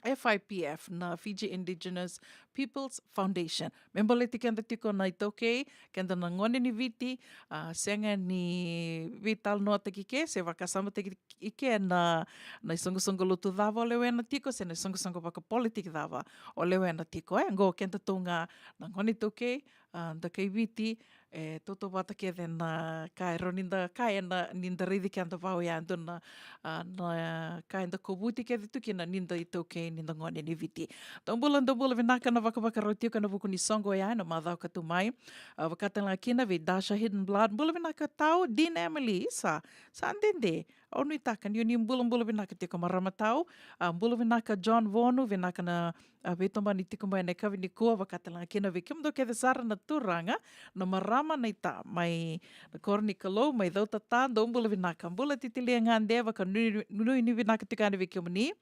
F I P F, na Fiji Indigenous Peoples Foundation. Me baleti keda tiko na iTaukei, keda na gone ni Viti, a, sega ni veitalanoataki ke se vakasamataki i ke na, na isoqosoqo lotu cava o lewena tiko, se na isoqosoqo vakapolitiki cava o lewena tiko, e. Oqo keda tu ga na gone iTaukei, a, da kai Viti, e tautauvata kece na ka e rawa ni da kaya, ena ni da raici keda vau ya, dua na, a, na ka eda kovuti kece tu kina ni da iTaukei, ni da gone ni Viti. Dou bula, dou bula vinaka na vakavakarau tiko ena vuku ni soqo ya ena macawa ka tu mai. A, vaka tale ga kina vei Dasha Hidden Blood, bula vinaka tau, Dina Emily, isa, sa dede. Au nuitaka ni o ni bulabula vinaka tiko marama tau. A, bula vinaka John Vonu, vinaka na, a, veitomani tiko mai ena yakavi nikua, vaka tale ga kina vei kemudou kece sara na turaga, na marama, na ita mai na koro ni Kalou, mai Cautata, dou bula vinaka. Bula Titilia Gade, vakanuinui vinaka tiko yani vei kemuni.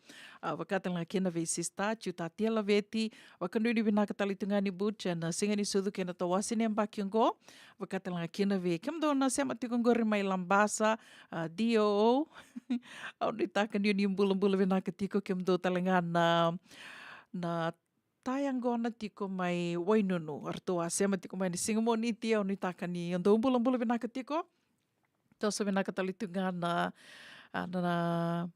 A, vaka tale ga kina vei Sista Juta Tia Laveti, vakanuinui vinaka tale tu ga yani Butch ena siga ni sucu kei na tawase ni yabaki oqo. Vaka tale ga kina vei kemudou na sema tiko oqori mai Labasa, a, D O O. Au nuitaka ni o ni bulabula vinaka tiko, kemudou tale ga na, na tayaqona tiko mai Wainunu, eratou a sema tiko mai na siga Moniti, au nuitaka ni o dou bulabula vinaka tiko. Toso vinaka tale tu ga na, a, na, na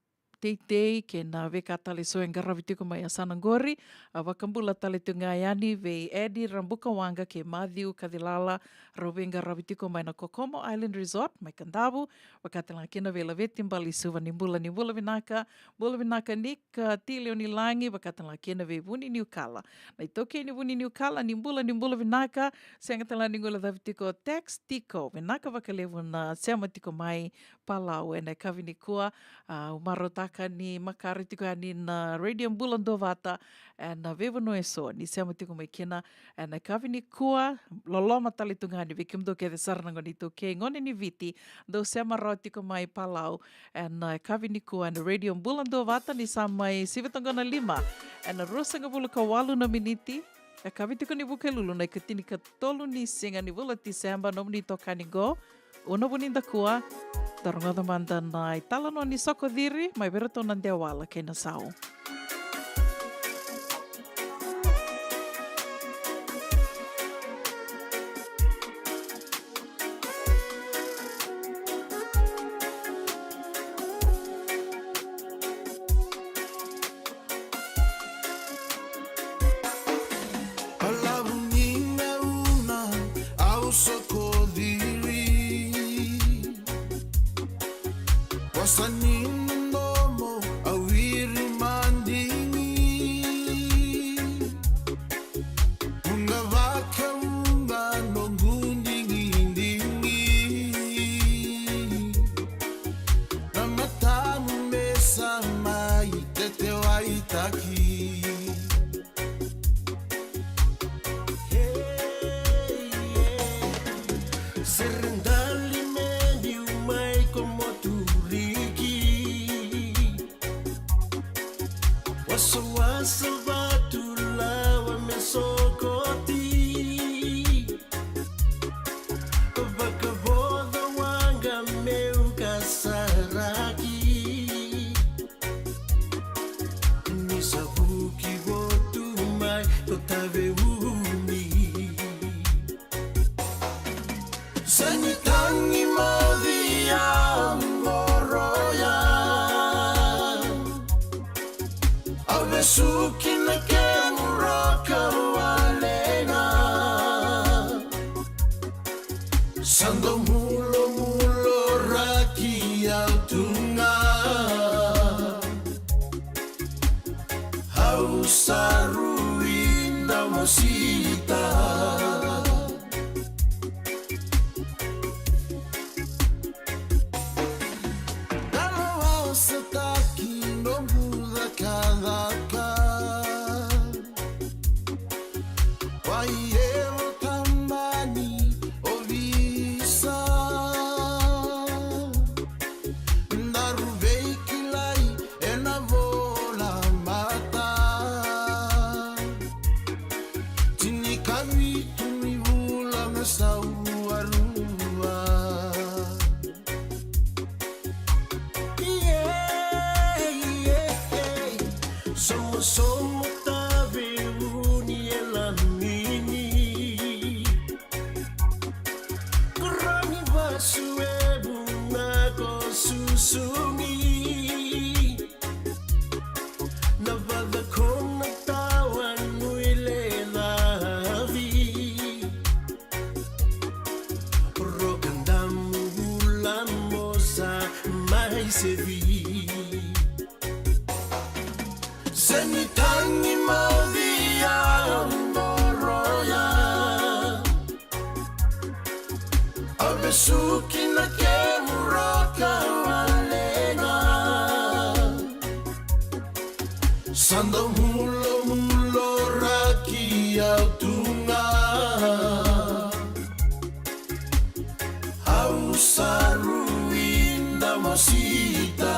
teitei kei na veika tale eso e qaravi tiko mai yasana qori. A, vakabula tale tu ga yani vei Edi Rabukawaqa kei Mathiu Kacilala, rau veiqaravi tiko mai na Kokomo Island Resort mai Kadavu. Vaka tale ga kina vei Laveti Balisuva, ni bula, ni bula vinaka. Bula vinaka Nika Tileonilagi, vaka tale ga kina vei Vuni Niukala, na itaukei ni Vuni Niukala, ni bula, ni bula vinaka. Sega tale ga ni guilecavi tiko Tex Tiko, vinaka vakalevu na sema tiko mai Palau ena yakavi nikua. A, au marautaka ni makare tiko yani na Radio Bula Duavata ena veivanua eso ni sema tiko mai kina ena yakavi nikua. Loloma tale tu ga yani vei kemudou kece sara na gone iTaukei, gone ni Viti, dou sema rawa tiko mai Palau ena yakavi nikua ena Radio Bula Duavata, ni sa mai sivi toka na lima ena ruasagavulu ka walu na miniti. Yakavi tiko ni Vukelulu na ikatinikatolu ni siga ni vula Tiseba, nomuni itokani qo o Navuni Dakua. Da rogoca mada na italanoa ni Soko Ciri mai vei iratou na Dewala kei na Sau. Balavu ni gauna au Soko Ciri. Wasa ni domo au iri madigi. Vuqa vakavuqa noqu digidigi. Na matamu me sa mai tetewaitaki. Hey, yeah. Sere dali me biu mai ko Moturiki. Wasawasa vatu lawa me sokoti. Vakavoca waqa meu kasaraki. Ni sa vuki votu mai ko Taveuni. Sa ni tagi moci au qoroya. Au vesuki na kemu roka wale ga. Sa dau mulomuloraki au tu ga. Au sa rui da mosita. Dalo au sa taki noqu cakacaka. Wai evo tabani o visa. Daru veikilai ena vola mata. Tinikavitu ni vula ga sa rua. Yeah, yeah, yeah. Somosomo Taveuni e lamini. Koroni vasu e vuna ko susugi. Na vaca ko na tawa nui le lavi. Roka damu vula mo sa mai sevi. Se ni tagi moci au qoroya. Au vesuki na kemu roka wale ga. Sa dau mulomuloraki au tu ga. Au sa rui da mosita.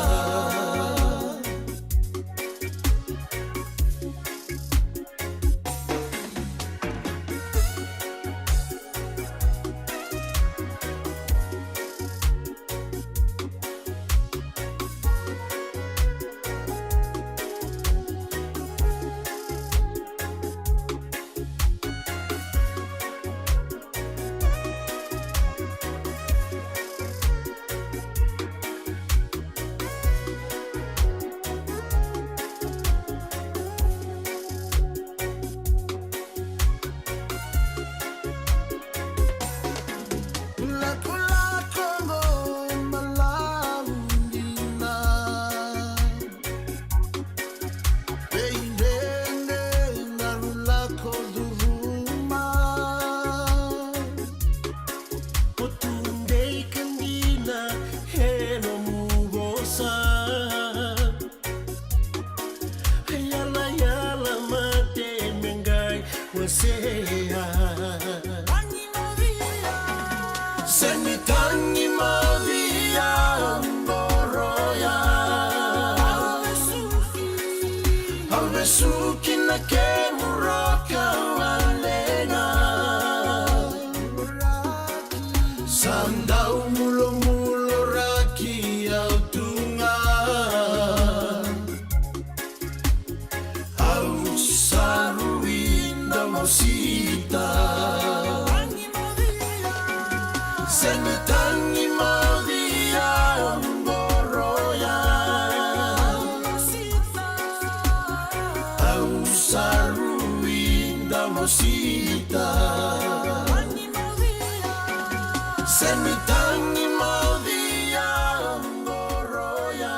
Sita. Semi tangi maudhi ya ngoroya.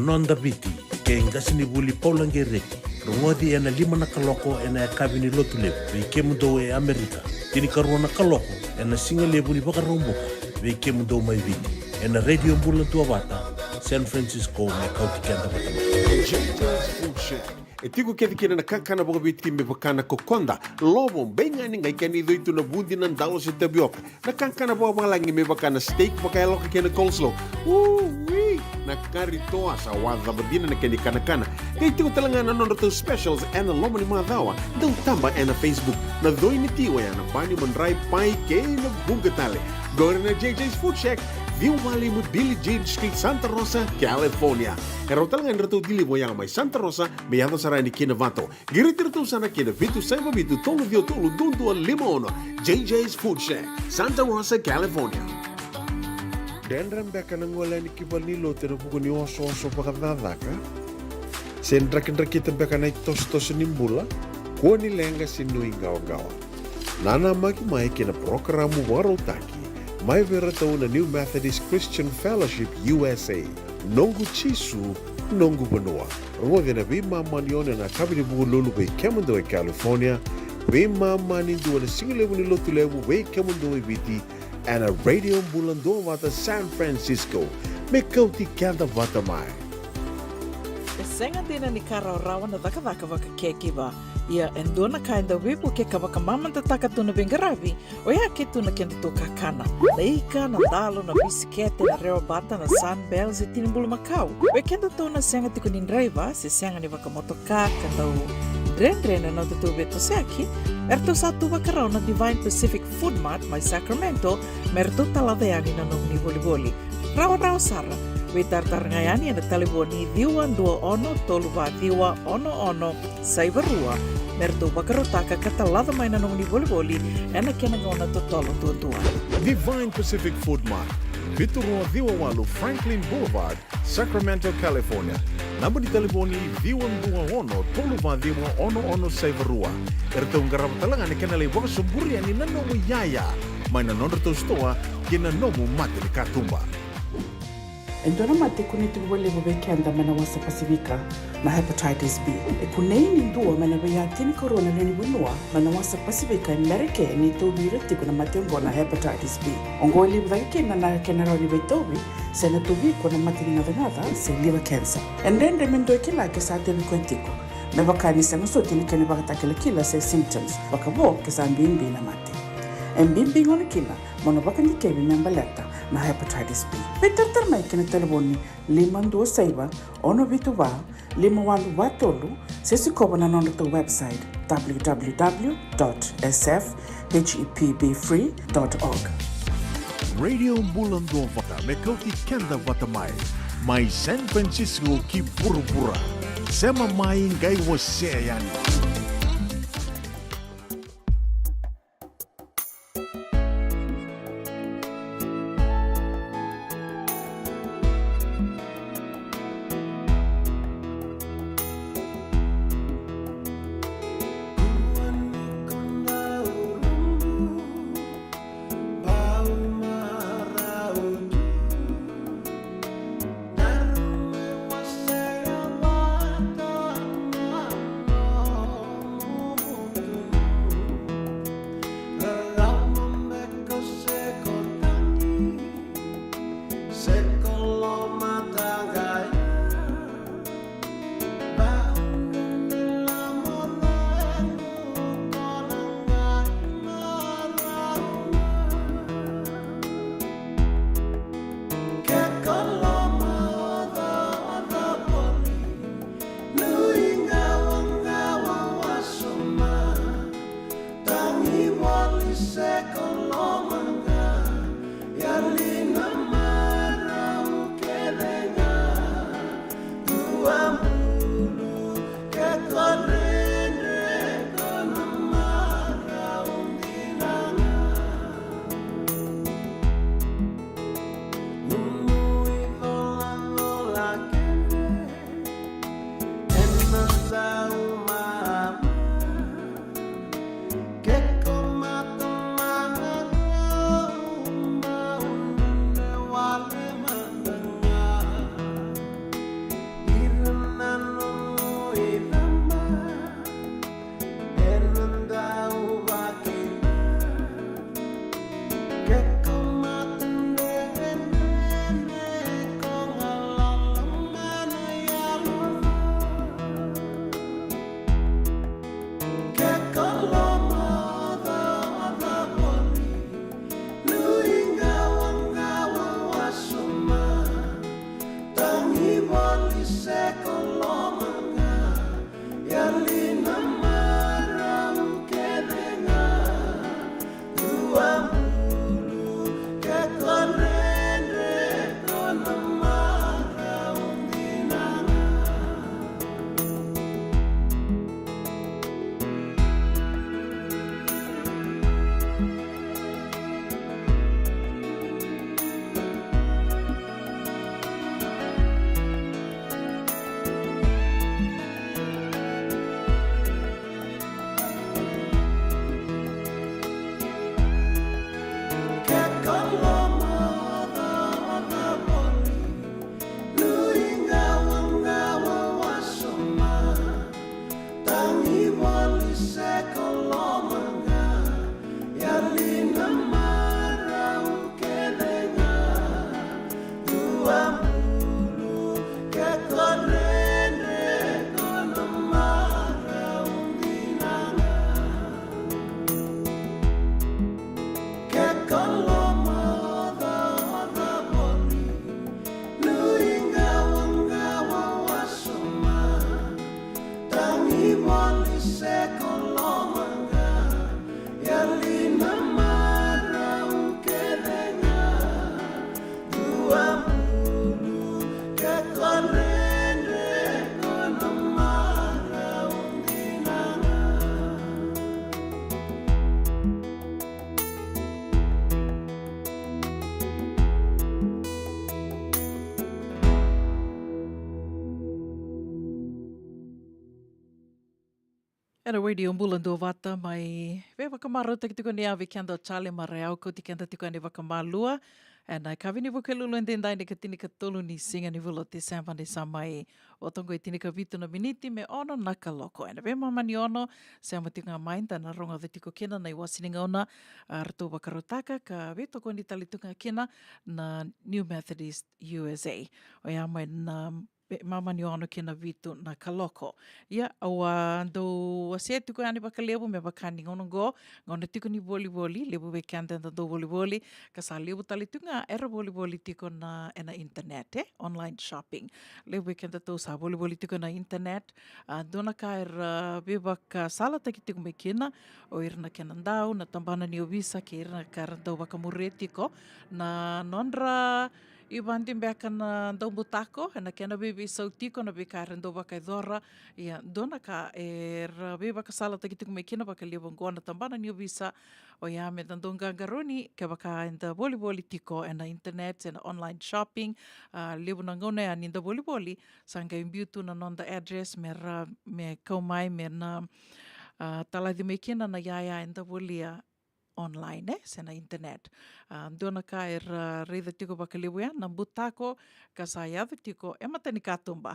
Noda Viti kei qasenivuli Paula Gereti. Rogoci ena lima na kaloko ena yakavi ni Lotulevu vei kemudou e Amerika. Tinikarua na kaloko ena sigalevu ni Vakaraubuka vei kemudou mai Viti, ena Radio Bula Duavata, San Francisco, me kauti keda vata mai. J J's Food Shack. E tiko kece kina na kakana vakaviti me vaka na kokoda, lovo, beigani, qai kena icoi tu na vudi, na dalo se tavioka. Na kakana vakavalagi me vaka na steak vakayaloka kei na coleslaw. Ui! Na kari toa sa wacava dina na kena ikanakana. Qai tiko tale ga na nodratou specials ena loma ni macawa. Dau taba ena Facebook. Na coi ni ti oya na bani, madrai, pai kei na vuqa tale. Qori na J J's Food Shack, ciwa walu lima Billie Jean Street, Santa Rosa, California. E rawa tale ga ni ratou deliver oya mai Santa Rosa me yaco sara yani ki Novato. Qiriti iratou sara ki na vitu saiva vitu tolu ciwa tolu dua dua lima ono. J J's Food Shack, Santa Rosa, California. Dredre beka na gole yani ki valenilotu ena vuku ni osooso vakacakacaka? Se drakidrakita beka na itosotoso ni bula? Kua ni leqa se nuiqawaqawa. Nanamaki mai ki na parokaramu vakarautaki mai vei iratou na New Methodist Christian Fellowship U S A. Noqu Jisu, noqu vanua. Rogoci ena veimama ni ono ena yakavi ni Vukelulu vei kemudou e California, veimama ni dua ena sigalevu ni Lotulevu vei kemudou e Viti, ena Radio Bula Duavata, San Francisco. Me kauti keda vata mai. E sega dina ni ka rawarawa na cakacaka vaka caregiver. Ia e dua na ka e dau veivuke ka vakamamadataka tu na veiqaravi, oya ke tu na kedatou kakana. Na ika, na dalo, na bisikete, na rewabata, na Sunbell se tini bulumakau. Vei kedatou na sega tiko ni draiva se sega ni vakamotoka ka dau dredre na nodatou veitosoyaki, eratou sa tu vakarau na Divine Pacific Food Mart mai Sacramento me ratou talaca yani na nomuni volivoli. Rawarawa sara. Veitaratara ga yani ena talevoni ciwa dua ono tolu va ciwa ono ono saiva rua me ratou vakarautaka ka talaca mai na nomuni volivoli ena kena gauna totolo duadua. Divine Pacific Food Mart, vitu rua ciwa walu Franklin Boulevard, Sacramento, California. Naba ni talevoni ciwa dua ono tolu va ciwa ono ono saiva rua. Eratou qarava tale ga na kena lai vakasoburi yani na nomu iyaya mai na nodratou sitoa ki na nomu mata ni katuba. E dua na mate e kunei tiko vakalevu vei keda mai na wasa Pasifika, na hepatitis B. E kunei ni dua mai na veiya tinikarua na lewe ni vanua mai na wasa Pasifika e Merika ni tauvi ira tiko na mate oqo na hepatitis B. Oqo e levu cake kina na kena rawa ni veitauvi se na tauvi iko na mate ni gacagaca se liver cancer. E dredre me dua e kila ke sa tauvi koya tiko, me vaka ni sega soti na kena ivakatakilakila se symptoms, vakavo ke sa bibi na mate. E bibi gona kina mo na vakadikevi me baleta na hepatitis B. Veitaratara mai ki na talevoni lima dua saiva ono vitu va lima walu va tolu, se sikova na nodratou website, w w w dot s f h e p b free dot org. Radio Bula Duavata me kauti keda vata mai, mai San Francisco ki vuravura. Sema mai, qai wasea yani. Na Radio Bula Duavata mai veivakamarautaki tiko ni yavi keda o Charlie Marayau, kauti keda tiko yani vakamalua. Ena yakavi ni Vukelulu edaidai, ni ka tinikatolu ni siga ni vula o Tiseba, ni sa mai oti oqo e tinikavitu na miniti me ono na kaloko. Ena veimama ni ono, sema tiko ga mai da na rogoca tiko kina na iwase ni gauna, a, ratou vakarautaka ka veitokoni tale tu ga kina na New Methodist U S A. Oya mai na veimama ni ono ki na vitu na kaloko. Ia, au a dau wasea tiko yani vakalevu me vaka ni gauna oqo, gauna tiko ni volivoli, levu vei keda eda dau volivoli, ka sa levu tale tu ga era volivoli tiko na, ena internet, e, online shopping. Levu vei kedatou sa volivoli tiko na internet, a, dua na ka era veivakasalataki tiko mai kina o ira na kena dau, na tabana ni ovisa kei ira na ka era dau vakamuria tiko na nodra ivadi beka na daubutako, ena kena veiveisau tiko na veika era dau vakayacora. Ia, dua na ka era veivakasalataki tiko mai kina vakalevu oqo na tabana ni ovisa, oya me da dau qaqarauni kevaka eda volivoli tiko ena internet, ena online shopping. A, levu na gauna yani da volivoli, sa qai biu tu na noda address me ra, me kau mai, me na, a, talaci mai kina na yaya eda volia online, e, se na internet. A, dua na ka era raica tiko vakalevu ya na butako ka sa yaco tiko e mata ni katuba.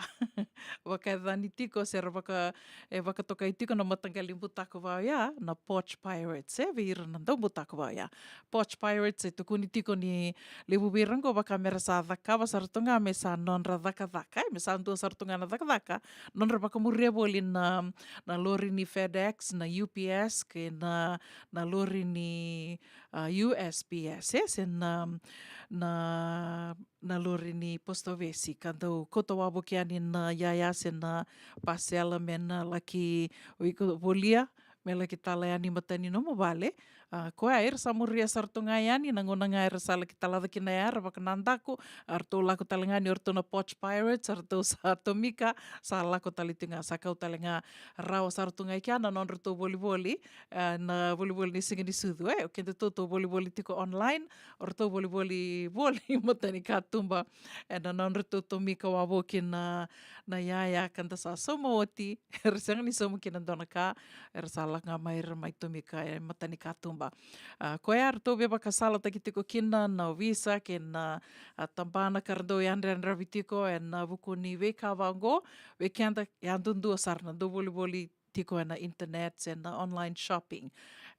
Vakayacani tiko se ra vaka, e vakatokai tiko na mataqali butako vaya na Porch Pirates, e, vei ira na daubutako vaya. Porch Pirates e tukuni tiko ni levu vei ira oqo vaka me ra sa cakava sara tu ga me sa nodra cakacaka, e, me sa dua sara tu ga na cakacaka, nodra vakamuria voli na, na lori ni FedEx, na U P S, kei na, na lori ni, a, U S P S, e, se na, na, na lori ni post office, ka dau kauta wavoki yani na yaya se na pasela me na laki, o iko volia, me laki tala yani mata ni nomu vale. A, koya era sa muria sara tu ga yani, na gauna ga era sa laki talaca kina ya, era vakanadaku, a, ratou lako tale ga ni o ratou na Porch Pirates, a, ratou sa tomika, sa lako tale tu ga, sa kau tale ga rawa sara tu ga i kea na nodratou volivoli, a, na volivoli ni siga ni sucu, e, o kedatou tou volivoli tiko online, o ratou volivoli voli mata ni katuba, e, na nodratou tomika wavoki na, na yaya ka da sa sauma oti, era sega ni sauma kina dua na ka, era sa lako ga mai, era mai tomika e mata ni katuba. A, koya ratou veivakasalataki tiko kina na ovisa kei na, a, tabana ka ra dau yadrayadravi tiko ena vuku ni veika vaqo, vei keda yadudua sara na dau volivoli tiko ena internet, ena online shopping.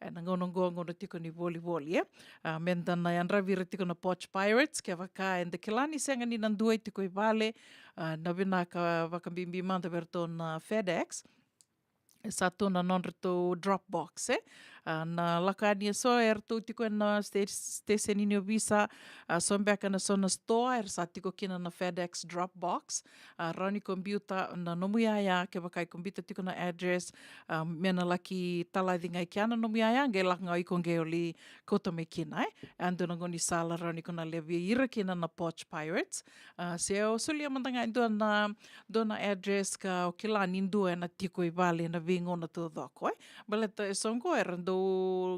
Ena gauna oqo, gauna tiko ni volivoli, e. A, me da na yadravi ira tiko na Porch Pirates, kevaka eda kila ni sega ni na dua e tiko i vale, a, na vinaka vakabibi mada vei ratou na FedEx. E sa tu na nodratou drop box, e. A, na lako yani e so, e ratou tiko ena sta-, station ni ovisa, a, so beka na so na store, era sa tiko kina na FedEx drop box. A, rawa ni ko biuta na nomu yaya, kevaka iko biuta tiko na address, a, me na laki talaci ga i kea na nomu yaya, qai lako ga o iko qai o lai kauta mai kina, e. E dua na gaunisala rawa ni ko na levei ira kina na Porch Pirates. A, se o solia mada ga e dua na, dua na address ka o kila ni dua ena tiko i vale ena veigauna taucoko, e. Baleta e so oqo era dau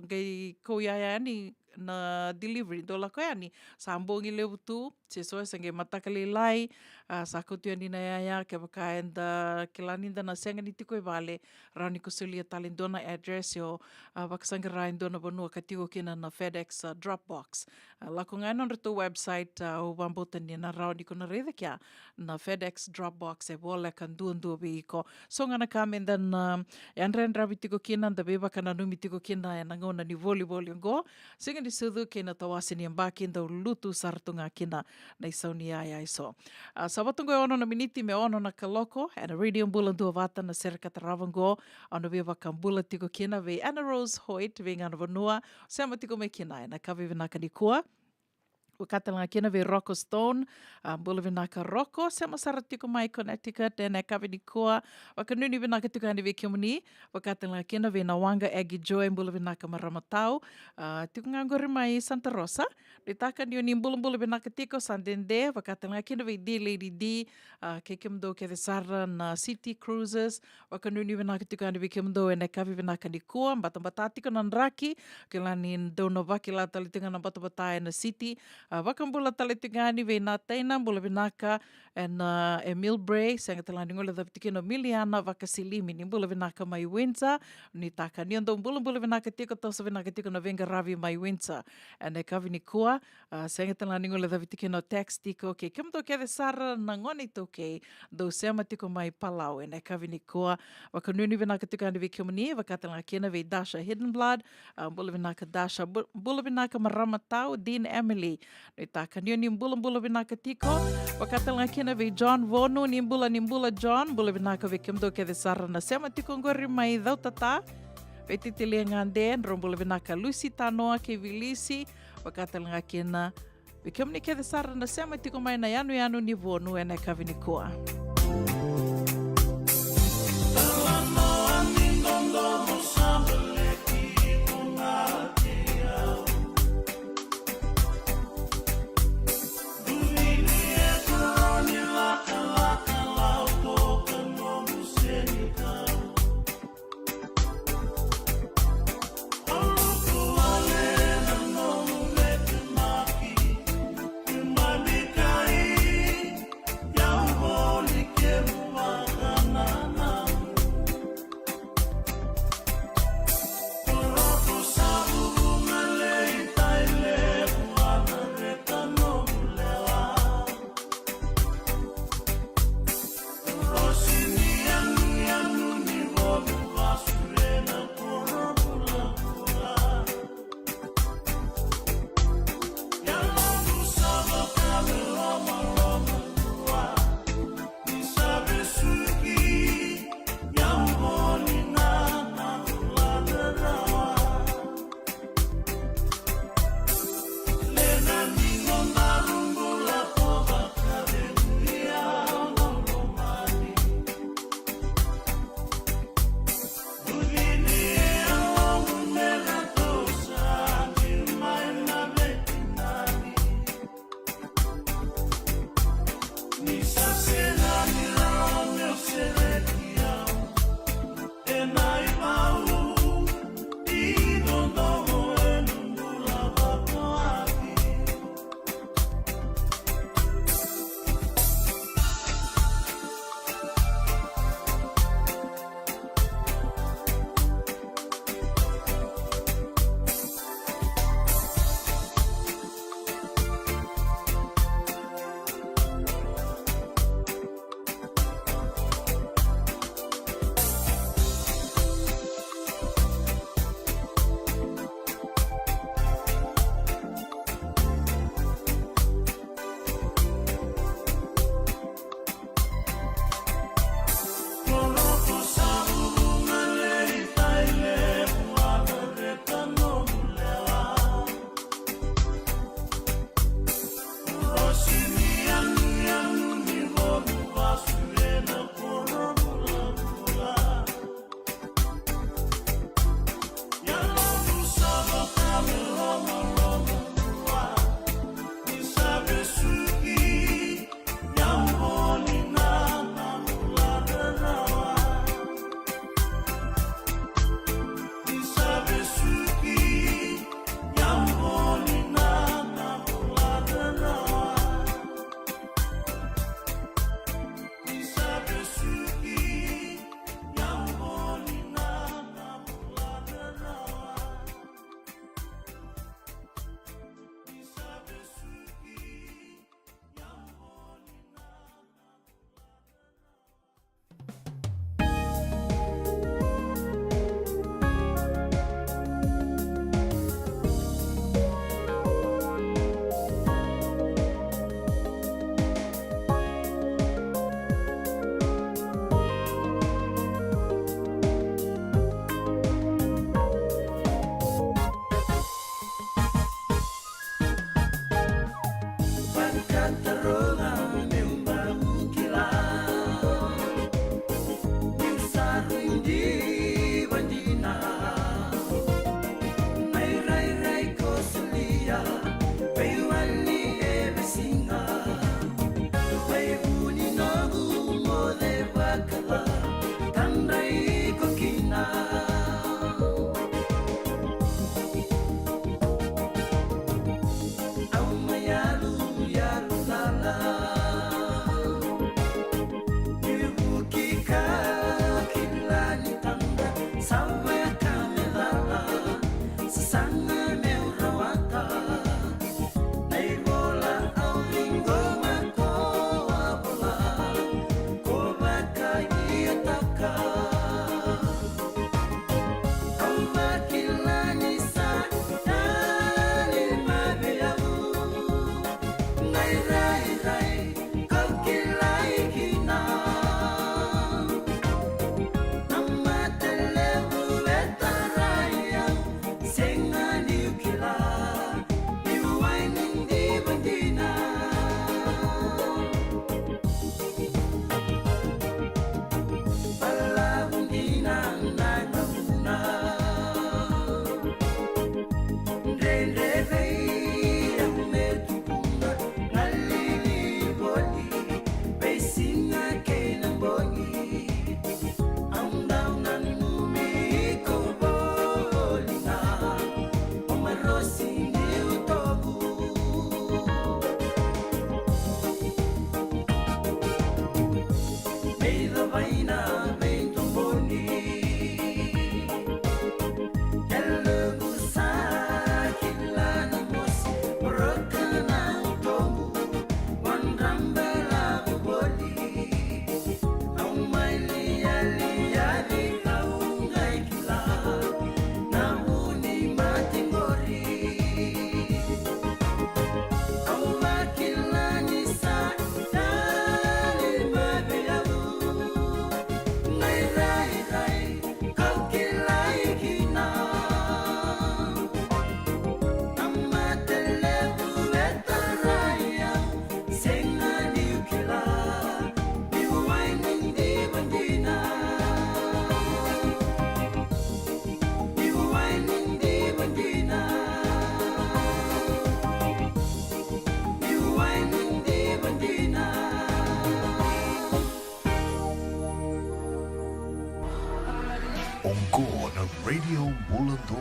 qai kau yaya yani na delivery, dau lako yani sa bogi levu tu, se so e se qai mataka lailai, a, sa kauta yani na yaya, kevaka eda kila ni da na sega ni tiko i vale, rawa ni ko solia tale dua na address, o, a, vakasaqara e dua na vanua ka tiko kina na FedEx, a, drop box. A, lako ga e nodratou website, a, au vakabauta ni na rawa ni ko na raica kea na FedEx drop box e voleka duadua vei iko. So ga na ka me da na, a, yadrayadravi tiko kina, da veivakananumi tiko kina ena gauna ni volivoli oqo. Siga ni sucu kei na tawase ni yabaki, dau lutu sara tu ga kina na isau ni yaya e so. A, sa vata oqo e ono na miniti me ono na kaloko, ena Radio Bula Duavata na sere ka tarava oqo, au na veivakabula tiko kina vei Anna Rose Hoyt, vei Gana Vanua, sema tiko mai kina ena yakavi vinaka nikua. Vaka tale ga kina vei Rocco Stone, a, bula vinaka Rocco, sema sara tiko mai Connecticut ena yakavi nikua. Vakanuinui vinaka tiko yani vei kemuni, vaka tale ga kina vei Nawaqa Aggie Joy, bula vinaka marama tau. A, tiko ga qori mai Santa Rosa, nuitaka ni o ni bulabula vinaka tiko, sa dede, vaka tale ga kina vei D Lady D, a, kei kemudou kece sara na City Cruisers, vakanuinui vinaka tiko yani vei kemudou ena yakavi vinaka nikua, batabata tiko na draki, kila ni dou na vakila tale tiko ga na batabata ena city, A, vakabula tale tiko yani vei Nataina, bula vinaka, ena, e Millbrae, sega tale ga ni guilecavi tiko kina o Miliana Vakasilimi, ni bula vinaka mai Windsor. Nuitaka ni o dou bulabula vinaka tiko, toso vinaka tiko na veiqaravi mai Windsor ena yakavi nikua. A, sega tale ga ni guilecavi tiko kina o text tiko, okay, kemudou kece sara na gone iTaukei dou sema tiko mai Palau ena yakavi nikua. Vakanuinui vinaka tiko yani vei kemuni, vaka tale ga kina vei Dasha Hidden Blood, a, bula vinaka Dasha, bu-, bula vinaka marama tau, Dean Emily. Nuitaka ni o ni bulabula vinaka tiko. Vaka tale ga kina vei John Vonu, ni bula, ni bula John, bula vinaka vei kemudou kece sara na sema tiko qori mai Cautata. Vei Titilia Gade, drau bula vinaka Lucy Tanoa kei Vilisi, vaka tale ga kina vei kemuni kece sara na sema tiko mai na yanuyanu ni Vonu ena yakavi nikua.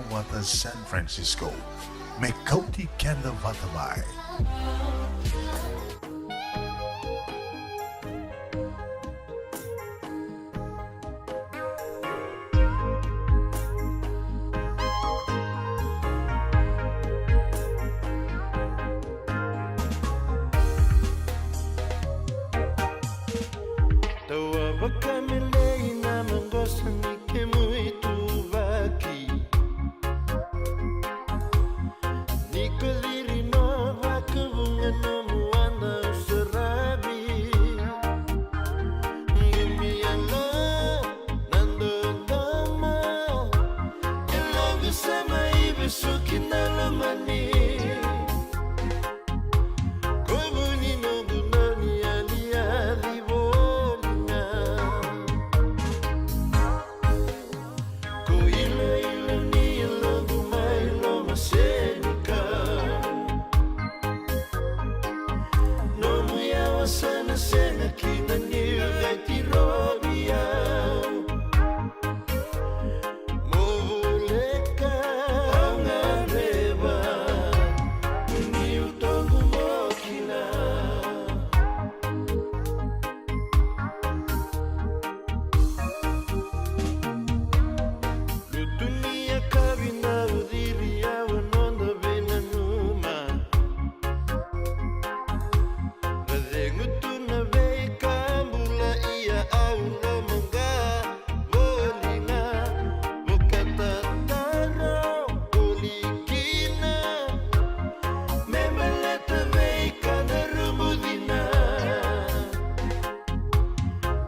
Vata San Francisco, me kauti keda vata mai. Tawa vakamelei na maqosa ni kemu ituvaki. Ni ko ciri na vakavuqa nomu ana saravi. Qumi ala na dodoma. E laqu sa mai vesuki na lomani. Ko vu ni noqu naniyaliyaci voli ga. Ko iloilo ni yaloqu mai lomasenikau. Nomu yawa sa na sega kina ni vakaitirovi au. Mo voleka au gadreva, niu toqu mo kila. Lutu ni yakavi na uciri au a noda veinanuma. Ra cegu tu na veika bula ia au lomaqa voli ga. Vakatataro voli kina me baleta veika na rumu cina.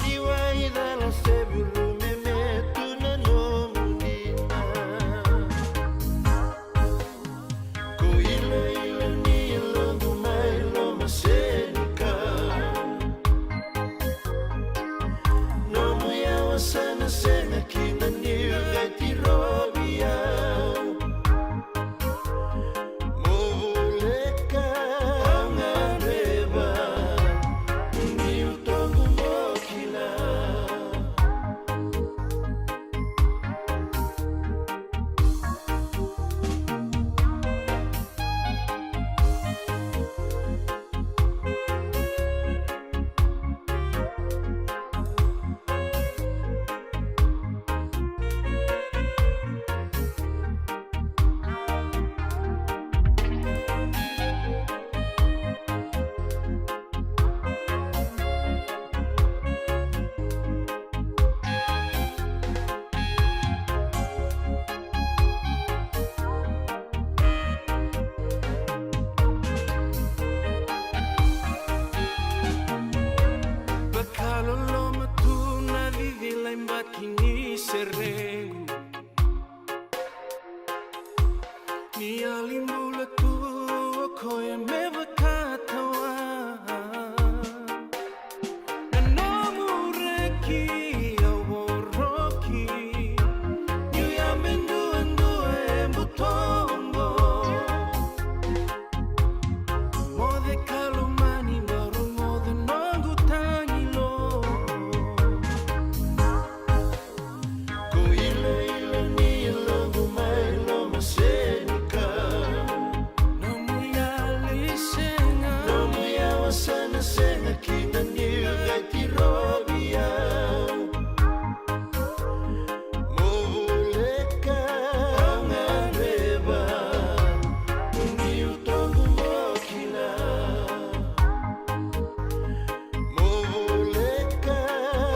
Ni waicala se vuru me metu na nomu dina. Ko iloilo ni yaloqu mai lomasenikau. Nomu yawa sa na sega kina ni vakaitirovi au. Mo voleka au gadreva, niu toqu mo kila. Vakaloloma tu na cicila i baki ni serequ. Ni yali bula tu o koya me vakatawa. Na nomu reki au voroki. Niu yabe duadua e butoqo. Moce ka lomani, bau rogoca noqu tagilo. Ko iloilo ni yaloqu mai lomasenikau. Nomu yali sega. Nomu yawa sa na sega kina ni vakaitirovi au. Mo voleka au gadreva, niu toqu mo kila. Mo voleka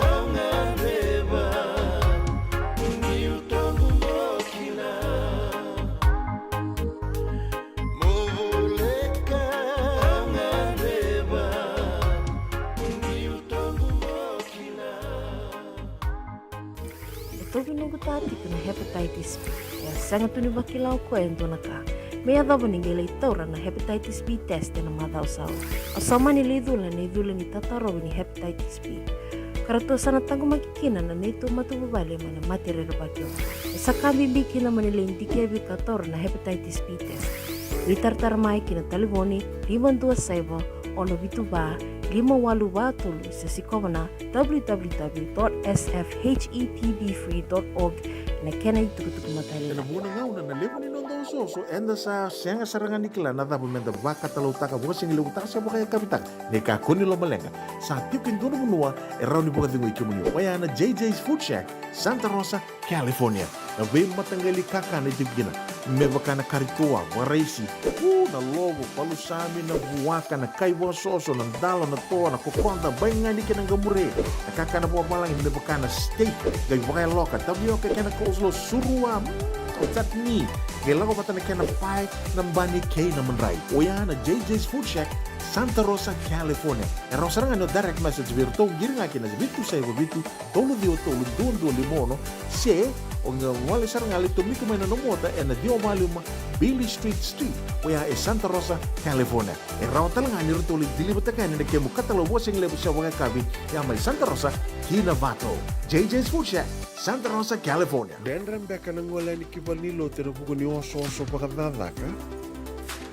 au gadreva, niu toqu mo kila. Mo voleka au gadreva, niu toqu mo kila. E tovi noqu ta tiko na hepatitis B. E a sega tu ni vakila o koya e dua na ka me yacova ni qai lai taura na hepatitis B test ena macawa sa oti. Au sa mani lai cula na icula ni tatarovi ni hepatitis B. Ka ratou sa na taqomaki kina na neitou matavuvale mai na mate rerevaki oqo. E sa ka bibi kina mo ni lai dikevi ka taura na hepatitis B test. Veitaratara mai ki na talevoni lima dua saiva, ono vitu va, lima walu va tolu, se sikova na w w w dot s f h e p b free dot org. Na kena itukutuku matailalai. Ena vuqa na gauna na levu ni noda osooso, eda sa sega sara ga ni kila na cava meda vakatalautaka, vakasigalevu taka se vakayakavi taka. Ni kakua ni lomaleqa, sa tiko e dua na vanua e rawa ni vakacegui kemuni. Oya na J J's Food Shack, Santa Rosa, California. Na veimataqali kakana e tiko kina, me vaka na kari toa, vakaraisi, u, na lovo, palusami, na vuaka, na kai vakasoso, na dalo, na toa, na kokoda, baigani kei na qamure. Na kakana vakavalagi me vaka na steak, qai vakayaloka, tavioka kei na coleslaw, surua, mm, chutney. Qai lako vata na kena pae, na bani kei na madrai. Oya na J J's Food Shack, Santa Rosa, California. E rawa sara ga ni o direct message vei iratou, qiri ga kina vitu saiva vitu, tolu ciwa tolu, dua dua lima ono, se o qai gole sara ga lai tomika mai na nomu ota ena ciwa walu lima Beale Street Suite, oya e Santa Rosa, California. E rawa tale ga ni ratou lai deliver-taka yani na kemu katalau vakasigalevu se vakayakavi, ya mai Santa Rosa ki Novato. J J's Food Shack, Santa Rosa, California. Dredre beka na gole yani ki valenilotu ena vuku ni osooso vakacakacaka?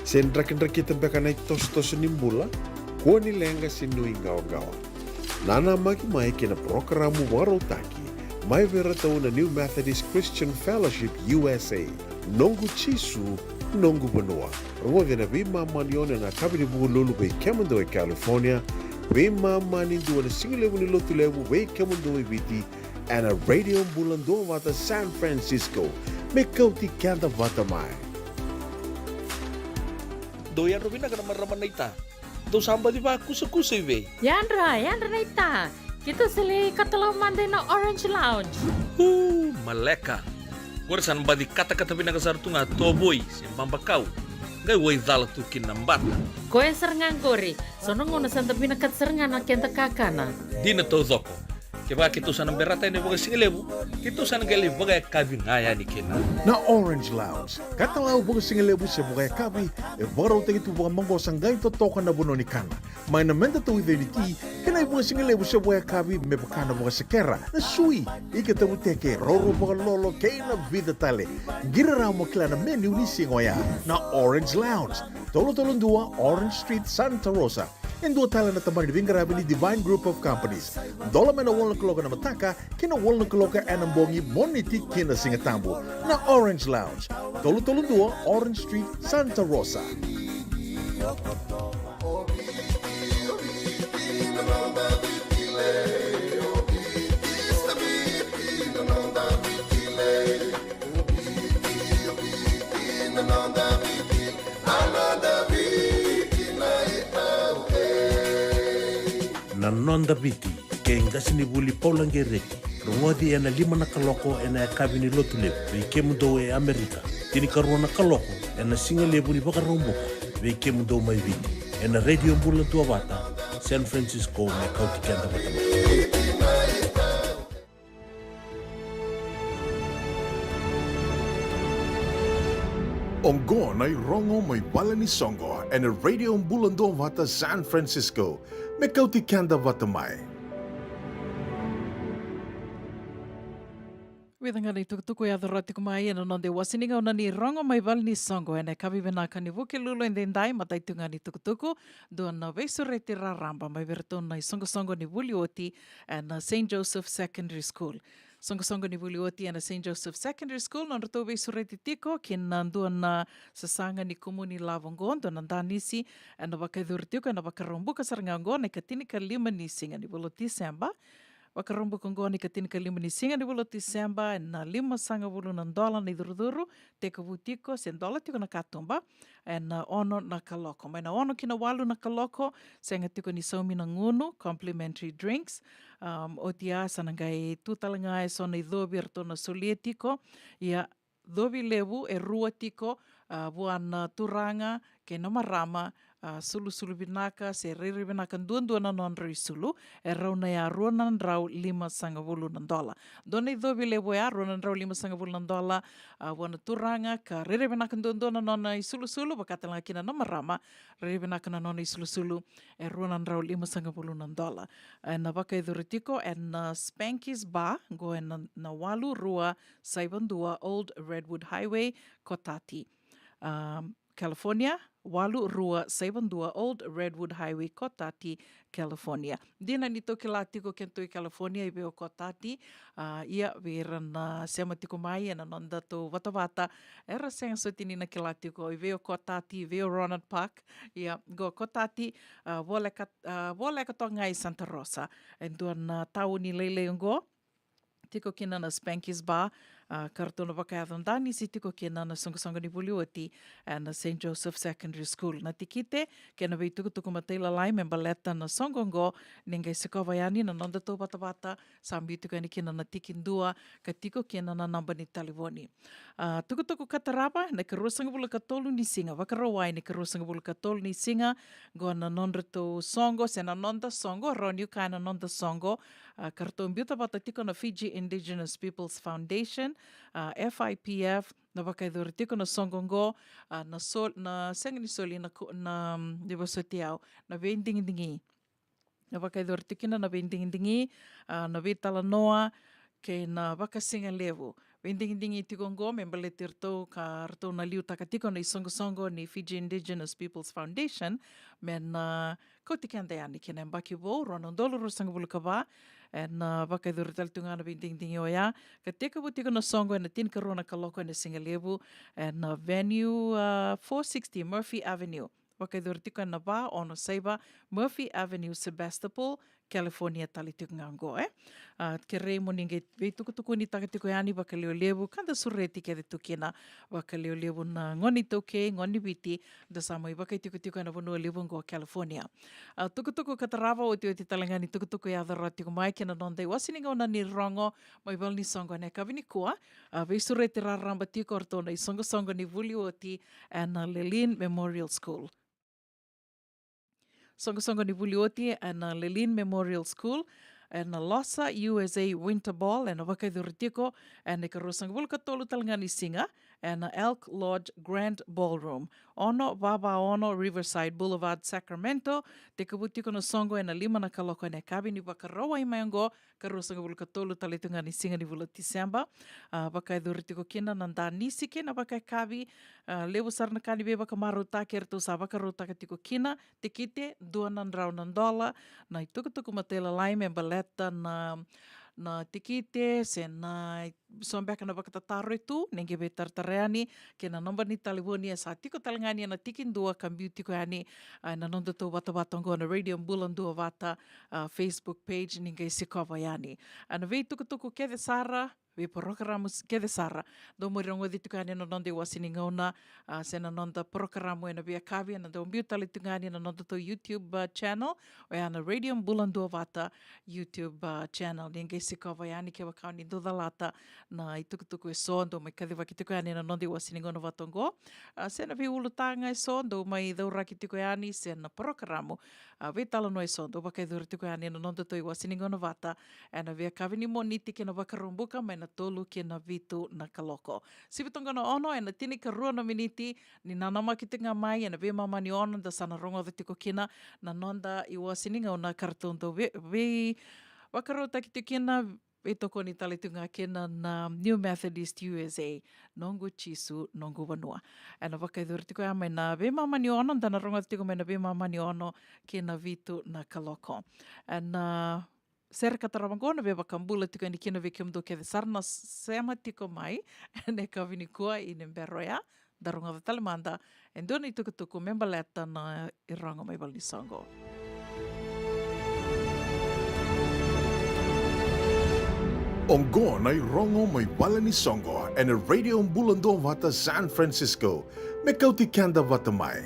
Se drakidrakita beka na itosotoso ni bula? Kua ni leqa se nuiqawaqawa. Nanamaki mai kei na parokaramu vakarautaki mai vei iratou na New Methodist Christian Fellowship U S A, Noqu Jisu, Noqu Vanua. Rogoci ena veimama ni ono ena yakavi ni Vukelulu vei kemudou e California, veimama ni dua ena sigalevu ni Lotulevu vei kemudou e Viti, ena Radio Bula Duavata San Francisco. Me kauti keda vata mai. Dou yadra vinaka na marama naita. Dou sa baci vakusakusa i vei? Yadra, yadra naita. Keitou sa lai katalau mada ina Orange Lounge. U, maleka. Qori sa na baci katakata vinaka sara tu ga tovoi se babakau. Qai waicala tu kina na bata. Koya sara ga qori. So na gauna sa da vinakata sara ga na keda kakana. Dina taucoko. Kevaka keitou sa na berata yani vakasigalevu, keitou sa na qai lai vakayakavi ga yani kina. Na Orange Lounge, katalau vakasigalevu se vakayakavi, e vakarautaki tu vakamaqosa qai totoka na vanua ni kana. Mai na meda tauica ni ti, kei na ivakasigalevu se vakayakavi me vaka na vakasekera, na sui, ika tavuteke, rourou vakalolo, kei na vica tale. Qiri rawa mo kila na menu ni siga oya. Na Orange Lounge, tolu tolu dua Orange Street, Santa Rosa. E dua tale na tabana ni veiqaravi ni Divine Group of Companies. Dola mai na walu na kaloko ena mataka ki na walu na kaloko ena bogi, Moniti ki na Sigatabu. Na Orange Lounge, tolu tolu dua Orange Street, Santa Rosa. Na Noda Viti, kei qasenivuli Paula Qereti, rogoci ena lima na kaloko ena yakavi ni Lotulevu vei kemudou e Amerika, tinikarua na kaloko ena sigalevu ni Vakaraubuka vei kemudou mai Viti, ena Radio Bula Duavata San Francisco, me kauti keda vata mai. Oqo na irogo mai vale ni soqo ena Radio Bula Duavata San Francisco, me kauti keda vata mai. Vica ga na itukutuku e yaco rawa tiko mai ena noda iwase ni gauna ni rogo mai vale ni soqo ena yakavi vinaka ni Vukelulu edaidai. Matai tu ga ni tukutuku, dua na veisureti raraba mai vei iratou na isoqosoqo ni vuli oti ena Saint Joseph Secondary School. Soqosoqo ni vuli oti ena Saint Joseph Secondary School, nodratou veisureti tiko ki na dua na sasaga ni kumuni lavo oqo, dua na danisi, ena vakayacori tiko ena Vakaraubuka sara ga oqo, na ikatinikalima ni siga ni vula o Tiseba. Vakaraubuka oqo na ikatinikalima ni siga ni vula o Tiseba, ena limasagavulu na dola na icurucuru, tekivu tiko se dola tiko na katuba, ena ono na kaloko. Mai na ono ki na walu na kaloko, sega tiko ni saumi na gunu, complimentary drinks. Um, oti ya sa na qai tu tale ga eso na icovi eratou na solia tiko. Ia, covi levu e rua tiko, a, vua na turaga kei na marama, a, sulusulu vinaka se rairai vinaka duadua na nodrau isulu, e rau na ya rua na drau limasagavulu na dola. Dua na icovi levu ya, rua na drau limasagavulu na dola, a, vua na turaga ka rairai vinaka duadua na nona isulusulu, vaka tale ga kina na marama, rairai vinaka na nona isulusulu, e rua na drau limasagavulu na dola. Ena vakayacori tiko ena Spanky's Bar, qo ena, na walu rua saiva dua Old Redwood Highway, Cotati. Um, California, walu rua saiva dua Old Redwood Highway, Cotati, California. Dina ni tou kila tiko kedatou i California i vei o Cotati, a, ia vei ira na sema tiko mai ena nodatou vatavata, era sega soti ni na kila tiko i vei o Cotati, i vei o Rohnert Park, ia qo Cotati, a, voleka, a, voleka toka ga i Santa Rosa. E dua na tauni lailai oqo, tiko kina na Spanky's Bar, a, ka ratou na vakayaco danisi tiko kina na soqosoqo ni vuli oti ena Saint Joseph Secondary School. Na tikite kei na veitukutuku matailalai me baleta na soqo oqo, ni qai sikova yani na nodatou vatavata, sa biu tiko yani kina na tiki dua, ka tiko kina na naba ni talevoni. A, tukutuku ka tarava, na ikaruasagavulu ka tolu ni siga, Vakarauwai, na ikaruasagavulu ka tolu ni siga, qo na nodratou soqo, se na noda soqo, rawa niu kaya na noda soqo, a, ka ratou biuta vata tiko na Fiji Indigenous Peoples Foundation, a, F I P F, na vakayacori tiko na soqo oqo, a, na sol-, na sega ni soli na ko-, na, mm, ni vosoti au, na veidigidigi. Na vakayacori tiko kina na veidigidigi, a, na veitalanoa, kei na vakasigalevu. Veidigidigi tiko oqo me baleti iratou ka ratou na liutaka tiko na isoqosoqo ni Fiji Indigenous Peoples Foundation, me na kauti keda yani ki na yabaki vou, rua na udolu ruasagavulu ka va, ena vakayacori tale tu ga na veidigidigi oya, ka tekivu tiko na soqo ena tinikarua na kaloko ena sigalevu, ena venue, a, four sixty Murphy Avenue. Vakayacori tiko ena va ono saiva Murphy Avenue, Sebastopol, California tale tiko ga oqo, e. A, kerei mo ni qai veitukutukunitaka tiko yani vakalevulevu, ka da sureti kece tu kina vakalevulevu na gone iTaukei, gone ni Viti, da sa mai vakaitikotiko ena vanua levu oqo California. A, tukutuku ka tarava, otioti tale ga ni tukutuku e yaco rawa tiko mai kei na noda iwase ni gauna ni rogo mai valenisoqo ena yakavi nikua, a, veisureti raraba tiko o ratou na isoqosoqo ni vuli oti ena Lelean Memorial School. Soqosoqo ni vuli oti ena Lelean Memorial School, ena Losa U S A Winter Ball, ena vakayacori tiko ena ikaruasagavulu ka tolu tale ga ni siga, ena Elk Lodge Grand Ballroom, ono va va ono Riverside Boulevard, Sacramento. Tekivu tiko na soqo ena lima na kaloko ena yakavi ni Vakarauwai mai oqo, ka ruasagavulu ka tolu tale tu ga ni siga ni vula Tiseba. A, vakayacori tiko kina na danisi kei na vakayakavi, a, levu sara na ka ni veivakamarautaki eratou sa vakarautaka tiko kina, tikite, dua na drau na dola, na itukutuku matailalai me baleta na, na tikite, se na so beka na vakatataro e tu, ni qai veitaratara yani, kei na naba ni talevoni e sa tiko tale ga yani ena tiki dua ka biu tiko yani, a, ena nodatou vatavata oqo na Radio Bula Duavata, a, Facebook page, ni qai sikova yani. A, na veitukutuku kece sara, veiporokaramu s-, kece sara, dou mai rogoci tiko yani ena noda iwase ni gauna, a, se na noda porokaramu ena veiyakavi, ena dau biu tale tiko yani ena nodatou YouTube, a, channel, oya na Radio Bula Duavata YouTube, a, channel. Ni qai sikova yani kevaka o ni dau calata na itukutuku eso, dou mai kacivaki tiko yani ena noda iwase ni gauna vata oqo. A, se na veiulutaga eso, dou mai cauraki tiko yani, se na porokaramu, a, veitalanoa eso, dou vakayacori tiko yani ena nodatou iwase ni gauna vata, ena veiyakavi ni Moniti kei na Vakaraubuka, mai na tolu ki na vitu na kaloko. Sivi toka na ono, ena tinikarua na miniti, ni nanamaki tiko ga mai, ena veimama ni ono, da sa na rogoca tiko kina na noda iwase ni gauna ka ratou dau vei, veivakarautaki tiko kina, veitokoni tale tu ga kina na New Methodist U S A, Noqu Jisu, Noqu Vanua. Ena vakayacori tiko ya mai na veimama ni ono, da na rogoca tiko mai na veimama ni ono ki na vitu na kaloko. Ena sere ka tarava oqo na veivakabula tiko yani kina vei kemudou kece sara na sema tiko mai ena yakavi nikua, i ni bera oya, da rogoca tale mada e dua na itukutuku me baleta na irogo mai valenisoqo. Oqo na irogo mai valenisoqo ena Radio Bula Duavata San Francisco. Me kauti keda vata mai.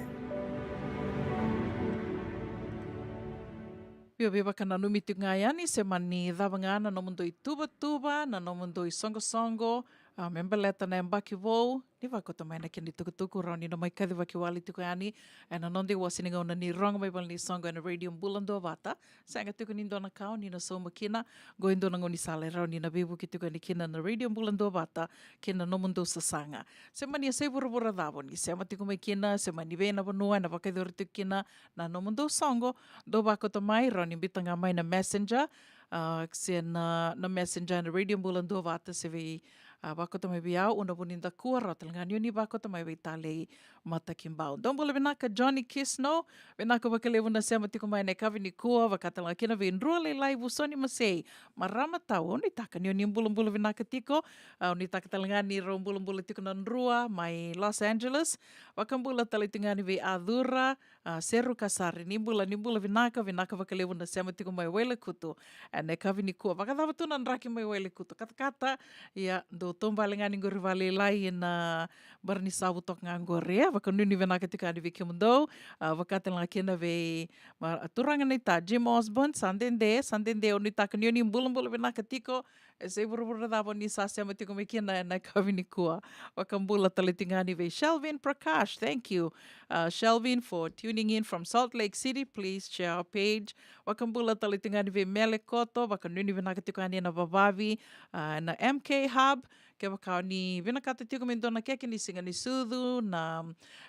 Via veivakananumi tiko ga yani, se mani cava ga na nomudou ituvatuva, na nomudou isoqosoqo, a, me baleta na yabaki vou, ni vakauta mai na kena itukutuku, rawa ni na mai kacivaki wale tiko yani ena noda iwase ni gauna ni rogo mai valenisoqo ena Radio Bula Duavata. Sega tiko ni dua na ka o ni na sauma kina, qo e dua na gaunisala e rawa ni na veivuke tiko yani kina na Radio Bula Duavata kei na nomudou sasaga. Se mani yasai vuravura cava o ni sema tiko mai kina, se mani vei na vanua ena vakayacori tiko kina na nomudou soqo, dou vakauta mai, rawa ni biuta ga mai na Messenger, a, se na, na Messenger ena Radio Bula Duavata, se vei, A, vakota mai vei au, Una Vunidakua, rawa tale ga ni o ni vakota mai vei Talei Matakibau. Dou bula vinaka Johnny Kisno, vinaka vakalevu na sema tiko mai na yakavi nikua, vaka tale ga kina vei Drua Lailai Vusoni Masei, marama tau, au nuitaka ni o ni bulabula vinaka tiko, a, au nuitaka tale ga ni rau bulabula tiko na Drua mai Los Angeles, vakabula tale tiko ga ni vei Acura, a, Seru Kasari, ni bula, ni bula vinaka, vinaka vakalevu na sema tiko mai Wailekutu. Ena yakavi nikua, vakacava tu na draki mai Wailekutu? Katakata, ia, dou taubale ga ni qori vakalailai ena Baranisavu toka ga qori, e, vakanuinui vinaka tiko yani vei kemudou, a, vaka tale ga kina vei, ma, a, turaga naita, Jim Osborne, sa dede, sa dede, au nuitaka ni o ni bulabula vinaka tiko, e se i vuravura cava o ni sa sema tiko mai kina ena yakavi nikua. Vakabula tale tiko ga ni vei Shelvin Prakash, thank you. Uh, Shelvin for tuning in from Salt Lake City, please share our page. Vakabula tale tiko ga ni vei Mele Koto, vakanuinui vinaka tiko yani ena vavavi, uh, na M K Hub, kevaka o ni vinakata tiko me dua na keke ni siga ni sucu, na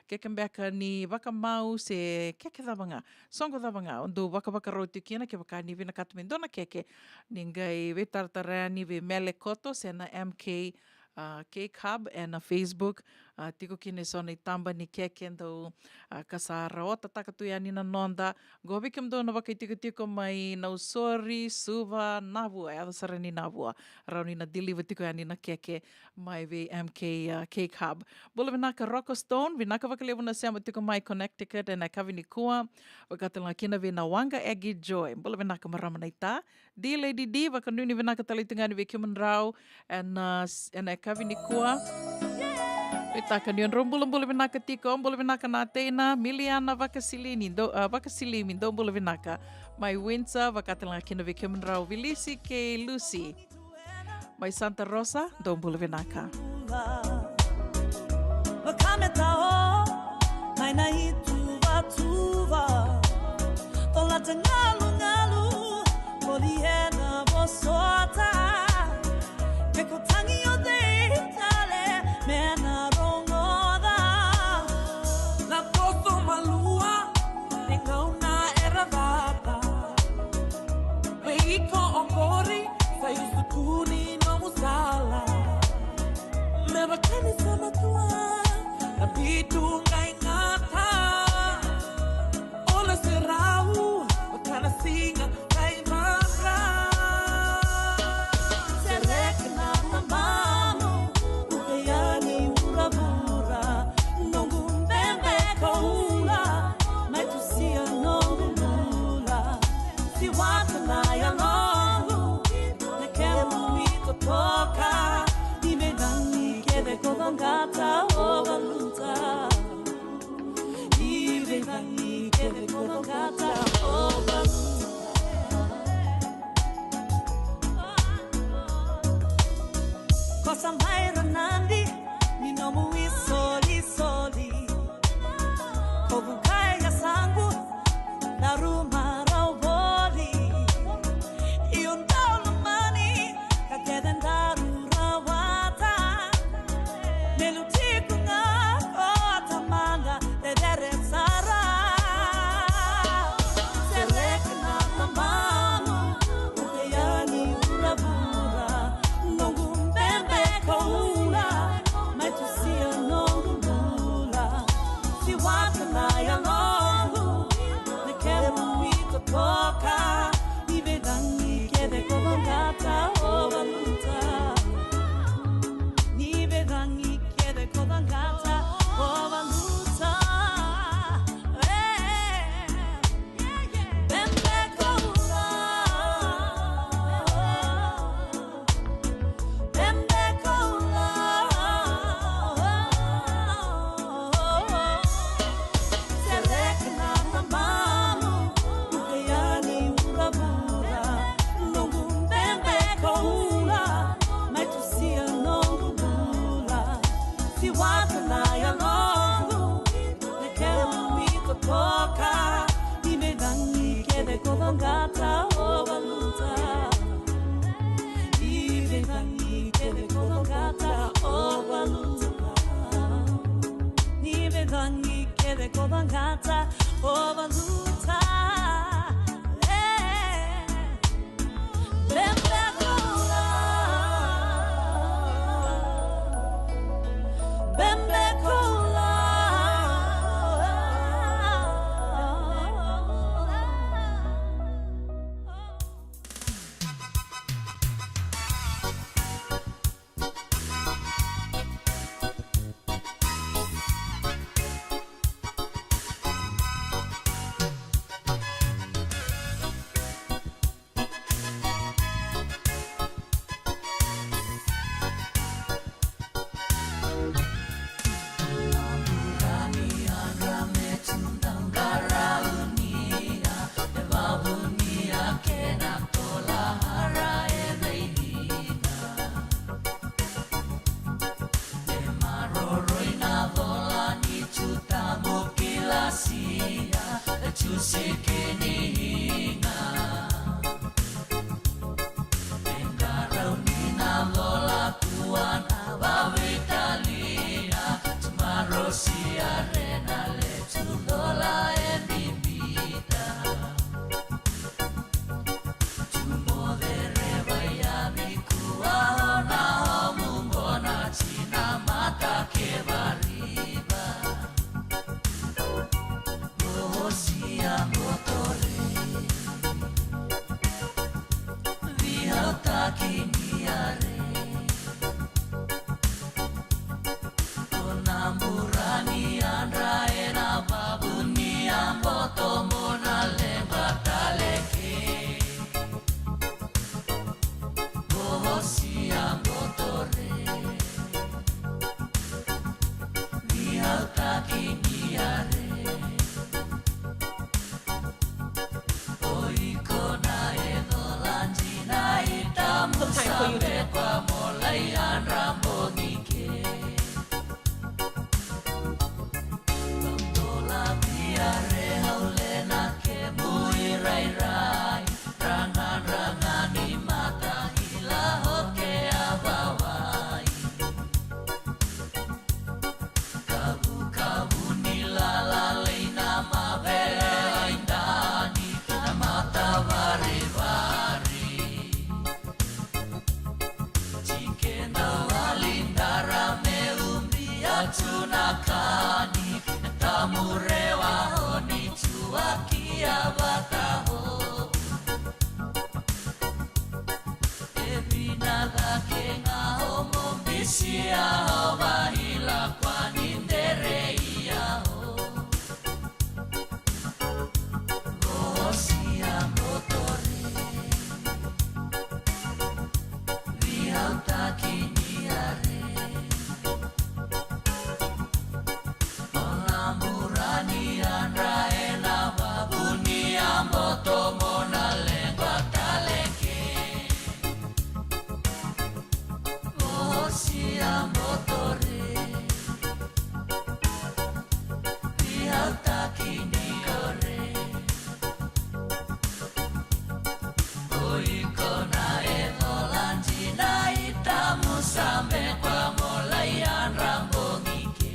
keke beka ni vakamau se keke cava ga, soqo cava ga, o dou vakavakarau tiko kina, kevaka ni vinakata me dua na keke, ni qai veitaratara yani vei Mele Koto se na M K, a, Cake Hub ena Facebook, a, tiko kina eso na itaba ni keke dou, a, ka sa rawatataka tu yani na noda. Qo vei kemudou na vakaitikotiko mai Nausori, Suva, Navua, e yaco sara ni Navua. Rawa ni na deliver tiko yani na keke mai vei M K, a, Cake Hub. Bula vinaka Rocco Stone, vinaka vakalevu na sema tiko mai Connecticut ena yakavi nikua. Vaka tale ga kina vei na Waqa Egi Joy. Bula vinaka marama naita. D Lady D, vakanuinui vinaka tale tiko ga yani vei kemudrau ena, s-, ena yakavi nikua. Nuitaka ni o drau bulabula vinaka tiko, bula vinaka na teina, Miliana Vakasilini, dou, a, Vakasilimi, dou bula vinaka. Mai Windsor, vaka tale ga kina vei kemudrau, Vilisi kei Lucy. Mai Santa Rosa, dou bula vinaka. Vakametao mai na ituvatuva, colata galugalu, voli ena vosota. Ke ko tagi o cei tale me na rogoca? Na toso malua, e gauna era cata. Vei iko oqori, sa i usutu ni nomu sala. Me vaka ni sa matua, na vitu qai gata. O na serau, vaka na siga qai vaka. Sereka na tabana, uke yani vuravura. Noqu bebe koula, mai tusia noqu bula. Siwata na yaloqu, na kemu itotoka. Ni veicagi kece ko caqata o valuta. Ni veicagi kece ko caqata o valuta. Ko sa mai ra nadi, ni nomu isolisoli. Ko vukai yasaqu, na ruma rau voli. Io dau lomani, ka kece daru rawata. Me lutiko ga ko tamada, cecere sara. Sereka na tabana, uke yani vuravura. Noqu bebe koula, mai tusia noqu bula. Siwata na yaloqu, na kemu itotoka. Ni veicagi kece ko caqata o valuta. Ni veicagi kece ko caqata o valuta. E. Siwata na yaloqu, na kemu itotoka. Ni veicagi kece ko caqata o valuta. Ni veicagi kece ko caqata o valuta. Ni veicagi kece ko caqata o valuta. E. Bebe koula. Taki ni yare. O iko na e cola dina i tamu sabe kwa mo lai yadra bogi ke. Dola via re haule na kemu irairai. Ranga, ranga ni mata i la hoke a vavai. Kavu, kavu ni lala lei na mavere ai dani na mata varivari. Tikeda wali dara me ubi atu na kani. Tamurewa honi tuaki a vataho. E vina cake ga o mo bisi a o vahila kwa ni dere i a o. Vosi a motore. Vihautaki ni yare. O na bura ni yadra e na vavuni a boto mo na leqa tale ke. Vosi a botore. Vihautaki ni kore. O iko na e cola dina i tamu sabe kwa mo lai yadra bogi ke.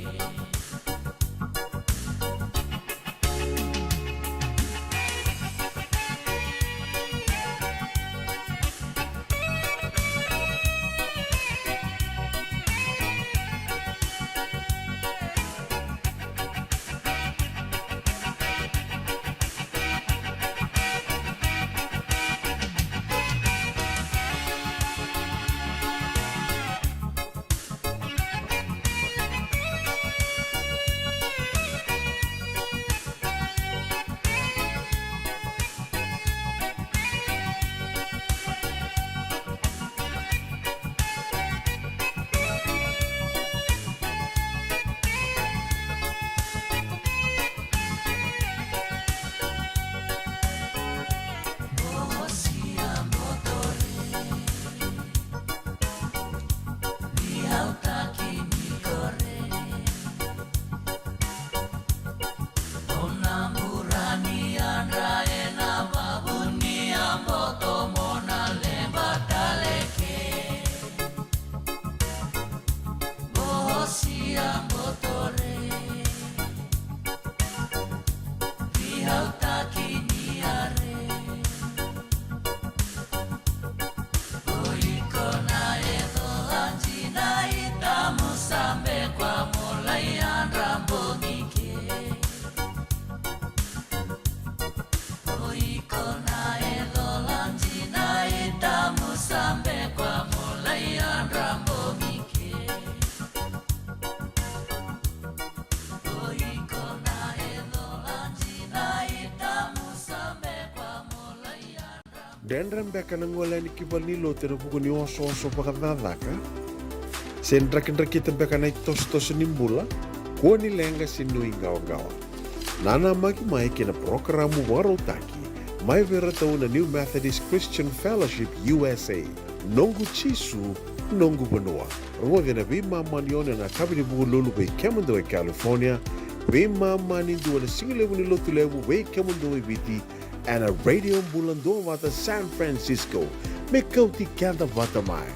Vihautaki ni kore. O na bura ni yadra e na vavuni a boto mo na leqa tale ke. Vosi a botore. Vihautaki ni yare. O iko na e cola dina i tamu sabe kwa mo lai yadra bogi ke. O iko na e cola dina i tamu sabe kwa mo lai yadra bogi ke. O iko na e cola dina i tamu sabe kwa mo lai yadra. Dredre beka na gole yani ki valenilotu ena vuku ni osooso vakacakacaka? Se drakidrakita beka na itosotoso ni bula? Kua ni leqa se nuiqawaqawa. Nanamaki mai ki na parokaramu vakarautaki mai vei iratou na New Methodist Christian Fellowship U S A, Noqu Jisu, Noqu Vanua. Rogoci ena veimama ni ono ena yakavi ni Vukelulu vei kemudou e California, veimama ni dua na sigalevu ni Lotulevu vei kemudou e Viti, ena Radio Bula Duavata San Francisco. Me kauti keda vata mai.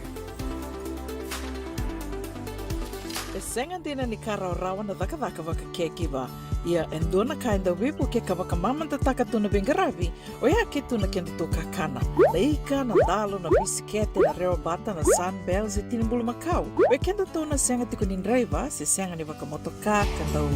E sega dina ni ka rawarawa na cakacaka vaka caregiver. Ia e dua na ka e dau veivuke ka vakamamadataka tu na veiqaravi, oya ke tu na kedatou kakana. Na ika, na dalo, na bisikete, na rewabata, na Sunbell se tini bulumakau. Oi kedatou na sega tiko ni draiva se sega ni vakamotoka, ka dau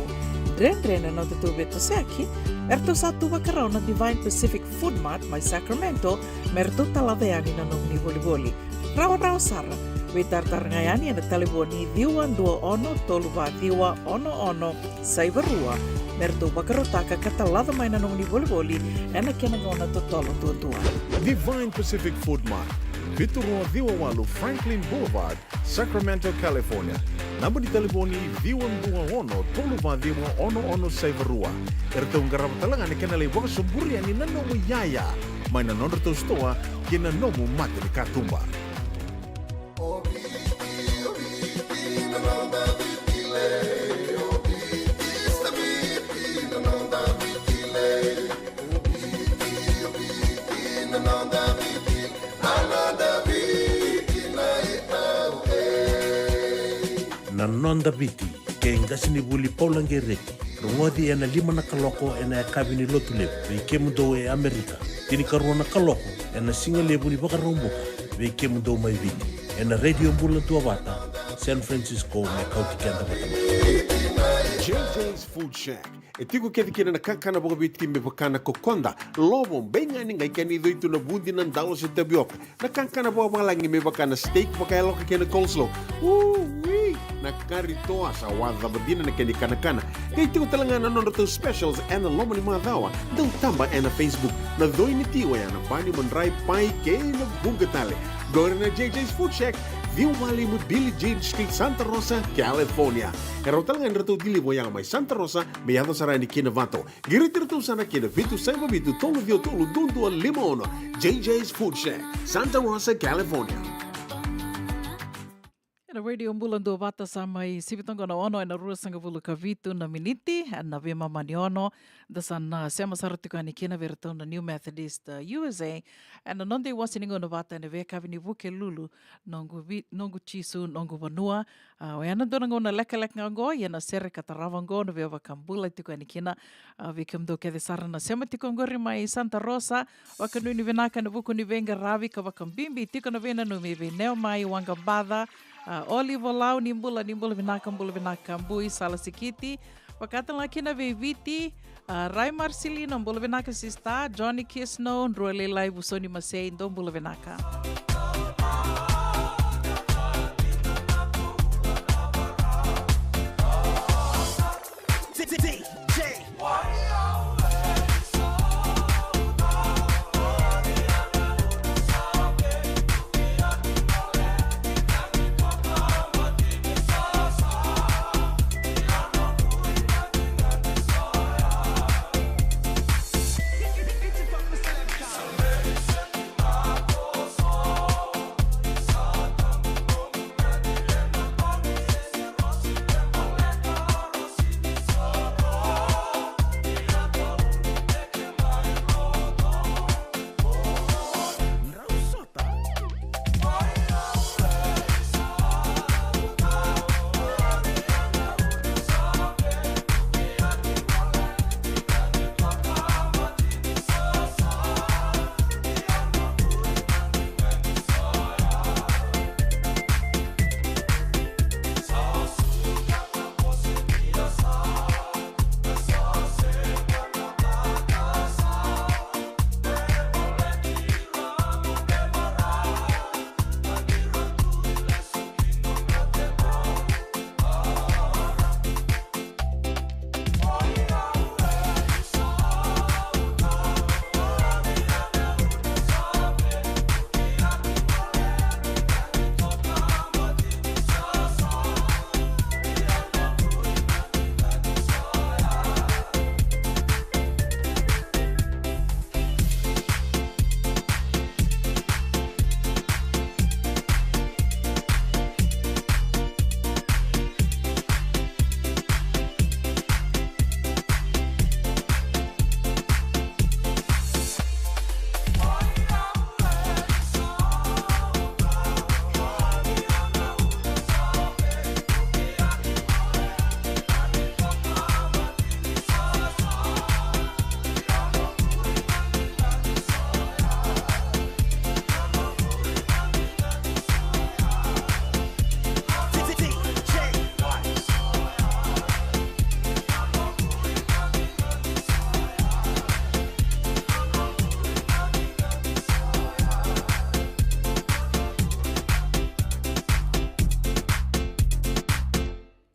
dredre na nodatou veitosoyaki, eratou sa tu vakarau na Divine Pacific Food Mart mai Sacramento me ratou talaca yani na nomuni volivoli. Rawarawa sara, veitaratara ga yani ena talevoni ciwa dua ono tolu va ciwa ono ono saiva rua me ratou vakarautaka ka talaca mai na nomuni volivoli ena kena gauna totolo duadua. Divine Pacific Food Mart, vitu rua ciwa walu Franklin Boulevard, Sacramento, California. Naba ni talevoni ciwa dua ono tolu va ciwa ono ono saiva rua. Eratou qarava tale ga na kena lai vakasoburi yani na nomu iyaya mai na nodratou sitoa kei na nomu mata ni katuba. Na Noda Viti, kei qasenivuli Paula Qereti, rogoci ena lima na kaloko ena yakavi ni Lotulevu vei kemudou e Amerika, tinikarua na kaloko ena sigalevu ni Vakaraubuka vei kemudou mai Viti, ena Radio Bula Duavata, San Francisco, me kauti keda vata mai. J J's Food Shack. E tiko kece kina na kakana vakaviti me vaka na kokoda, lovo, beigani, qai kena icoi tu na vudi, na dalo se tavioka. Na kakana vakavalagi me vaka na steak vakayaloka kei na coleslaw. Ui! Na kari toa sa wacava dina na kena ikanakana. Qai tiko tale ga na nodratou specials ena loma ni macawa. Dau taba ena Facebook. Na coi ni ti oya na bani, madrai, pai kei na vuqa tale. Qori na J J's Food Shack, ciwa walu lima Billie Jean Street, Santa Rosa, California. E rawa tale ga ni ratou deliver oya mai Santa Rosa me yaco sara yani ki Novato. Qiriti iratou sara ki na vitu saiva vitu tolu ciwa tolu dua dua lima ono. J J's Food Shack, Santa Rosa, California. Ena Radio Bula Duavata, sa mai sivi toka na ono ena ruasagavulu ka vitu na miniti ena veimama ni ono. Da sa na sema sara tiko yani kina vei iratou na New Methodist, uh, U S A. Ena noda iwase ni gauna vata ena veiyakavi ni Vukelulu, noqu vi-, noqu Jisu, noqu vanua. A, oya na dua na gauna lekaleka ga oqo, ia na sere ka tarava oqo na veivakabula tiko yani kina. A, vei kemudou kece sara na sema tiko oqori mai Santa Rosa, vakanuinui vinaka ena vuku ni veiqaravi ka vakabibi tiko na veinanumi vei Neomai Waqabaca. A, Olive Lau, ni bula, ni bula vinaka, bula vinaka Bui Sala Sikiti. Vaka tale ga kina vei Viti, a, Rai Marcelino, bula vinaka sista, Johnny Kisno, Drua Lailai, Vusoni Masei, dou bula vinaka.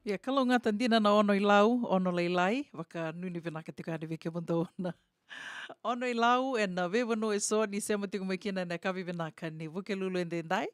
Ia, kalougata dina na Ono i Lau, Ono Lailai, vakanuinui vinaka tiko yani vei kemudou na Ono i Lau ena veivanua eso ni sema tiko mai kina ena yakavi vinaka ni Vukelulu edaidai.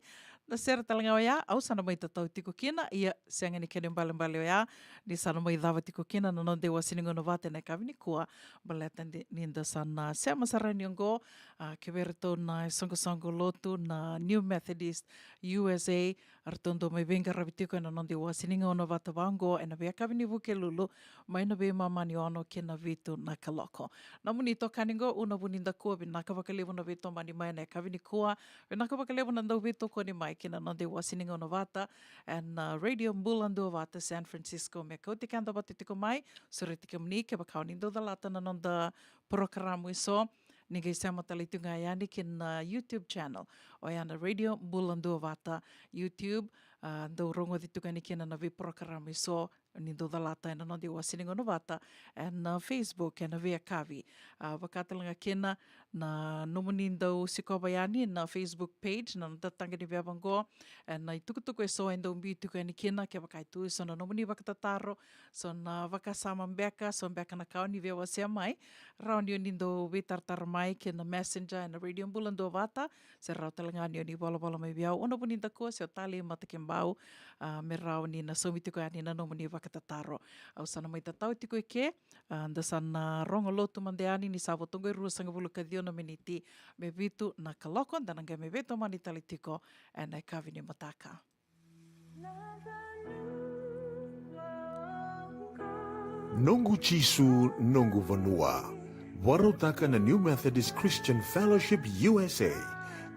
na sere tale ga oya, au sa na mai tatau tiko kina, ia sega ni kena ibalebale oya, ni sa na mai cava tiko kina na noda iwase ni gauna vata ena yakavi nikua, baleta ni, ni da sa na sema sara yani oqo, a, kivei iratou na isoqosoqo lotu na New Methodist U S A, eratou dau mai veiqaravi tiko ena noda iwase ni gauna vata vaqo, ena veiyakavi ni Vukelulu, mai na veimama ni ono ki na vitu na kaloko. Nomuni itokani qo, Una Vunidakua, vinaka vakalevu na veitomani mai ena yakavi nikua, vinaka vakalevu na dau veitokoni mai ki na noda iwase ni gauna vata, ena, a, Radio Bula Duavata San Francisco, me kauti keda vata tiko mai, sureti kemuni, kevaka o ni dau calata na noda porokaramu eso, ni qai sema tale tu ga yani ki na YouTube channel, oya na Radio Bula Duavata YouTube, a, dau rogoci tu ga yani kina na veiporokaramu eso, ni dau calata ena noda iwase ni gauna vata, ena Facebook, ena veiyakavi. A, vaka tale ga kina, na nomuni dau sikova yani na Facebook page, na noda Taqa ni Veva qo, ena itukutuku eso e dau biu tiko yani kina, kevaka e tu eso na nomuni vakatataro, so na vakasama beka, so beka na ka o ni via wasea mai, rawa ni o ni dau veitaratara mai ki na Messenger, ena Radio Bula Duavata, se rawa tale ga ni o ni volavola mai vei au, Una Vunidakua, se o Tali Matakibau, a, me rawa ni na saumi tiko yani na nomuni vakatataro. Au sa na mai tatau tiko eke, a, da sa na rogo lotu mada yani ni sa vo toka e ruasagavulu ka ciwa na miniti me vitu na kaloko, da na qai mai veitomani tale tiko ena yakavi ni mataka. Noqu Jisu, noqu vanua. Vakarautaka na New Methodist Christian Fellowship U S A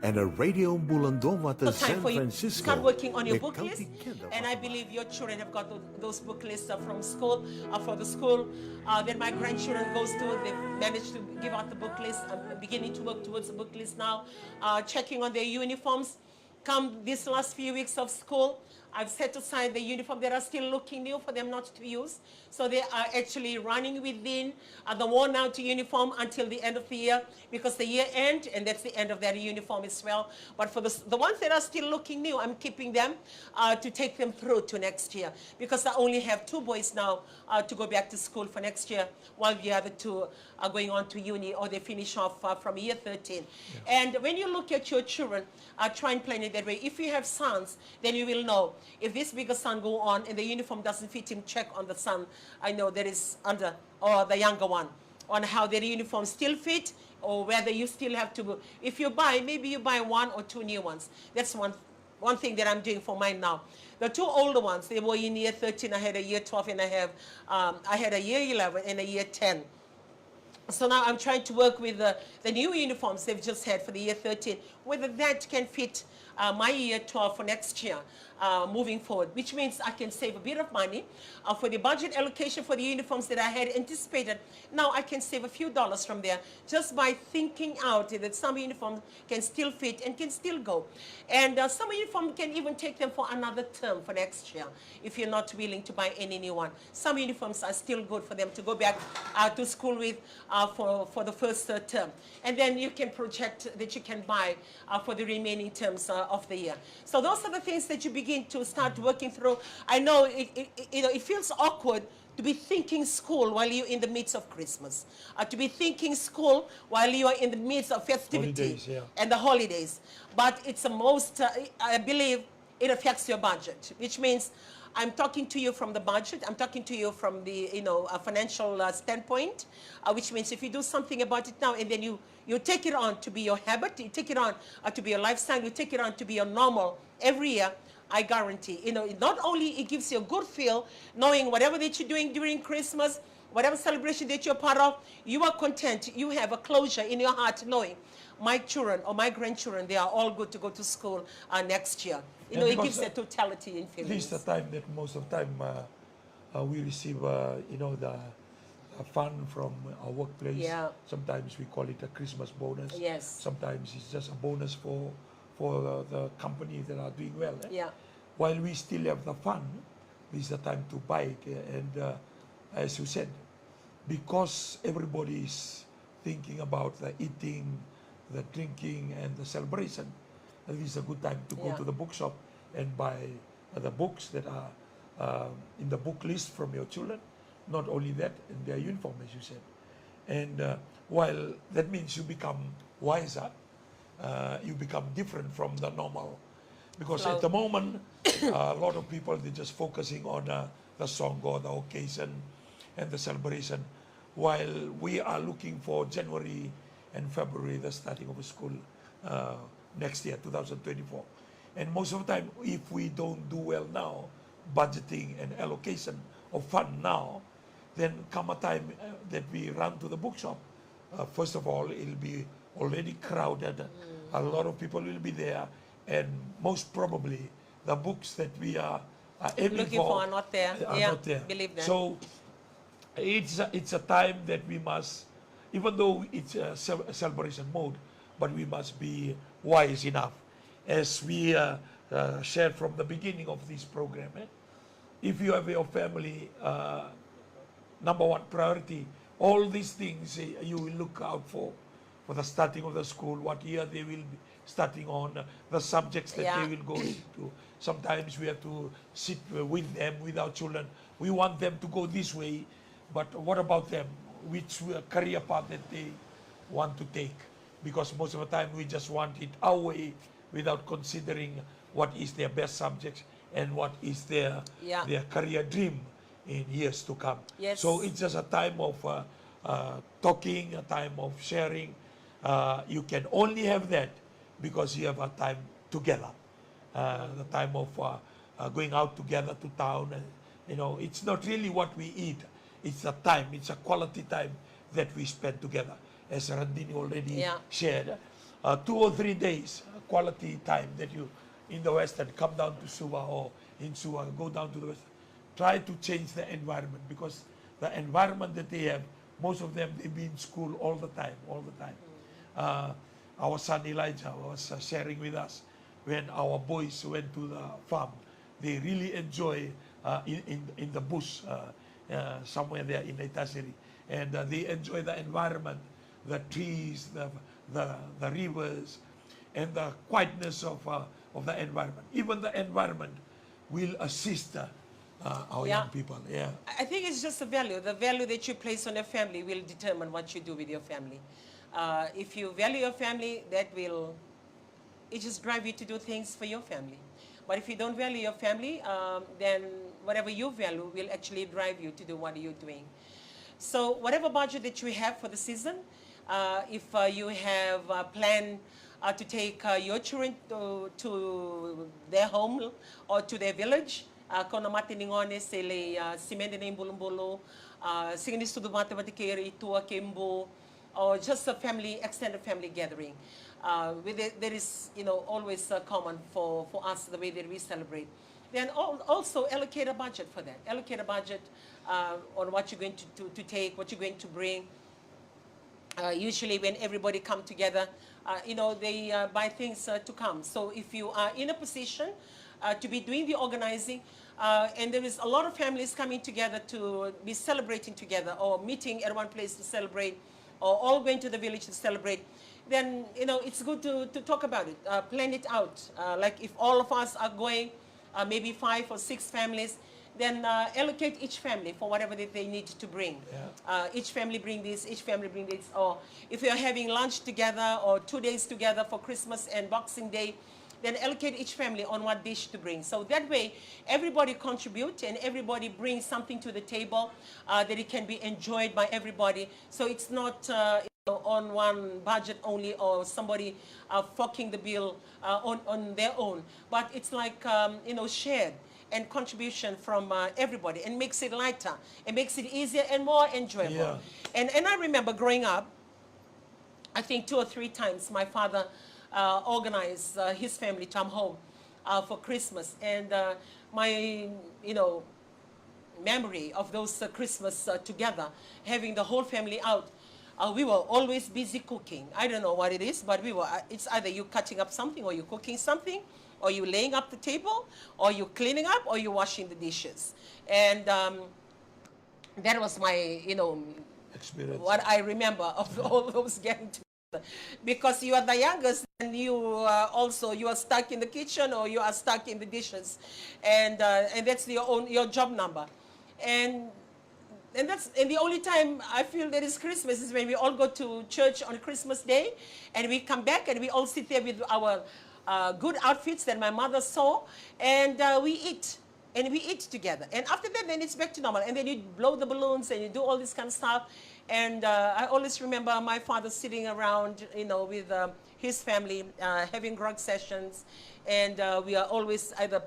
ena Radio Bula Duavata San Francisco. Start working on your book list, and I believe your children have got tho-, those book lists, uh, from school, uh, for the school. Uh, then my grandchildren goes to, they managed to give out the book list. I'm beginning to work towards the book list now, uh, checking on their uniforms. Come this last few weeks of school, I've set aside the uniform that are still looking new for them not to use. So they are actually running within, uh, the worn out uniform until the end of the year, because the year end, and that's the end of that uniform as well. But for the, the ones that are still looking new, I'm keeping them, uh, to take them through to next year, because I only have two boys now, uh, to go back to school for next year, while the other two are going on to uni, or they finish off, uh, from year thirteen. And when you look at your children, uh, try and plan it that way. If you have sons, then you will know. If this bigger son go on and the uniform doesn't fit him, check on the son I know that is under, or the younger one, on how their uniform still fit, or whether you still have to, if you buy, maybe you buy one or two new ones. That's one, one thing that I'm doing for mine now. The two older ones, they were in year thirteen, I had a year twelve, and I have, um, I had a year eleven and a year ten. So now I'm trying to work with the, the new uniforms they've just had for the year thirteen, whether that can fit, uh, my year twelve for next year, uh, moving forward, which means I can save a bit of money, uh, for the budget allocation for the uniforms that I had anticipated. Now I can save a few dollars from there just by thinking out that some uniforms can still fit and can still go. And, uh, some uniform can even take them for another term for next year if you're not willing to buy any new one. Some uniforms are still good for them to go back, uh, to school with, uh, for, for the first, uh, term. And then you can project that you can buy, uh, for the remaining terms, uh, of the year. So those are the things that you begin to start working through. I know it, it, it, you know, it feels awkward to be thinking school while you're in the midst of Christmas, uh, to be thinking school while you are in the midst of festivity and the holidays. But it's the most, uh, I believe, it affects your budget, which means I'm talking to you from the budget, I'm talking to you from the, you know, a financial, uh, standpoint, uh, which means if you do something about it now and then you, you take it on to be your habit, you take it on, uh, to be your lifestyle, you take it on to be your normal every year, I guarantee, you know, not only it gives you a good feel knowing whatever that you're doing during Christmas, whatever celebration that you're part of, you are content, you have a closure in your heart knowing my children or my grandchildren, they are all good to go to school, uh, next year. You know, it gives a totality in feelings. This is the time that most of the time, uh, uh, we receive, uh, you know, the, uh, fund from our workplace. Sometimes we call it a Christmas bonus. Sometimes it's just a bonus for, for the, the company that are doing well, eh? While we still have the fund, this is the time to buy it, eh? And, uh, as you said, because everybody is thinking about the eating, the drinking, and the celebration, this is a good time to go to the bookshop and buy, uh, the books that are, uh, in the book list from your children. Not only that, in their uniform, as you said. And, uh, while that means you become wiser, uh, you become different from the normal. Because at the moment, a lot of people, they're just focusing on, uh, the Songo, the occasion, and the celebration, while we are looking for January and February, the starting of school, uh, next year, two thousand twenty-four. And most of the time, if we don't do well now, budgeting and allocation of fund now, then come a time, uh, that we run to the bookshop, uh, first of all, it'll be already crowded. A lot of people will be there, and most probably the books that we are, are aiming for are not there. Are not there. Believe that. So it's a, it's a time that we must, even though it's a, ce- a celebration mode, but we must be wise enough, as we, uh, uh, shared from the beginning of this program. Eh? If you have your family, uh, number one priority, all these things, eh, you will look out for, for the starting of the school, what year they will be starting on, uh, the subjects that they will go into. Sometimes we have to sit, uh, with them, with our children. We want them to go this way, but what about them? Which, uh, career path that they want to take? Because most of the time we just want it our way without considering what is their best subjects and what is their, their career dream in years to come. So it's just a time of, uh, uh, talking, a time of sharing. Uh, you can only have that because you have a time together, uh, the time of, uh, uh, going out together to town. Uh, you know, it's not really what we eat. It's a time, it's a quality time that we spend together. As Randini already shared, uh, two or three days, uh, quality time that you, in the Western, come down to Suva, or in Suva, go down to the Western. Try to change the environment, because the environment that they have, most of them, they be in school all the time, all the time. Uh, our son Elijah was, uh, sharing with us when our boys went to the farm. They really enjoy, uh, in, in, in the bush, uh, uh, somewhere there in Naitasiri. And, uh, they enjoy the environment, the trees, the, the, the rivers, and the quietness of, uh, of the environment. Even the environment will assist, uh, uh, our young people. Yeah. I I think it's just a value. The value that you place on your family will determine what you do with your family. Uh, if you value your family, that will, it just drive you to do things for your family. But if you don't value your family, um, then whatever you value will actually drive you to do what you're doing. So whatever budget that you have for the season, uh, if, uh, you have a plan, uh, to take, uh, your children to, to their home or to their village, uh, ko na mata ni gone se lai, uh, simede na ibulubulu, uh, sega ni sucu vata vata kei ira i tua kei bu, or just a family, extended family gathering. Uh, with it, that is, you know, always, uh, common for, for us, the way that we celebrate. Then al- also allocate a budget for that. Allocate a budget, uh, on what you're going to, to, to take, what you're going to bring. Uh, usually when everybody come together, uh, you know, they, uh, buy things, uh, to come. So if you are in a position, uh, to be doing the organizing, uh, and there is a lot of families coming together to be celebrating together or meeting at one place to celebrate, or all going to the village to celebrate, then, you know, it's good to, to talk about it, uh, plan it out. Uh, like if all of us are going, uh, maybe five or six families, then, uh, allocate each family for whatever that they need to bring. Uh, each family bring this, each family bring this. Or if you're having lunch together or two days together for Christmas and Boxing Day, then allocate each family on what dish to bring. So that way, everybody contribute and everybody brings something to the table, uh, that it can be enjoyed by everybody. So it's not, uh, you know, on one budget only, or somebody, uh, forking the bill, uh, on, on their own. But it's like, um, you know, shared and contribution from, uh, everybody, and makes it lighter. It makes it easier and more enjoyable. And, and I remember growing up, I think two or three times my father, uh, organized, uh, his family to come home, uh, for Christmas. And, uh, my, you know, memory of those, uh, Christmas, uh, together, having the whole family out, uh, we were always busy cooking. I don't know what it is, but we were, uh, it's either you cutting up something or you cooking something, or you laying up the table, or you cleaning up, or you washing the dishes. And, um, that was my, you know, experience, what I remember of all those getting together. Because you are the youngest, and you are also, you are stuck in the kitchen or you are stuck in the dishes, and, uh, and that's your own, your job number. And, and that's, and the only time I feel there is Christmas is when we all go to church on Christmas Day, and we come back and we all sit there with our uh, good outfits that my mother saw, and uh, we eat. And we eat together. And after that, then it's back to normal. And then you blow the balloons and you do all this kind of stuff. And uh, I always remember my father sitting around, you know, with um, his family, uh, having grog sessions. And uh, we are always either,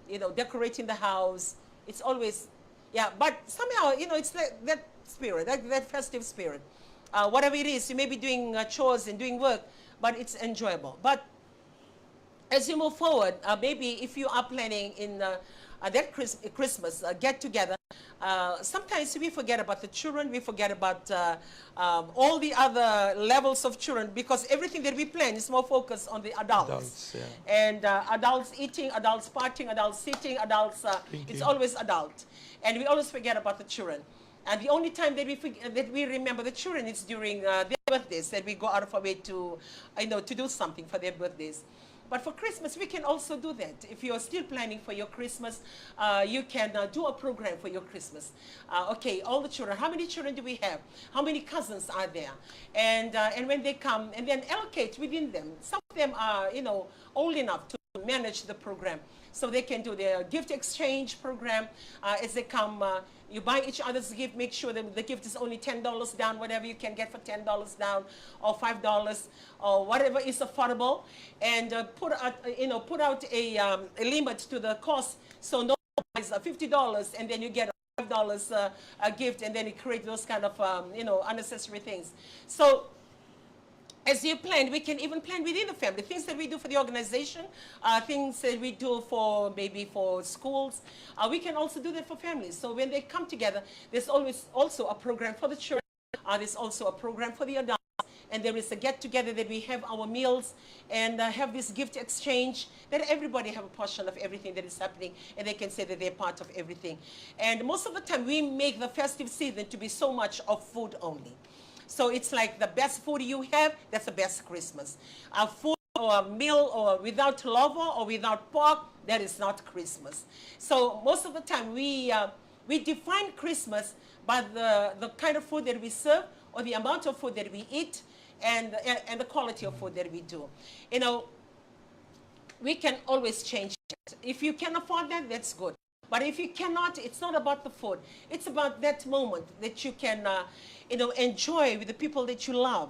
you know, decorating the house. It's always, yeah, but somehow, you know, it's that, that spirit, that, that festive spirit. Uh, whatever it is, you may be doing uh, chores and doing work, but it's enjoyable. But as you move forward, uh, maybe if you are planning in uh, uh, that Chris- Christmas uh, get together, uh, sometimes we forget about the children, we forget about uh, um, all the other levels of children, because everything that we plan is more focused on the adults. Adults, yeah. And uh, adults eating, adults partying, adults sitting, adults, uh, it's Drinking. Always adult. And we always forget about the children. And the only time that we forg- that we remember the children is during uh, their birthdays, that we go out of our way to, you know, to do something for their birthdays. But for Christmas, we can also do that. If you're still planning for your Christmas, uh, you can uh, do a program for your Christmas. Uh, okay, all the children. How many children do we have? How many cousins are there? And uh, and when they come, and then allocate within them. Some of them are, you know, old enough to manage the program, so they can do their gift exchange program uh, as they come. Uh, you buy each other's gift, make sure that the gift is only ten dollars down, whatever you can get for ten dollars down, or five dollars, or whatever is affordable, and uh, put out, uh, you know, put out a, um, a limit to the cost, so no one buys uh, fifty dollars and then you get a five dollars uh, a gift, and then it creates those kind of, um, you know, unnecessary things. So as you plan, we can even plan within the family. Things that we do for the organization, uh, things that we do for maybe for schools, uh, we can also do that for families. So when they come together, there's always also a program for the children. Uh, there's also a program for the adults. And there is a get together that we have our meals and uh, have this gift exchange, that everybody have a portion of everything that is happening, and they can say that they're part of everything. And most of the time, we make the festive season to be so much of food only. So it's like the best food you have, that's the best Christmas. A food or a meal or without lovo or without pork, that is not Christmas. So most of the time we uh, we define Christmas by the, the kind of food that we serve or the amount of food that we eat and, and, and the quality of food that we do. You know, we can always change that. If you can afford that, that's good. But if you cannot, it's not about the food. It's about that moment that you can, uh, you know, enjoy with the people that you love,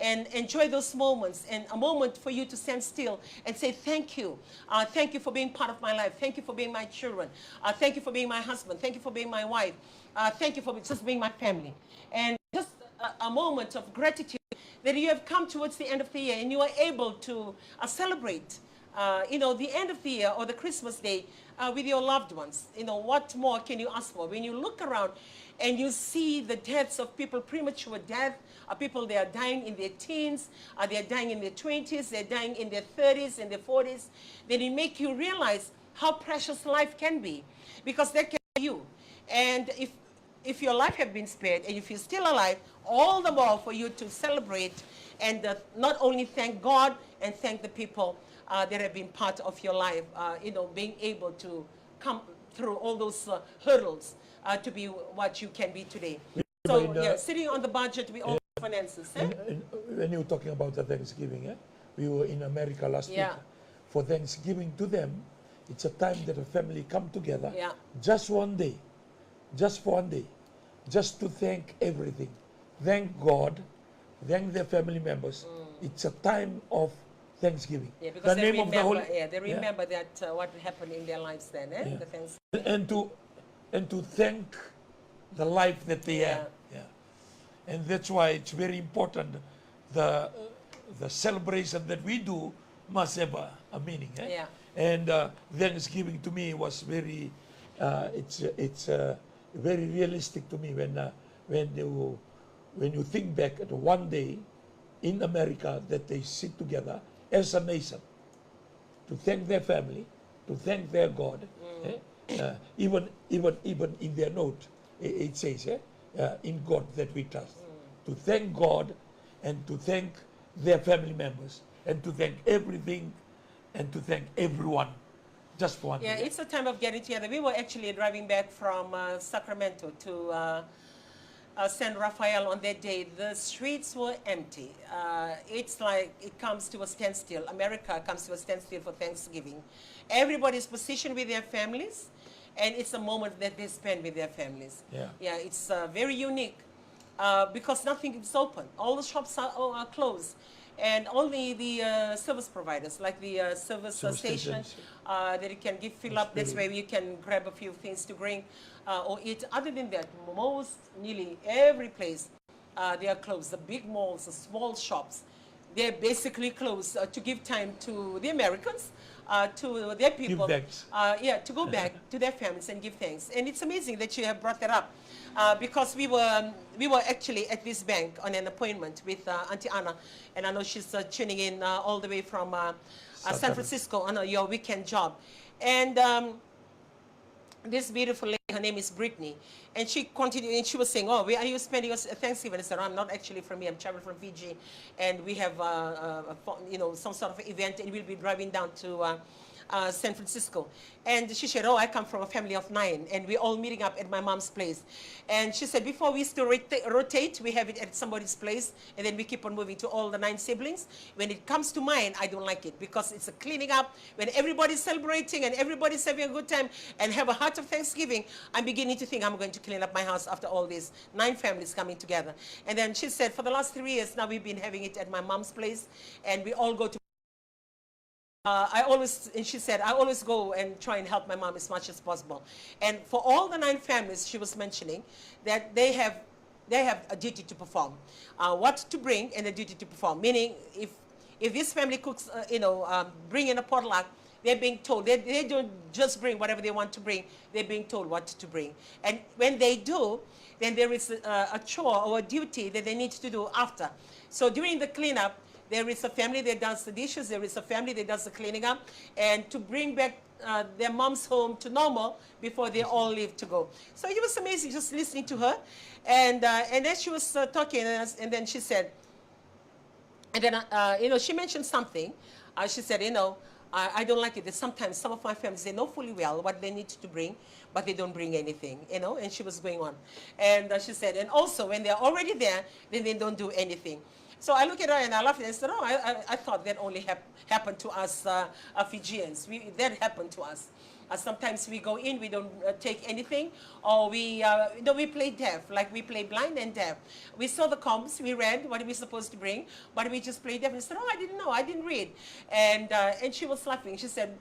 and enjoy those moments, and a moment for you to stand still and say thank you. Uh, thank you for being part of my life. Thank you for being my children. Uh, thank you for being my husband. Thank you for being my wife. Uh, thank you for just being my family. And just a, a moment of gratitude that you have come towards the end of the year and you are able to uh, celebrate uh, you know, the end of the year or the Christmas day uh, with your loved ones. You know, what more can you ask for? When you look around and you see the deaths of people, premature death, uh, people, they are dying in their teens, uh, they are dying in their twenties, they're dying in their thirties and their forties, then it make you realize how precious life can be, because that can be you. And if if your life have been spared and if you're still alive, all the more for you to celebrate and uh, not only thank God and thank the people uh, that have been part of your life, uh, you know, being able to come through all those uh, hurdles uh, to be what you can be today. So, Remember, yeah, sitting on the budget, we all finances, eh? And, and when you were talking about the Thanksgiving, eh? We were in America last Yeah. week. For Thanksgiving to them, it's a time that a family come together. Yeah. Just one day. Just for one day. Just to thank everything. Thank God. Thank their family members. It's a time of Thanksgiving. Yeah, because The they name of the remember, Holy yeah, they Yeah. remember that uh, what happened in their lives then, eh? Yeah. The things. And to and to thank the life that they Yeah. have. Yeah. And that's why it's very important. The the celebration that we do must have a, a meaning. Eh? Yeah. And uh, Thanksgiving to me was very. Uh, it's it's uh, very realistic to me when uh, when you when you think back at one day in America that they sit together as a nation to thank their family, to thank their God. Eh? Uh, even even even in their note, i- it says, eh, uh, "In God that we trust." To thank God and to thank their family members and to thank everything and to thank everyone just for one Yeah, day. It's a time of getting together. We were actually driving back from uh, Sacramento to uh, uh, San Rafael on that day, the streets were empty. Uh, it's like it comes to a standstill. America comes to a standstill for Thanksgiving. Everybody's positioned with their families, and it's a moment that they spend with their families. Yeah. Yeah, it's uh, very unique uh, because nothing is open. All the shops are, are closed. And only the uh, service providers, like the uh, service uh, Service station, stations. Uh, that you can give fill That's up. That's very where you can grab a few things to drink uh, or eat. Other than that, most, nearly every place, uh, they are closed. The big malls, the small shops, they're basically closed uh, to give time to the Americans, uh, to their people, Give backs. Uh, yeah, to go back to their families and give thanks. And it's amazing that you have brought that up uh, because we were um, we were actually at this bank on an appointment with uh, Auntie Anna, and I know she's uh, tuning in uh, all the way from uh, uh, South San Africa. Francisco on uh, your weekend job, and. Um, this beautiful lady, her name is Brittany, and she continued, and she was saying, "Oh, where are you spending your Thanksgiving?" I said, "Oh, I'm not actually from here. I'm traveling from Fiji, and we have, uh, uh, a fo- you know, some sort of event, and we'll be driving down to uh, uh, San Francisco." And she said, "Oh, I come from a family of nine, and we're all meeting up at my mom's place." And she said, "Before we used to rota- rotate, we have it at somebody's place, and then we keep on moving to all the nine siblings. When it comes to mine, I don't like it because it's a cleaning up. When everybody's celebrating and everybody's having a good time and have a heart of thanksgiving, I'm beginning to think I'm going to clean up my house after all these nine families coming together." And then she said, "For the last three years now, we've been having it at my mom's place, and we all go to uh, I always, and she said, I always go and try and help my mom as much as possible." And for all the nine families she was mentioning, that they have, they have a duty to perform. Uh, what to bring and a duty to perform. Meaning, if if this family cooks, uh, you know, um, bring in a potluck, they're being told. They, they don't just bring whatever they want to bring. They're being told what to bring. And when they do, then there is a, a chore or a duty that they need to do after. So during the cleanup, there is a family that does the dishes, there is a family that does the cleaning up, and to bring back uh, their moms home to normal before they all leave to go. So it was amazing just listening to her. And, uh, and then she was uh, talking, and, and then she said, and then, uh, you know, she mentioned something. Uh, she said, you know, I, I don't like it that sometimes some of my families, they know fully well what they need to bring, but they don't bring anything, you know, and she was going on. And uh, she said, and also when they're already there, then they don't do anything. So I look at her and I laugh and I said, "Oh, I, I, I thought that only hap- happened to us uh, uh, Fijians. We, that happened to us. Uh, sometimes we go in, we don't uh, take anything, or we, uh, you know, we play deaf, like we play blind and deaf. We saw the comps, we read what we're supposed to bring, but we just play deaf." And she said, "Oh, I didn't know, I didn't read." And, uh, and she was laughing. She said,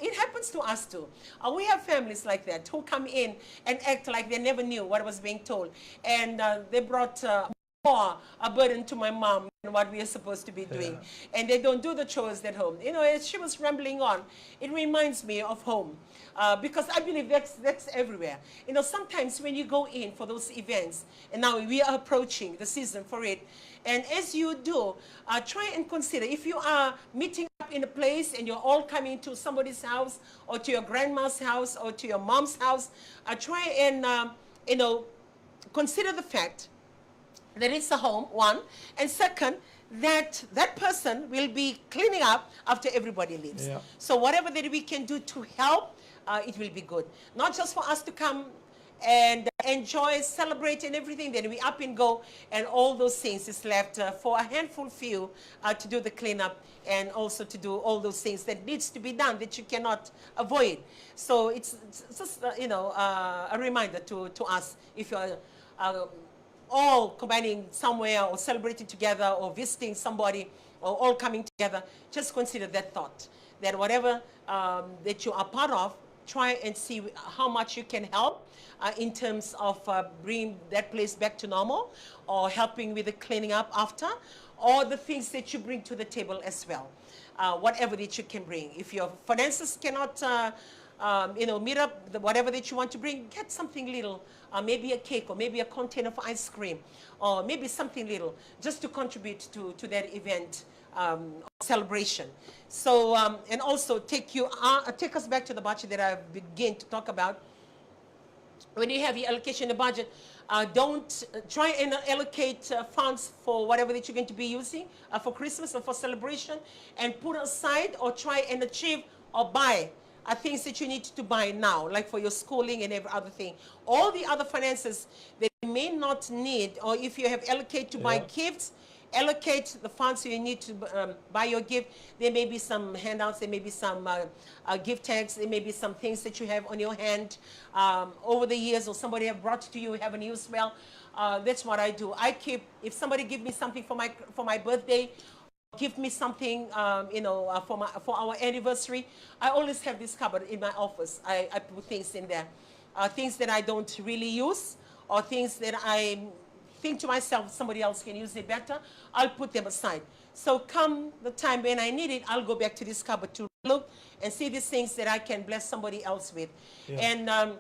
"It happens to us too. Uh, we have families like that who come in and act like they never knew what was being told. And uh, they brought uh, more a burden to my mom than what we are supposed to be doing. And they don't do the chores at home." You know, as she was rambling on, it reminds me of home. Uh, because I believe that's, that's everywhere. You know, sometimes when you go in for those events, and now we are approaching the season for it, and as you do, uh, try and consider if you are meeting up in a place and you're all coming to somebody's house or to your grandma's house or to your mom's house, uh, try and, um, you know, consider the fact that it's a home, one, and second, that that person will be cleaning up after everybody leaves. Yeah. So whatever that we can do to help, uh, it will be good. Not just for us to come and enjoy, celebrate and everything, then we up and go, and all those things is left uh, for a handful few uh, to do the cleanup and also to do all those things that needs to be done that you cannot avoid. So it's, it's just, uh, you know, uh, a reminder to, to us, if you're uh, all combining somewhere or celebrating together or visiting somebody or all coming together, just consider that thought, that whatever um, that you are part of, try and see how much you can help uh, in terms of uh, bringing that place back to normal or helping with the cleaning up after, or the things that you bring to the table as well. Uh, whatever that you can bring. If your finances cannot uh, um, you know, meet up the, whatever that you want to bring, get something little, uh, maybe a cake or maybe a container of ice cream, or maybe something little, just to contribute to, to that event um, celebration. So, um, and also take you uh, take us back to the budget that I begin to talk about. When you have your allocation in the budget, uh, don't uh, try and allocate uh, funds for whatever that you're going to be using uh, for Christmas or for celebration, and put aside or try and achieve or buy are things that you need to buy now, like for your schooling and every other thing. All the other finances that you may not need, or if you have allocate to buy gifts, allocate the funds you need to um, buy your gift. There may be some handouts, there may be some uh, uh, gift tags, there may be some things that you have on your hand um, over the years, or somebody have brought to you, you haven't used well. Uh, that's what I do. I keep, if somebody give me something for my for my birthday, give me something, um, you know, uh, for my for our anniversary. I always have this cupboard in my office. I, I put things in there, uh, things that I don't really use, or things that I think to myself somebody else can use it better. I'll put them aside. So come the time when I need it, I'll go back to this cupboard to look and see these things that I can bless somebody else with. And um,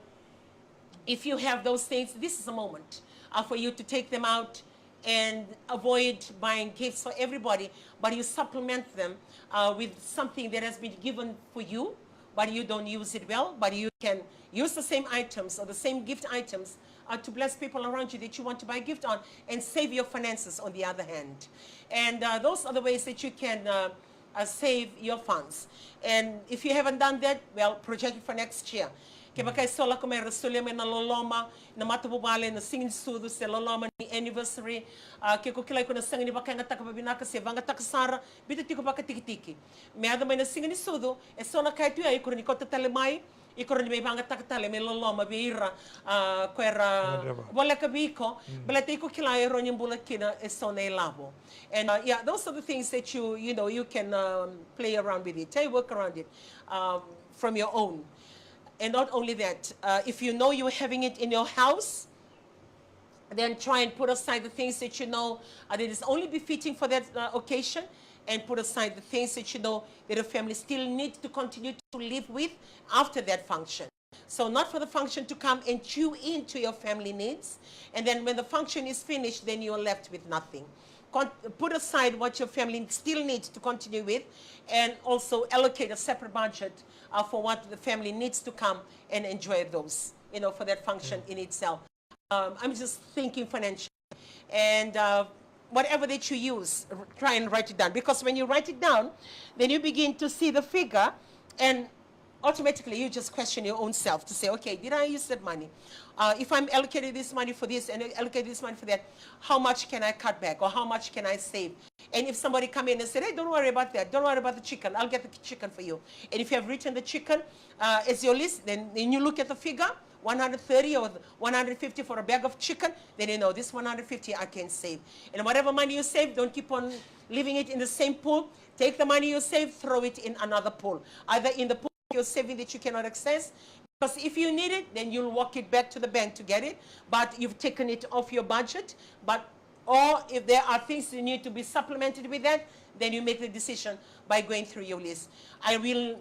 if you have those things, this is a moment uh, for you to take them out and avoid buying gifts for everybody, but you supplement them uh, with something that has been given for you, but you don't use it well, but you can use the same items or the same gift items uh, to bless people around you that you want to buy a gift on and save your finances on the other hand. And uh, those are the ways that you can uh, uh, save your funds. And if you haven't done that, well, project it for next year. Kevaka e so lako mai era solia mai na loloma, na matavuvale, na siga ni sucu, se loloma ni anniversary, uh, ke ko kila iko na sega ni vakayagataka vavinaka se vagataka sara, biuta tiko vakatikitiki. Me yaco mai na siga ni sucu, e so na ka e tu ya iko rawa ni kauta tale mai, iko rawa ni mai vagataka tale me loloma vei ira uh, ko era voleka vei iko. Baleta iko kila e rawa ni bula kina e so na ilavo. And uh, yeah, those are the things that you you know you can um, play around with it, eh, work around it um, from your own. And not only that, uh, if you know you're having it in your house, then try and put aside the things that you know uh, that is only befitting for that uh, occasion, and put aside the things that you know that your family still need to continue to live with after that function. So not for the function to come and chew into your family needs, and then when the function is finished, then you're left with nothing. Con- put aside what your family still needs to continue with, and also allocate a separate budget uh, for what the family needs to come and enjoy those, you know, for that function in itself. Um, I'm just thinking financially. And uh, whatever that you use, r- try and write it down. Because when you write it down, then you begin to see the figure, and automatically you just question your own self to say, okay, did I use that money? Uh, if I'm allocating this money for this and allocate this money for that, how much can I cut back or how much can I save? And if somebody come in and said, hey, don't worry about that, don't worry about the chicken, I'll get the chicken for you. And if you have written the chicken uh, as your list, then, then you look at the figure, one hundred thirty or one hundred fifty for a bag of chicken, then you know this one hundred fifty I can save. And whatever money you save, don't keep on leaving it in the same pool. Take the money you save, throw it in another pool, either in the pool you're saving that you cannot access, because if you need it, then you'll walk it back to the bank to get it, but you've taken it off your budget. But or if there are things you need to be supplemented with that, then you make the decision by going through your list. I will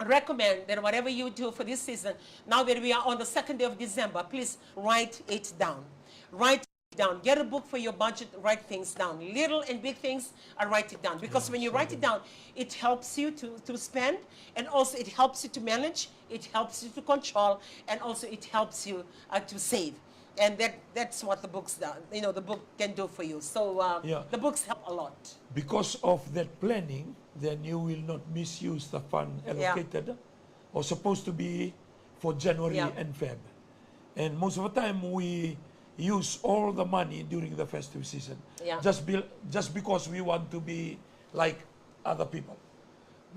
recommend that whatever you do for this season, now that we are on the second day of December, please write it down. Write it down. Get a book for your budget, write things down. Little and big things, and write it down. Because when you write it down, it helps you to, to spend, and also it helps you to manage, it helps you to control, and also it helps you uh, to save. And that, that's what the books do, you know, the book can do for you. So uh, the books help a lot. Because of that planning, then you will not misuse the fund allocated or supposed to be for January and Feb. And most of the time we use all the money during the festive season. Just be, just because we want to be like other people.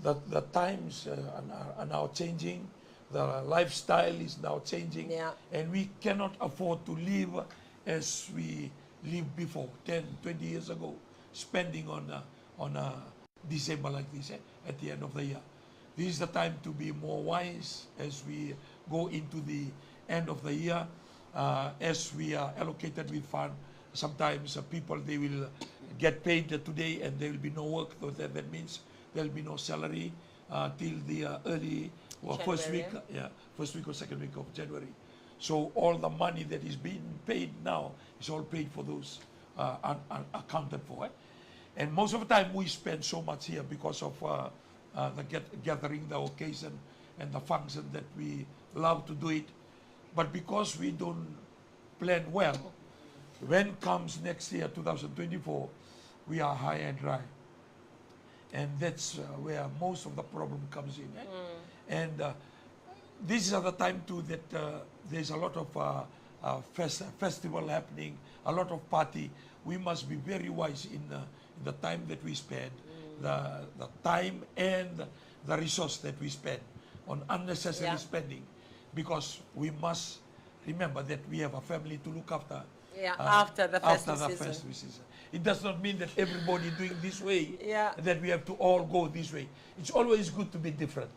The, the times uh, are, are now changing, the lifestyle is now changing, and we cannot afford to live as we lived before, ten, twenty years ago, spending on uh, on uh, December like this, eh, at the end of the year. This is the time to be more wise as we go into the end of the year. Uh, as we are allocated with fund, sometimes uh, people, they will get paid today and there will be no work. So that, that means there will be no salary uh, till the uh, early or first week, uh, yeah, first week or second week of January. So all the money that is being paid now is all paid for those uh, un- un- accounted for. Eh? And most of the time we spend so much here because of uh, uh, the get- gathering, the occasion, and the function that we love to do it. But because we don't plan well, when comes next year, two thousand twenty-four, we are high and dry. And that's uh, where most of the problem comes in. Eh? And uh, this is the time too that uh, there's a lot of uh, uh, fest- festival happening, a lot of party. We must be very wise in, uh, in the time that we spend, the, the time and the resource that we spend on unnecessary Yeah. spending, because we must remember that we have a family to look after. Yeah, uh, after the after festive the season. Festive season. It does not mean that everybody doing this way, Yeah. that we have to all go this way. It's always good to be different.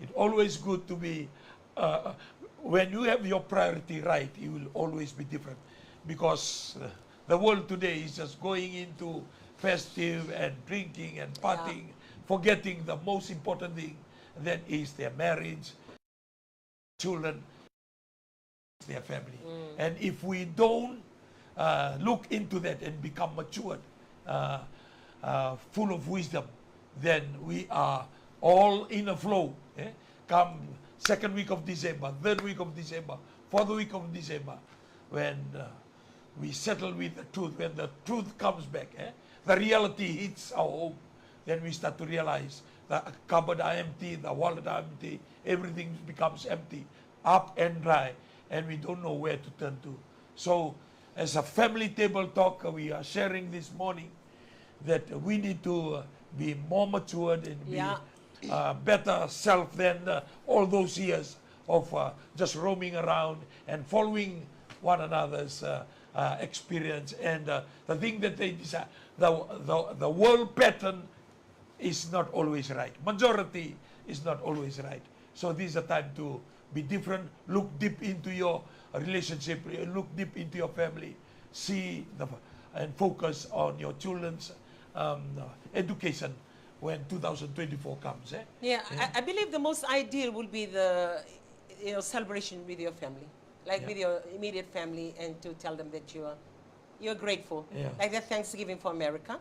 It's always good to be, uh, when you have your priority right, you will always be different. Because uh, the world today is just going into festive and drinking and Yeah. partying, forgetting the most important thing, that is their marriage, children, their family. And if we don't uh, look into that and become matured, uh, uh, full of wisdom, then we are all in a flow. Eh? Come second week of December, third week of December, fourth week of December, when uh, we settle with the truth, when the truth comes back, eh? The reality hits our home, then we start to realize the cupboard are empty, the wallet are empty, everything becomes empty, up and dry, and we don't know where to turn to. So, as a family table talk, uh, we are sharing this morning that we need to uh, be more matured and be Yeah. uh, better self than uh, all those years of uh, just roaming around and following one another's uh, uh, experience. And uh, the thing that they desire, the, the, the world pattern is not always right. Majority is not always right. So this is a time to be different. Look deep into your relationship. Look deep into your family. See the, and focus on your children's um, education when two thousand twenty-four comes. Eh? Yeah, I, I believe the most ideal will be the you know celebration with your family, like Yeah. with your immediate family, and to tell them that you are you're grateful. Yeah. Like the Thanksgiving for America,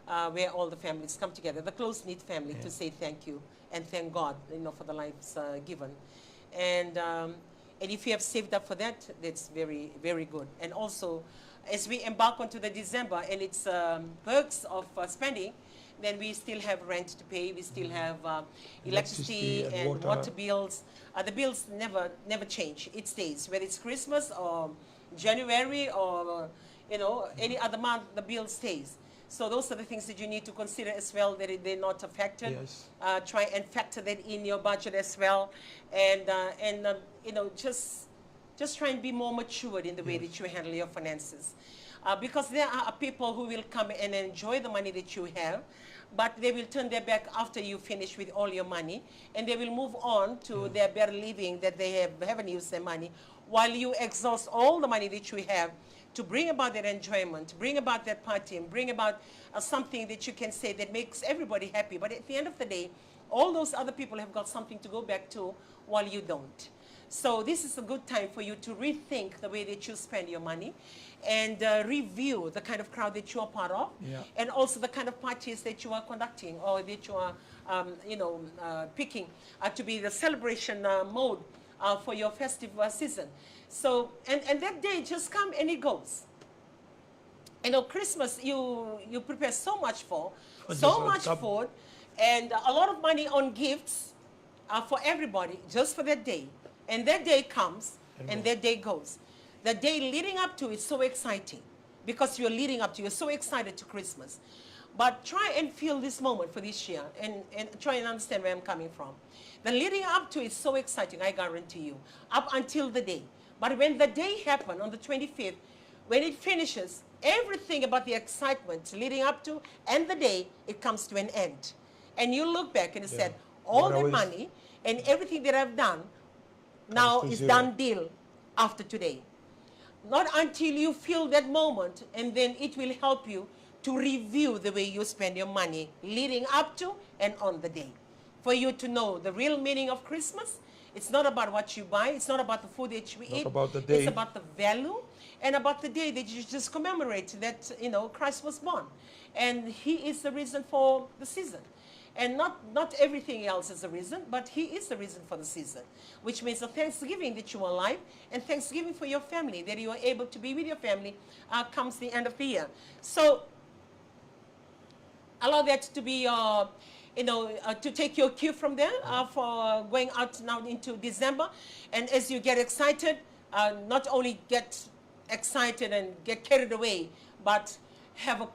uh, where all the families come together, the close-knit family, to Yeah. say thank you and thank God, you know, for the lives uh, given. And um, and if you have saved up for that, that's very, very good. And also, as we embark onto the December and its um, perks of uh, spending, then we still have rent to pay, we still have uh, electricity Electricity and and water. water bills. Uh, the bills never, never change. It stays, whether it's Christmas or January or you know any other month, the bill stays. So those are the things that you need to consider as well, that it- they're not affected. Yes. Uh, try and factor that in your budget as well, and uh, and uh, you know just just try and be more matured in the way Yes. that you handle your finances. Uh, because there are people who will come and enjoy the money that you have, but they will turn their back after you finish with all your money, and they will move on to Yeah. their better living that they have, haven't used their money, while you exhaust all the money that you have to bring about that enjoyment, bring about that partying, bring about uh, something that you can say that makes everybody happy. But at the end of the day, all those other people have got something to go back to while you don't. So this is a good time for you to rethink the way that you spend your money and uh, review the kind of crowd that you are part of Yeah. and also the kind of parties that you are conducting or that you are, um, you know, uh, picking uh, to be the celebration uh, mode uh, for your festive uh, season. So, and, and that day just come and it goes. You know, Christmas, you, you prepare so much for, For so just a much cup. food, and a lot of money on gifts uh, for everybody, just for that day. And that day comes, And and goes. that day goes. The day leading up to is so exciting because you're leading up to, you're so excited to Christmas. But try and feel this moment for this year and, and try and understand where I'm coming from. The leading up to is so exciting, I guarantee you, up until the day. But when the day happened on the twenty-fifth, when it finishes, everything about the excitement leading up to and the day, it comes to an end. And you look back and you Yeah. said, all What the always money and everything that I've done now to is zero. done deal after today. Not until you feel that moment, and then it will help you to review the way you spend your money leading up to and on the day. For you to know the real meaning of Christmas, it's not about what you buy, it's not about the food that you Not eat, about the day. it's about the value and about the day that you just commemorate that, you know, Christ was born. And he is the reason for the season. And not, not everything else is the reason, but he is the reason for the season, which means a thanksgiving that you are alive and thanksgiving for your family that you are able to be with your family uh, comes the end of the year. So allow that to be your, you know, uh, to take your cue from there, uh, for going out now into December. And as you get excited, uh, not only get excited and get carried away, but have a,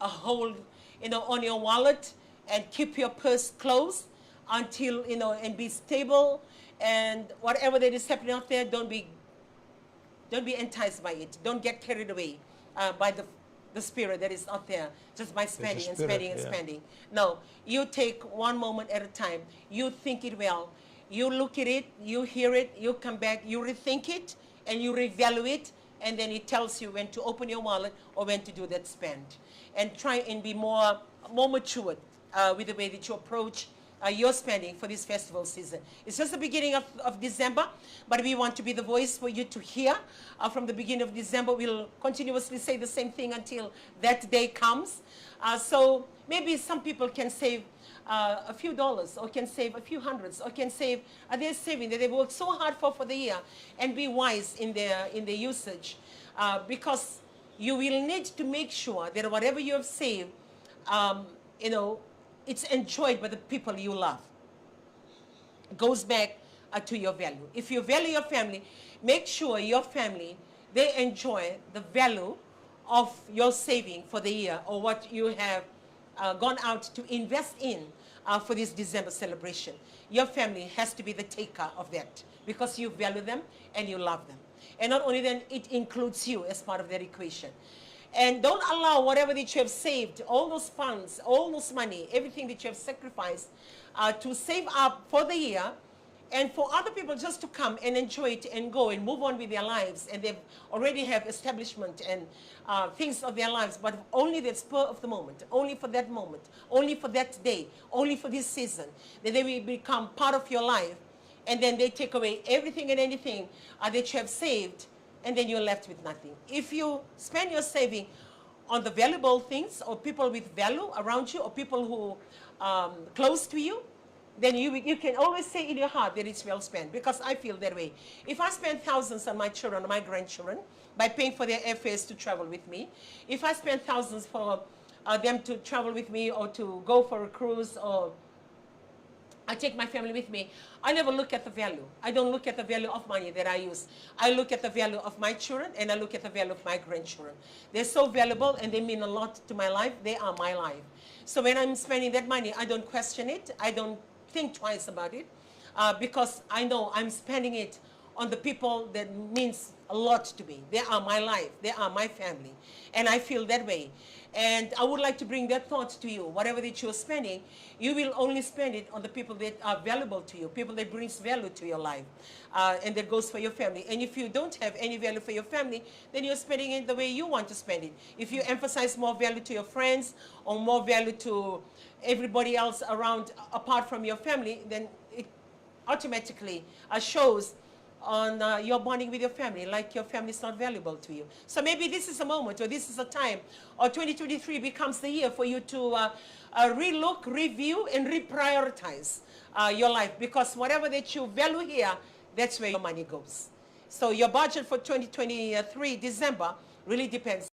a hold, you know, on your wallet and keep your purse closed until, you know, and be stable. And whatever that is happening out there, don't be don't be enticed by it. Don't get carried away, uh, by the, the spirit that is out there, just by spending and spending and spending. No, you take one moment at a time. You think it well. You look at it, you hear it, you come back, you rethink it, and you revalue it, and then it tells you when to open your wallet or when to do that spend. And try and be more, more matured, uh, with the way that you approach, uh, your spending for this festival season. It's just the beginning of, of December, but we want to be the voice for you to hear. Uh, from the beginning of December, we'll continuously say the same thing until that day comes. Uh, so maybe some people can save, uh, a few dollars, or can save a few hundreds, or can save, uh, their saving that they've worked so hard for for the year, and be wise in their, in their usage, uh, because you will need to make sure that whatever you have saved, um, you know, it's enjoyed by the people you love. It goes back, uh, to your value. If you value your family, make sure your family, they enjoy the value of your saving for the year, or what you have, uh, gone out to invest in, uh, for this December celebration. Your family has to be the taker of that because you value them and you love them. And not only then, it includes you as part of that equation. And don't allow whatever that you have saved, all those funds, all those money, everything that you have sacrificed, uh, to save up for the year, and for other people just to come and enjoy it and go and move on with their lives, and they've already have establishment and, uh, things of their lives, but only the spur of the moment, only for that moment, only for that day, only for this season, that they will become part of your life, and then they take away everything and anything, uh, that you have saved, and then you're left with nothing. If you spend your saving on the valuable things or people with value around you or people who, um, close to you, then you, you can always say in your heart that it's well spent, because I feel that way. If I spend thousands on my children, my grandchildren, by paying for their airfares to travel with me, if I spend thousands for, uh, them to travel with me or to go for a cruise, or I take my family with me, I never look at the value. I don't look at the value of money that I use. I look at the value of my children and I look at the value of my grandchildren. They're so valuable and they mean a lot to my life. They are my life. So when I'm spending that money, I don't question it. I don't think twice about it, uh, because I know I'm spending it on the people that means a lot to me. They are my life. They are my family. And I feel that way. And I would like to bring that thought to you. Whatever that you're spending, you will only spend it on the people that are valuable to you, people that brings value to your life, uh, and that goes for your family. And if you don't have any value for your family, then you're spending it the way you want to spend it. If you emphasize more value to your friends or more value to everybody else around apart from your family, then it automatically, uh, shows on, uh, your bonding with your family, like your family is not valuable to you. So maybe this is a moment, or this is a time, or twenty twenty-three becomes the year for you to, uh, uh, relook, review, and reprioritize, uh, your life, because whatever that you value here, that's where your money goes. So your budget for twenty twenty-three December really depends